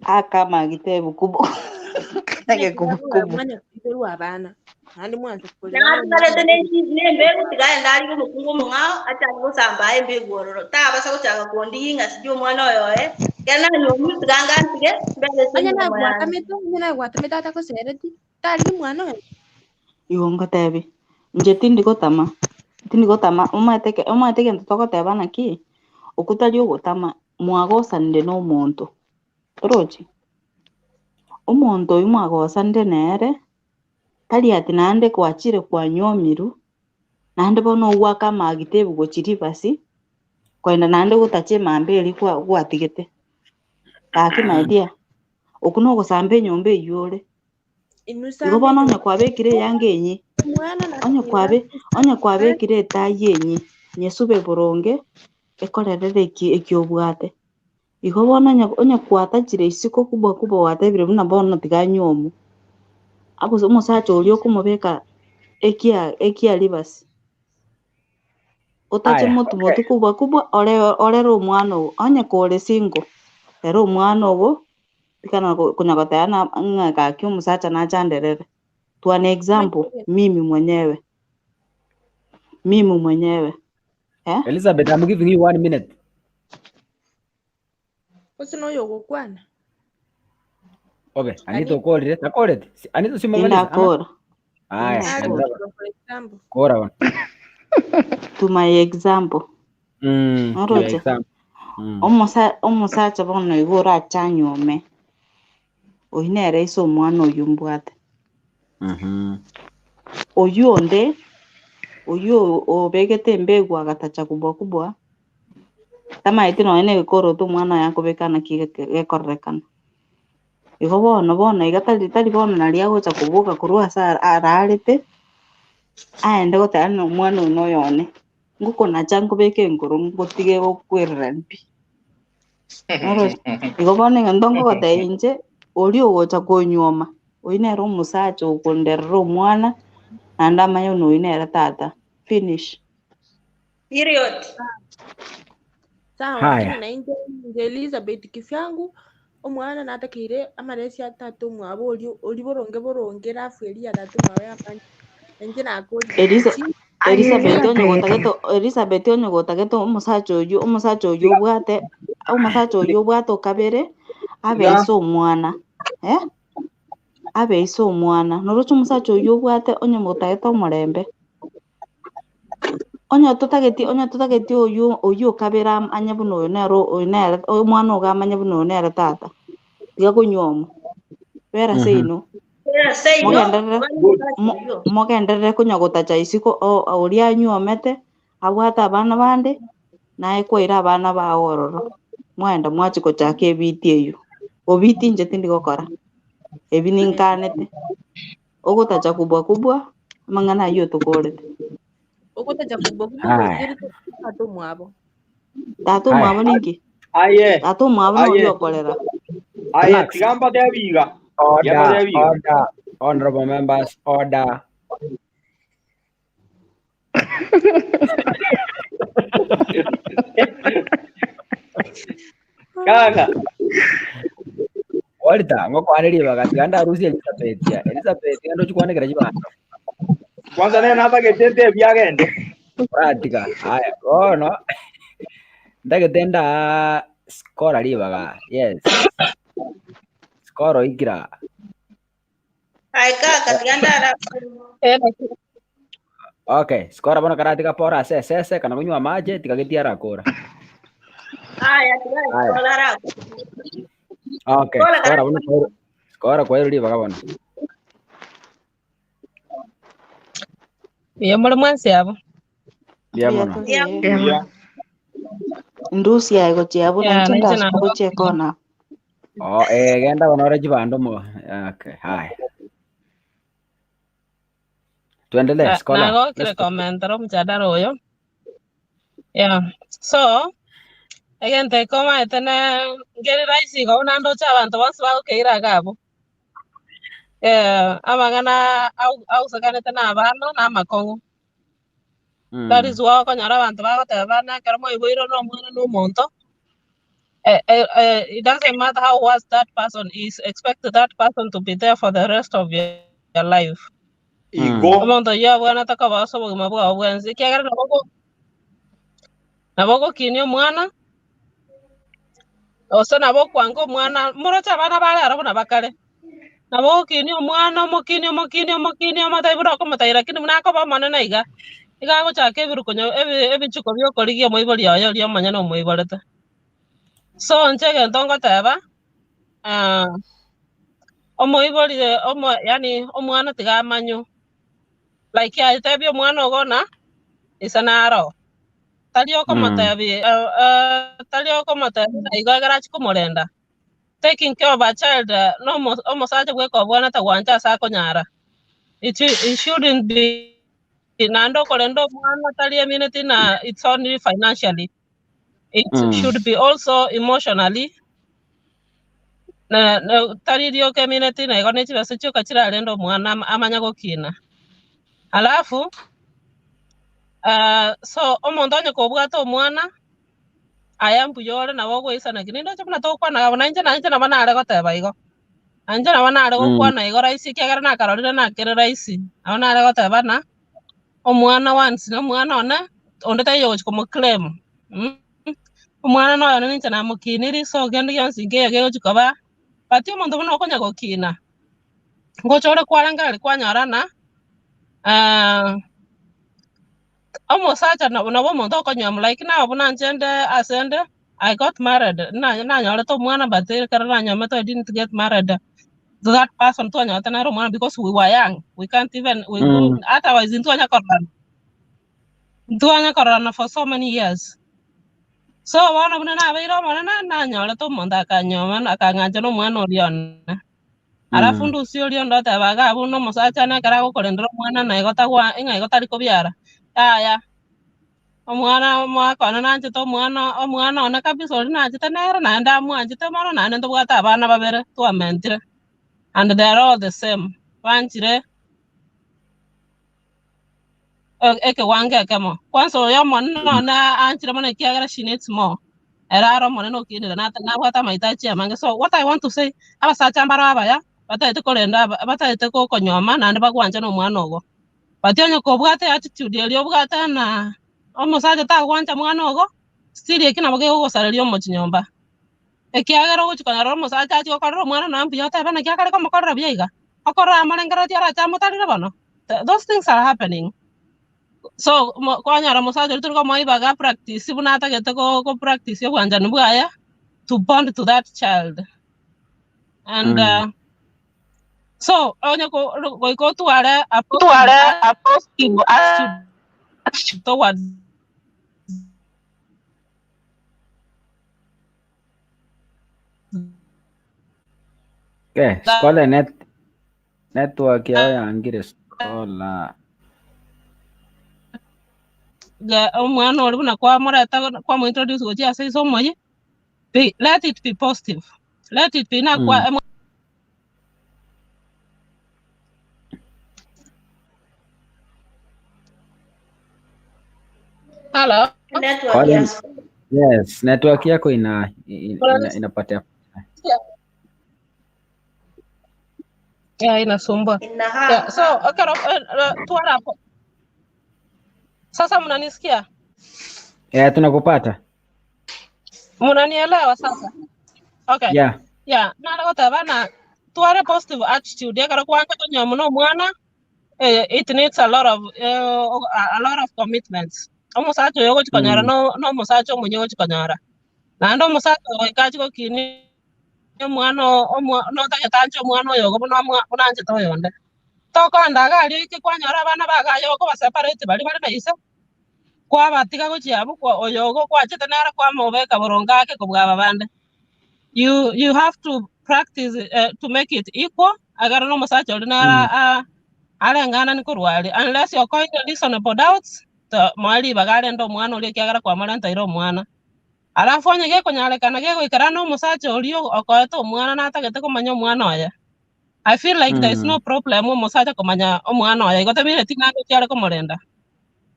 akamagete ebukubu egekubukubu mwanya kuiberwa abana naende mwanse korera Natigarete nembegu tigaenda arige omokungu omong'ao achake gosamba embegu ororo tabasa gochaka kondigi ng'a sijui omwana oyoye kero nanyuomi tiganga ntige mbere ase onye enyuomo yane nagwatamete onye nagwatamete atagosereti tarigi mwana oyo igo ngotebi inche tindi gotama tindi gotama omanyete ke omanyete egento togoteba naki okwo tari ogotama mwagosanire na omonto torochi omonto oywo mwagosanire nere tari ati naende kwachire kwanywomirwe naende bono ogwaka amagita ebugo chiribasi koenda naende gotacha emambe eria kwa gwatigete gaki my dear okwo na ogosamba enyomba eywo ore inwe igo samba bono onye enyomba kwabekire eyanga enyi omwana onye kwabe onye kwabekire etai enyi nyesube boronge ekorerere eki eki obwate. Igo bono onye onye kwatachire isiko kubwa kubwa gwatebire buna bono tiga anyuomwe, agose omosacha oria okomobeka ekia ekia ribasi. Otache Aya, motu okay. motu kubwa kubwa ore orere omwana ogo, onye kore single, rera omwana ogo, tikana konya goteba na ng'a gaki omosacha nache anderere. To an example, mimi mwenyewe, mimi mwenyewe eh. Elizabeth, I'm giving you one minute. Gose noyo ogokwana. Obe, Anita Anita. okorire, takorete. Si- Anita simamaliza ama? Tindakora. Aya, Are Anita for example. kora bono. To my example. Mm, to your Oroche. example. Mm. Omosa omosacha bono igo orache anyuome, oyio nere ise omwana oyio mbwate. Mhm. Oyio onde, oyio obegete embegu agatacha kubwa kubwa, tamaeti nonya na egekoroto omwana oye akobeka naki gekororekana. Igo bono bono iga tari tari bono nari agocha koboka korwa ase ararete, aende goteba ng'a omwana oyo noyo one, ngokonacha nkobeke enkoro ngotige gokwererani pi. Oroche? Igo bono egento nkogotebia inche, oria ogocha konyuoma, oyio nere omosacha okonderera omwana, naende amanye buna oyio nere tata, finish. Period. Sawa, Haya. lakini na inche inche Elizabeth kivyangu omwana natakeire amaresi a tata omwabo oria oria boronge boronge rafu eria ya tata omwabo yamanye. Inche nakorire Elisa chi Elizabeth onye Elizabeth. gotagete Elizabeth onye gotagete omosacha oyio omosacha oyio obwate omosacha oyio obwate okabere abe Tiga. ise omwana eh? Abe ise omwana noroche omosacha oyio obwate onye motagete omorembe onye totageti onye totageti oyio oyio okabere anye buna oyo nere oyo nere omwana ogo amanye buna oyo nere tata tiga konyuomwa bera Mhm. seino Bera seino, mogenderere omwana Good. omosacha mo- oyio. mogenderere konya gotacha isiko o- oria anyuomete abwate abana bande naye kwaira abana bao ororo mwaenda mwachia gochaka ebiti eyio obiti inche tindi gokora ebi ninkanete ogotacha kubwa kubwa amang'ana ayio otokorete ogotacha kubwa kubwa Haya. goikeri tata omwabo. tata Haya. omwabo ninki Aye, tata omwabo noria aye, okorera aye, Relax. tiga mbatebi iga. Tiga Order, mbatebi iga. order. Honorable members, order. Kaka, Walter, ngokwane ribaga tiga ndarusie Elizabeth ya. Elizabeth genda ochikwanekera chibando. kwanza nere natagete ntebi agende. Oratiga. Haya, bono ndagete nda skora ribaga. Yes. Skora oikira. Aye kaka tiga ndara. Okay, skora bono karatiga pora ase esese kana konywa amache tiga getiara kora. Aya tiga Haya. skola ra. Okay, Skola skora kara. bono skora kwairo ribaga bono. Mbuya more mwensi abo. Mbuya mbuya mono. tore Ya. Mbuya. ndusi yaye gochia buna Ya, inche nainche ndasuka nabo. gochia ekona Oh, eh, genda bono ore chibando mo. Okay, haya. Tuendelee, scholar. Nagokire Let's go. komentera omojadala oyo. Yeah. So, egento ekomaete ne nkeri rahisi igo buna ndoche abanto bonsi bagokeira iga abwo. Eh, amang'ana au- ausekanete na abana na amakong'u. That is why okonyora abanto bagoteba bana ekero mwaiboirwe na omwana na omonto, eh, eh, eh, it doesn't matter how worse that person is, expect that person to be there for the rest of your, your life. Igo. Omonto oyio abwenerete koba ase obogima bwao bwensi, ekiagera nabo ogo- nabo ogokinia omwana, gose nabo okwanga omwana, moroche abana bare aro buna bakare, nabo ogokinia omwana omokinie omokinie omokinie omotebi buna okomotebi lakini buna akoba omonene iga, iga agochaka ebirukonyo ebi ebichuko bia okorigia omoibori oye oria omonyene omoiborete. So inche egento ngoteba, omoibori omo yaani omwana tiga amanywe, like aye tebia omwana ogo ng'a ise naro, tari okomotebi tari okomotebi ng'a igo ekero achia komorenda. Taking care of a child na omo omosacha bweka obwenerete gwancha ase akonyara. It it shouldn't be naende okorenda omwana tari emineti ng'a it's only financially. It should be also emotionally na, na, tari rioka emineti na igo ne chibesa chioka chirarende omwana ama- amanye gokina. Alafu ah, so omonto onye kobwate omwana aya mbuya ore nabo ogoisaneki nindoche buna togokwana abwo nainche nainche nabo nare goteba igo. Nainche nabo nare gokwana igo rahisi ekiagera nakarorire nakere rahisi nabo nare goteba ng'a omwana once na omwana one onde taiyo ogochi komoclaim mh, omwana noyo one ninche namokiniri so kende gionsi nkeiyo kegochi koba, but omonto buna okonya gokina, ngocha ore kwarengereria kwanyora ng'a omosacha nabo nabo omonto okonywomwa like now buna inche nde ase nde, I got married, na nanyorete omwana but ekero nanyomete I didn't get married to that person twanyorete nere omwana because we were young, we can't even we otherwise ntwanya kororana, ntwanya kororana for so many years. So bono buna nabeire omonene, nanyorete omonto akanyoma akang'ancha na omwana oria one. Alafu ndusia oria onde oteba iga abwo buna omosacha one ekero agokorendera omwana na igo tagwa ng'a igo tari kobiara, yaya omwana omwaka one nanchete omwana omwana one kabisa oria nanchete nere naende amwanchete mono naende ntobwate abana babere twamentire and they are all the same, banchire e- ekewango ekemo. Kwanza oyo omonene one aanchire mono ekiagera she needs more, ere are omonene okinire nata nabwate amahitaji amange. So what I want to say, abasacha mbaro abaya, bataete korenda aba bataete gokonyoma naende bagwancha na omwana ogo. But onye kobwate attitude eria obwate ng'a omosacha tagwancha mwana ogo, still ekio nabo kegogosareria omochie nyomba. Ekiagera ogochia konyora omosacha achie gokorera omwana nonya mbuya otebe naki akare komokorera buya iga, okorora amorengereretie orache amotarere bono, those things are happening. So mo kwanyora omosacha oria tori komoa ribaga practice buna atagete go go practice obwanchani bwaye to bond to that child. And so onye ko goika otware a positive attitude towards Okay, Scholar net network yao yangire Scholar. Ga- omwana oria buna kwamoreta kwamointroduce gochia ase ise omoyie be, let it be positive let it be nakwa Hello. Network Colin, ya yes, network yako ina ina inapotea. Yeah, inasumbua. ina Yeah, so okay, tuara hapo. Sasa mnanisikia? Yeah, tunakupata. Mnanielewa sasa? Okay. Yeah. Yeah, nara goteba na tware positive attitude ekero kwancha konywa muno omwana eh, it needs a lot of eh, a lot of commitments. Omosacha oyo ogochi konyora no no omosacha omonye ogochi konyora. Naende omosacha oyo goika achi gokinia omwana oo omwa notagete anche omwana oyo igo buna omwa buna anchete oyonde. Tokoenda iga aria oike kwanyora abana bago aye okoba separate baria bare na ise, kwabatiga gochia abwo kwa oyo igo kwachete nere kwamobeka boronge ake kobua aba bande. You you have to practice eh, to make it equal, ekero na omosacha oria nere a areng'anani korwa aria, unless okoire reasonable doubts, to moe ribaga arende omwana oria ekiagera kwamorenteire omwana. Alafu onye gekonyarekana gegoikera na omosacha oria okoete omwana natagete komanya omwana oye, I feel like there is no problem omosacha komanya omwana oye, igo temineti ng'a ngochia are komorenda.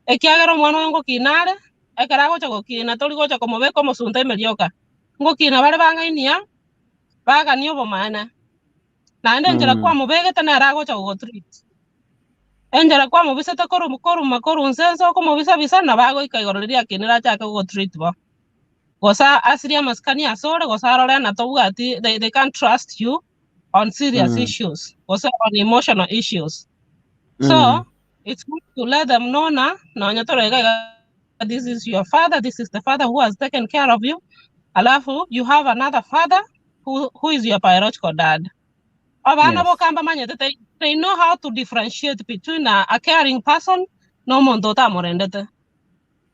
Ekiagera omwana oyo ngokina are, ekero agocha gokina tori gocha komobeka omosunte ime rioka, ngokina bare bang'ainia, baganie obomaene. Naende enchera kwamobegete nere agocha gogotreat. Enchera kwamobisete korwa koruma korwa nse nse okomobisa bisa nabo agoika igoro riria akinire achake gogotreat bo. Gose asirie amasikani asore gose arore ng'a tobwati they, they can't trust you on serious issues gose on emotional issues. So it's good to let them know na nonya tore iga iga this is your father, this is the father who has taken care of you. Alafu you have another father who, who is your biological dad. Abana boka mbamanyete they, they know how to differentiate between a, a caring person na omonto otamorendete.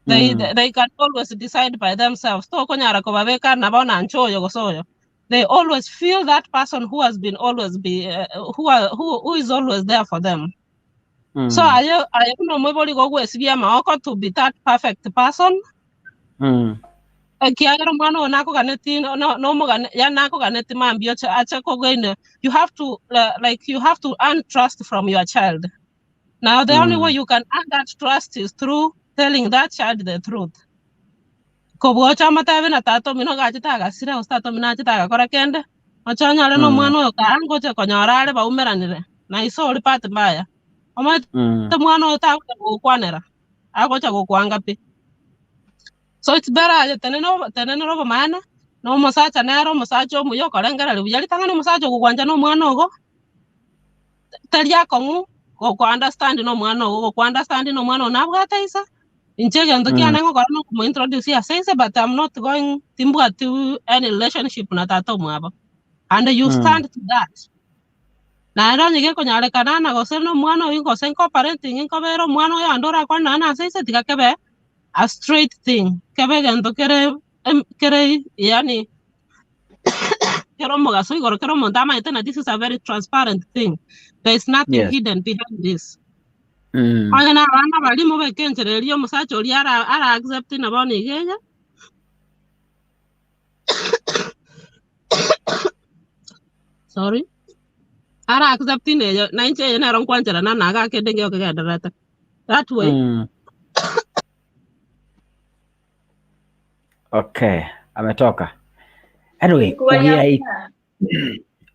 They, they, they can always decide by themselves. Tokonyara kobabeka nabo nanche oyo gose oyo. They always feel that person who has been always be uh, who, are, who, who is always there for them. So aye aye buna omoibori gogwesibia amaoko to be that perfect person. Ekiagera omwana oyo nakoganeti no- no- nomogane yaani nakoganeti mambia oche ache kogaina you have to like you have to earn trust from your child. Now the only way you can earn that trust is through telling that child the truth. Kobua oche omotebie na tata omino gachete agasira gose tata omino achete agakora kende, oche onyore na omwana oyo kaa ngocha konyora are baumeranire, na iso ore bahati mbaya. Omanyete omwana oyo tagocha gogokwanera, agocha gokwanga pi. So it's better aye tenena obo tenenera obomaene, na omosacha nere omosacha omuya okorengereria buya ritang'ani omosacha ogogwancha na omwana ogo, tari akong'u goko understand na omwana ogo, goko understand na omwana ogo nabwate isa, inche egento kiane ngokora na okomo introduce ase inse but I'm not going timbwati any relationship na tata omwabo, and you stand to that. Naende onye gekonyarekana na gose na omwana oyio gose nko parenting nkobera omwana oyo ande orakwane naende ase inse tiga kebe a straight thing, kebe egento kere em kere yaani kere omogaso igoro kere omonto amanyete na this is a very transparent thing, there is nothing Yes. hidden behind this. Onye na abana baria mobeke enchera eria omosacha oria ara ara accept na bono iga eye, sorry, ara accept na eye na inche eye nero nkwancherana na iga kende nkeiyo kegendererete. That way. Okay, ametoka. Anyway, Nkuba we are, ya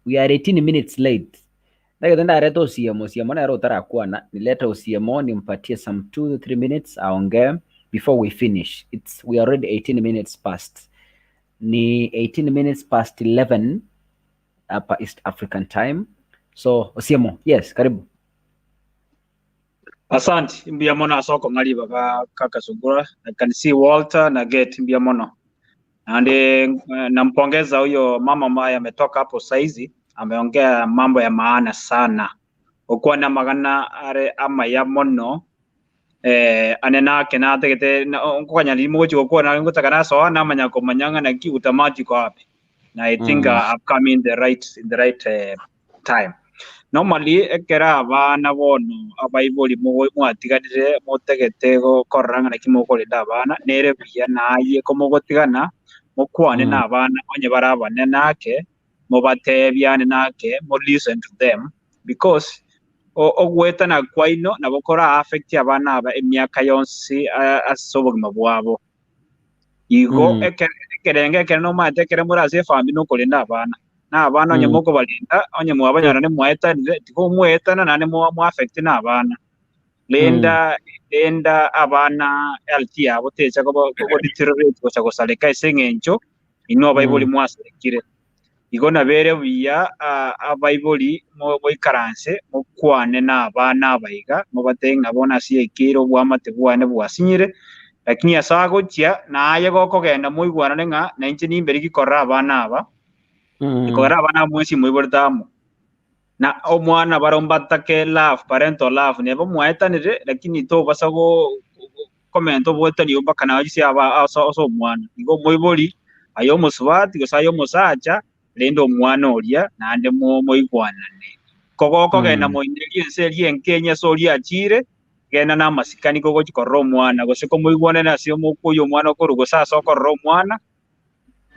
we are 18 minutes late. Ndagete ndareta Osiemo, Osiemo nere otarakwana. Nileta Osiemo nimpatie some 2 to 3 minutes aongee before we finish. It's we are already 18 minutes past. Ni 18 minutes past 11 hapa East African time. So Osiemo, yes, karibu. Asante, mbuya mono ase okong'a ribaga kaka Sungura. I can see Walter na Gate, mbuya mono. Naende eh, nampongeza huyo mama ambaye ametoka hapo saizi, ameongea mambo ya maana sana. Okwana magana are amaya mono eh, ane nake natagete na- nkoganya riria mogochi gokwana ngotaka nasoa namanya komanya ng'a naki utamati iko wapi. Na I think I've come in the right in the right time. Normally ekero abana bono abaibori mogo mwatiganire motegete gokorora ng'a naki mokorenda abana, nere buya naye komogotigana, mokwane na abana onye bare abanene ake, mobatebie ande nake, mo listen to them because o- ogoetana kwaino nabo kora affect abana aba emiaka yonsi ase obogima bwabo. Igo ekere ekerengo ekere nomanyete ekere more ase efamiri nokorenda abana. Na abana onye mokobarenda, onye mwabanyora nimwaetanire, tiga omwetana naende mwa mwa affect na abana. Renda renda abana health yabo techa koba koba deteriorate gocha gosareka ase eng'encho inwe abaibori mwasarekire. Igo nabere buya abaibori moikaranse mokwane nabana aba iga, mobatebie ng'a bono ase yaikeire oboamate bwane bwasinyire, lakini ase agochia naye gokogenda moigwanane ng'a nainche nimbe rigia korora abana aba, ekogera abana aba mwensi moiborete amo. Na omwana barabwo mbatake love, parental love, neba mwaetanire lakini tobasa go komenta oboetani obwo mpaka naye ase aba ase ase omwana. Igo omoibori, aye omosubati gose aye omosacha, rende omwana oria naende mo moigwanane. Kogokogenda moinerie ense eria enkenye ase oria achiire, genda namasikani kogochia korora omwana, gose komoigwanane ase omokuoyia omwana okorwa gose ase okorora omwana,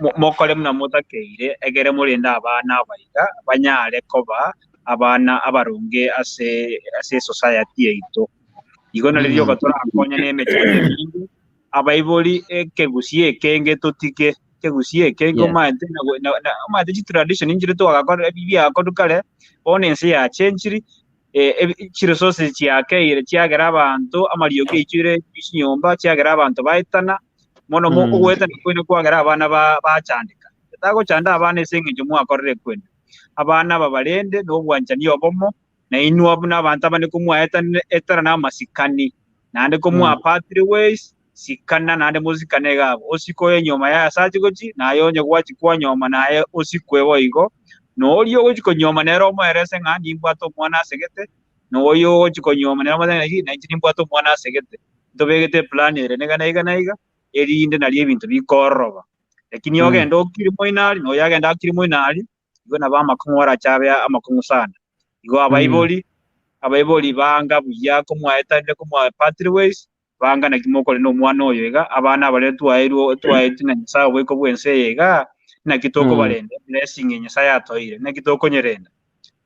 mo- mokore buna motakeire, egere morende abana aba iga, banyare koba abana abaronge ase ase esociety yaito. Igo nari rioka torakonye na emechando eminge, abaibori ekegusia ekenge totige, ekegusia ekenge omanyete na- na- na- omanyete chitradition nchire twagakora ebi biagakorwa kare, bono ense yachenchiri, ebi- chiresources chiakeire chiagera abanto amariogi aichire chinyomba, chiagera abanto baetana, mono mo ogoetana kwene kwagera abana ba- bachandeka. Tagochanda abana ase eng'encho mwakorire kwene. Abana aba barende na obwanchani obomo, na inwe buna abanto abande komwaetanire etara namasikani, naende komwapatire ways, sikana naende mosikane iga abwo. Osike oyo enyoma yaye ase achie gochia, naye onye gwachia kwanyoma naye osikwe boigo, na oria ogochia konyuoma nere omoerese ng'a nimbwate omwana asegete, na oyo ogochia konyuoma nere omotebie ng'a nainche nimbwate omwana asegete. Ntobegete eplan ere niga na iga na iga, erinde nario ebinto bikororoba. Lakini ogende okire moino aria, na oyo agende akire moino aria, igo nabo amakong'u arache abe amakong'u sana. Igo abaibori, abaibori banga buya komwaetanire komwapatire ways, Banga naki mokorenda omwana oyo iga, abana abarere twaeirwe twaetwe na Nyasae oboiko bw'ense eye igaa, naki tokobarenda, eblessing eye Nyasae atoeire, naki tokonyerenda.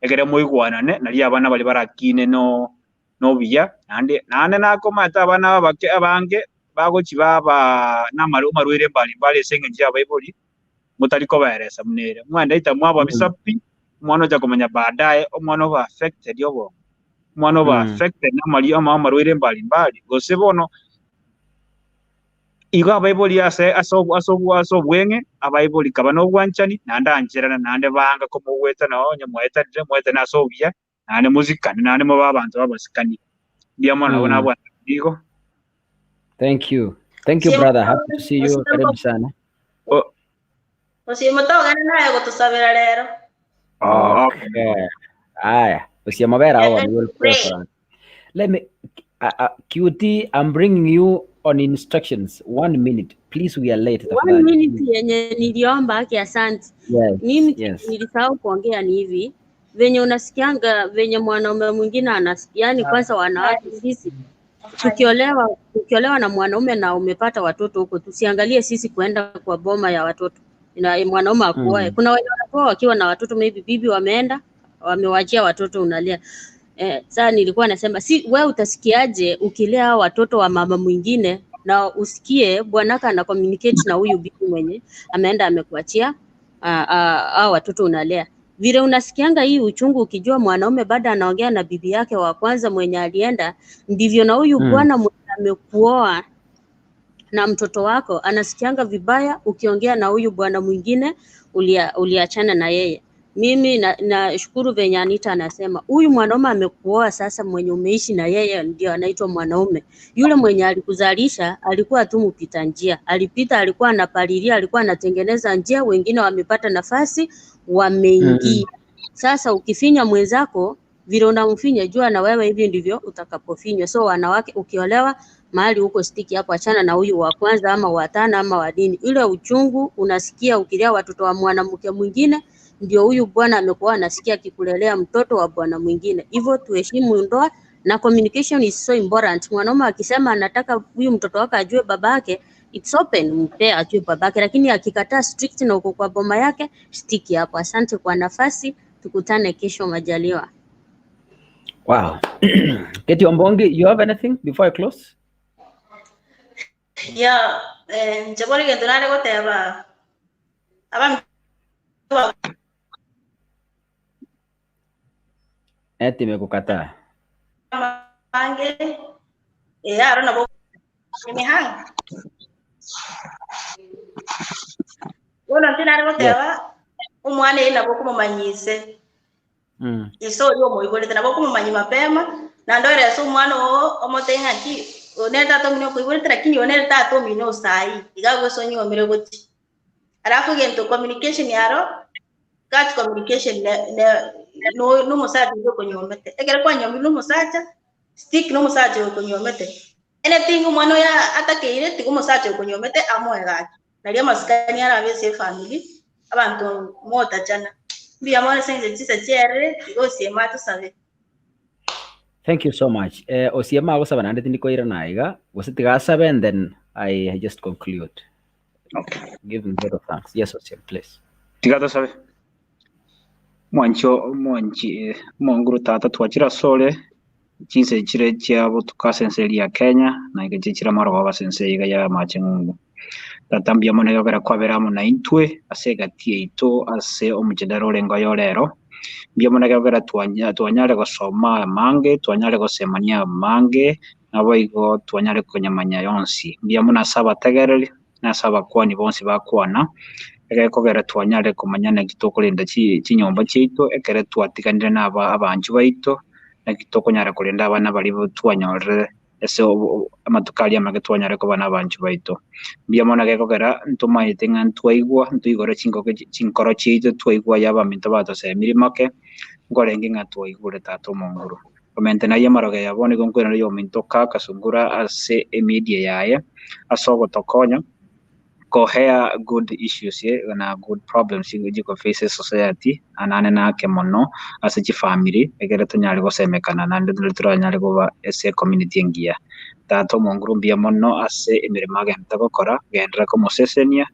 Ekere moigwanane, nario abana baria barakine no nobuya, naende naende nakomaete abana abake abange bagochi baba namare amarwaire mbari mbari ase eng'encho y'abaibori, motari kobaeresa buna ere. Mwendaita mwababisa pi, omwana ocha komanya baadaye, omwana oba affected obongo, omwana oba affected namari ama amarwaire mbari mbari, gose bono igo abaibori ase ase obo ase obo ase obweng'e, abaibori kaba na obwanchani, naende ancherana, naende banga komogwetana onye mwaetanire, mwaetane ase obuya, naende mosikane, naende mobe abanto babasikani. Mbuya mono nabo nabwate igo. Thank you. Thank you, brother. Happy to see you. Karibu sana. Osiemo togende naye gotosabera rero. Okay. Aya. Osiemo bera awo, we will pray for us. Let me, QT, I'm bringing you on instructions. 1 minute. Please, we are late. One Tafadhali. minute yenye niliomba haki, asante. Yes, Mimi yes. nilisahau kuongea ni hivi venye unasikianga venye mwanaume mwingine anasikia, yani kwanza wanawake sisi tukiolewa na mwanaume na umepata watoto huko, tusiangalie sisi kuenda kwa boma ya watoto na mwanaume akuoe. Kuna wenye wanakuoa wakiwa na watoto, maybe bibi wameenda wamewachia watoto, unalia. Sasa nilikuwa nasema si we utasikiaje ukilea hao watoto wa mama mwingine na usikie bwanaka ana communicate na huyu bibi mwenye ameenda amekuachia hao watoto unalea. Vile unasikianga hii uchungu ukijua mwanaume bado anaongea na bibi yake wa kwanza mwenye alienda, ndivyo na huyu bwana mwenye amekuoa na mtoto wako anasikianga vibaya ukiongea na huyu bwana mwingine uliachana na yeye. Mimi nashukuru venye Anita anasema huyu mwanaume amekuoa sasa, mwenye umeishi na yeye ndio anaitwa mwanaume. Yule mwenye alikuzalisha alikuwa tu mpita njia, alipita, alikuwa anapalilia, alikuwa anatengeneza njia, wengine wamepata nafasi wameingia. Sasa ukifinya mwenzako vile unamfinya, jua na wewe hivi ndivyo utakapofinywa. So wanawake, ukiolewa mahali huko stiki hapo, achana na huyu wa kwanza ama wa tano ama wa dini. Ile uchungu unasikia ukilea watoto wa mwanamke mwingine, ndio huyu bwana amekuwa anasikia akikulelea mtoto wa bwana mwingine. Hivyo tuheshimu ndoa na communication is so important. Mwanaume akisema anataka huyu mtoto wake ajue babake, it's open, mpe ajue babake, lakini akikataa strict na uko kwa boma yake, stiki hapo. Asante kwa nafasi, tukutane kesho majaliwa. Wow. Keti Ombongi, you have anything before I close? Yeah, nche bono egento nare goteba abanto Eti imekukataa. abange aro nabo emihanga bono nche nare goteba omwana eye nabo okomomanyise ise oria omoiborete nabo okomomanyi mapema naende oerese omwana oo omotebie ng'aki one tata omino okoiborete lakini one tata omino osai iga gose onyuomire gochi. Alafu egento communication aro that communication ne ne no nomosacha oria okonyuomete. Ekero kwanyuomire na omosacha, stick na omosacha oyo okonyuomete. Anything omwana oyo atakeire tiga omosacha oyo okonyuomete amoe gaki. Nario amasikani arabe ase efamily, abanto motachana. Mbuya mono ase eng'encho chisa chiarire, tiga osiemo atosabe. Thank you so much. Osiemo agosaba naende tindi koirana iga, gose tiga asabe and then I just conclude. Okay. Give him vote of thanks. Yes, Osiemo, please. Tiga tosabe. Mwanchi mwanchi omonguru tata twachire asore chinse chire chiabo ase ense eria ya Kenya na egeche chire amarogoba ase ense iga ya amache ng'umbu. Tata mbuya mono egokera kwabera amo naintwe ase egati yaito ase omochendero orenge oyo rero. Mbuya mono egokera twanyare gosoma amange, twanyare gosemania amange, naboigo twanyare konyamanya yonsi. Mbuya mono ase abategereri, na ase abakwani bonsi bakwana, egekogera twanyare komanya naki tokorenda chinyomba chiaito, ekere twatiganire na abanchu baito, naki tokonyara korenda abana baria twanyorire ase amatuko aria amake twanyare koba na abanchu baito. Mbuya mono egekogera ntomaete ng'a ntwaigwa, ntoigore chingoke chinkoro chiaito twaigwa aya abaminto batosemiri make, nkorenge ng'a twaigure tata omonguru. Omente naye amarogo ya bono nigo nkoirana oyominto kaka sungura ase emedia yaye, ase ogotokonya, Kohea good issues na good problems chiko face society anane nake mono ase chifamiri ekere tonyare gosemekana naende nari toranyare koba ase ecommunity engiya. Tata omonguru mbuya mono ase emeremo agenderete gokora, genderera komosesenia,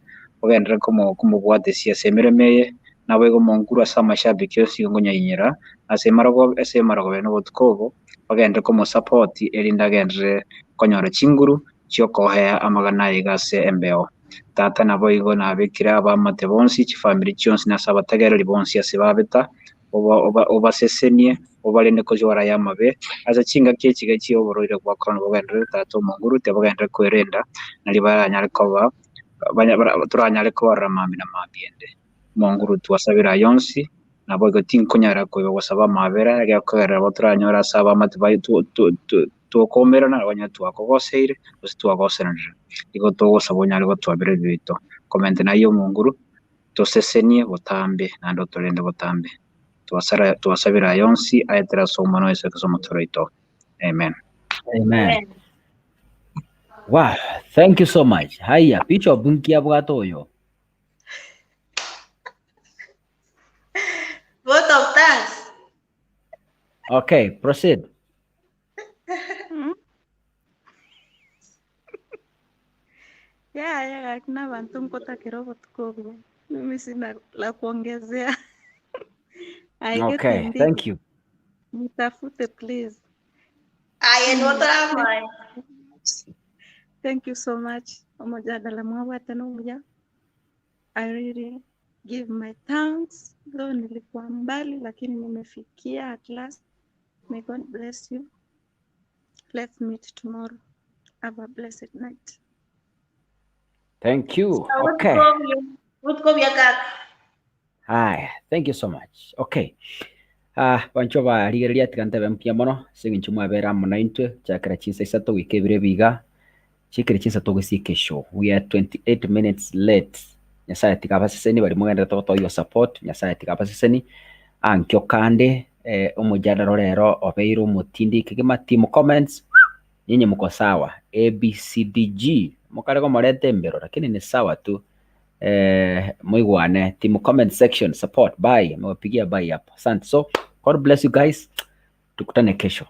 ogenderere komo komobwatesia ase emeremo eye, naboigo omonguru ase amashabiki onsi nkonyayinyora ase emarogoba ase emarogoba na obotuko obo, bagenderere komosupport erinde agenderere konyora chinguru chi'okohea amagana aye iga ase embeo. Tata naboigo nabekire abaamate bonsi, chifamiri chionsi na ase abategereri bonsi ase babeta, obasesenie, obarende kochwara ay'amabe, ase chingaki echi iga chi'oborwaire bwa korona bogenderere, Tata Omonguru, tibagenderere kwerenda, nario baranyare koba toranyare kobarora mambia na mambia ende. Omonguru twasabire aya onsi, naboigo tinkonyara koiba gosaba amabera, egekogerera bo toranyore ase abaamate baito twakoumerana onye twakogoseire gose twagoseranire. Igo togosaba onyare gotwabera ebibe biaito. Komenta nayio Omonguru, tosesenie botambe naende otorende botambe. Twasara twasabire aya onsi aetere ase Omwana o Yeso Kristo Omotware oito. Amen. Amen. Wow, thank you so much. Haya, Bishop nki abwate oyo? Vote of thanks. Okay, proceed. Yaya gaki na abanto nkotakera obotuko obuya. Mimi sina la kuongezea. I get Okay, mbili. thank you. Mtafute please. Aye nigo toramanye. Thank you so much. Omojadala mwabwate nomuya. I really give my thanks. Though nilikuwa mbali lakini nimefikia at last. May God bless you. Let's meet tomorrow. Have a blessed night. Thank you. Okay. Botuko buya kaka. Haya, thank you so much. Okay. Ah, bancho barigereria tiga ntebe mbuya mono ase eng'encho mwabera amo naintwe chakera chinsa isato goika ebire ebiga chikere chinsa togosieka eshow. We are 28 minutes late. Nyasaye tiga abaseseni bari mogenderete gotoa your support. Nyasaye tiga abaseseni. Ankio kande eh, omojadala orero obeire omotindi kegima team comments nyinyi mko sawa ABCDG mokare komoreta embero lakini ni sawa tu eh, moigwane team comment section support bye amewapigia bye hapo asante so God bless you guys tukutane kesho.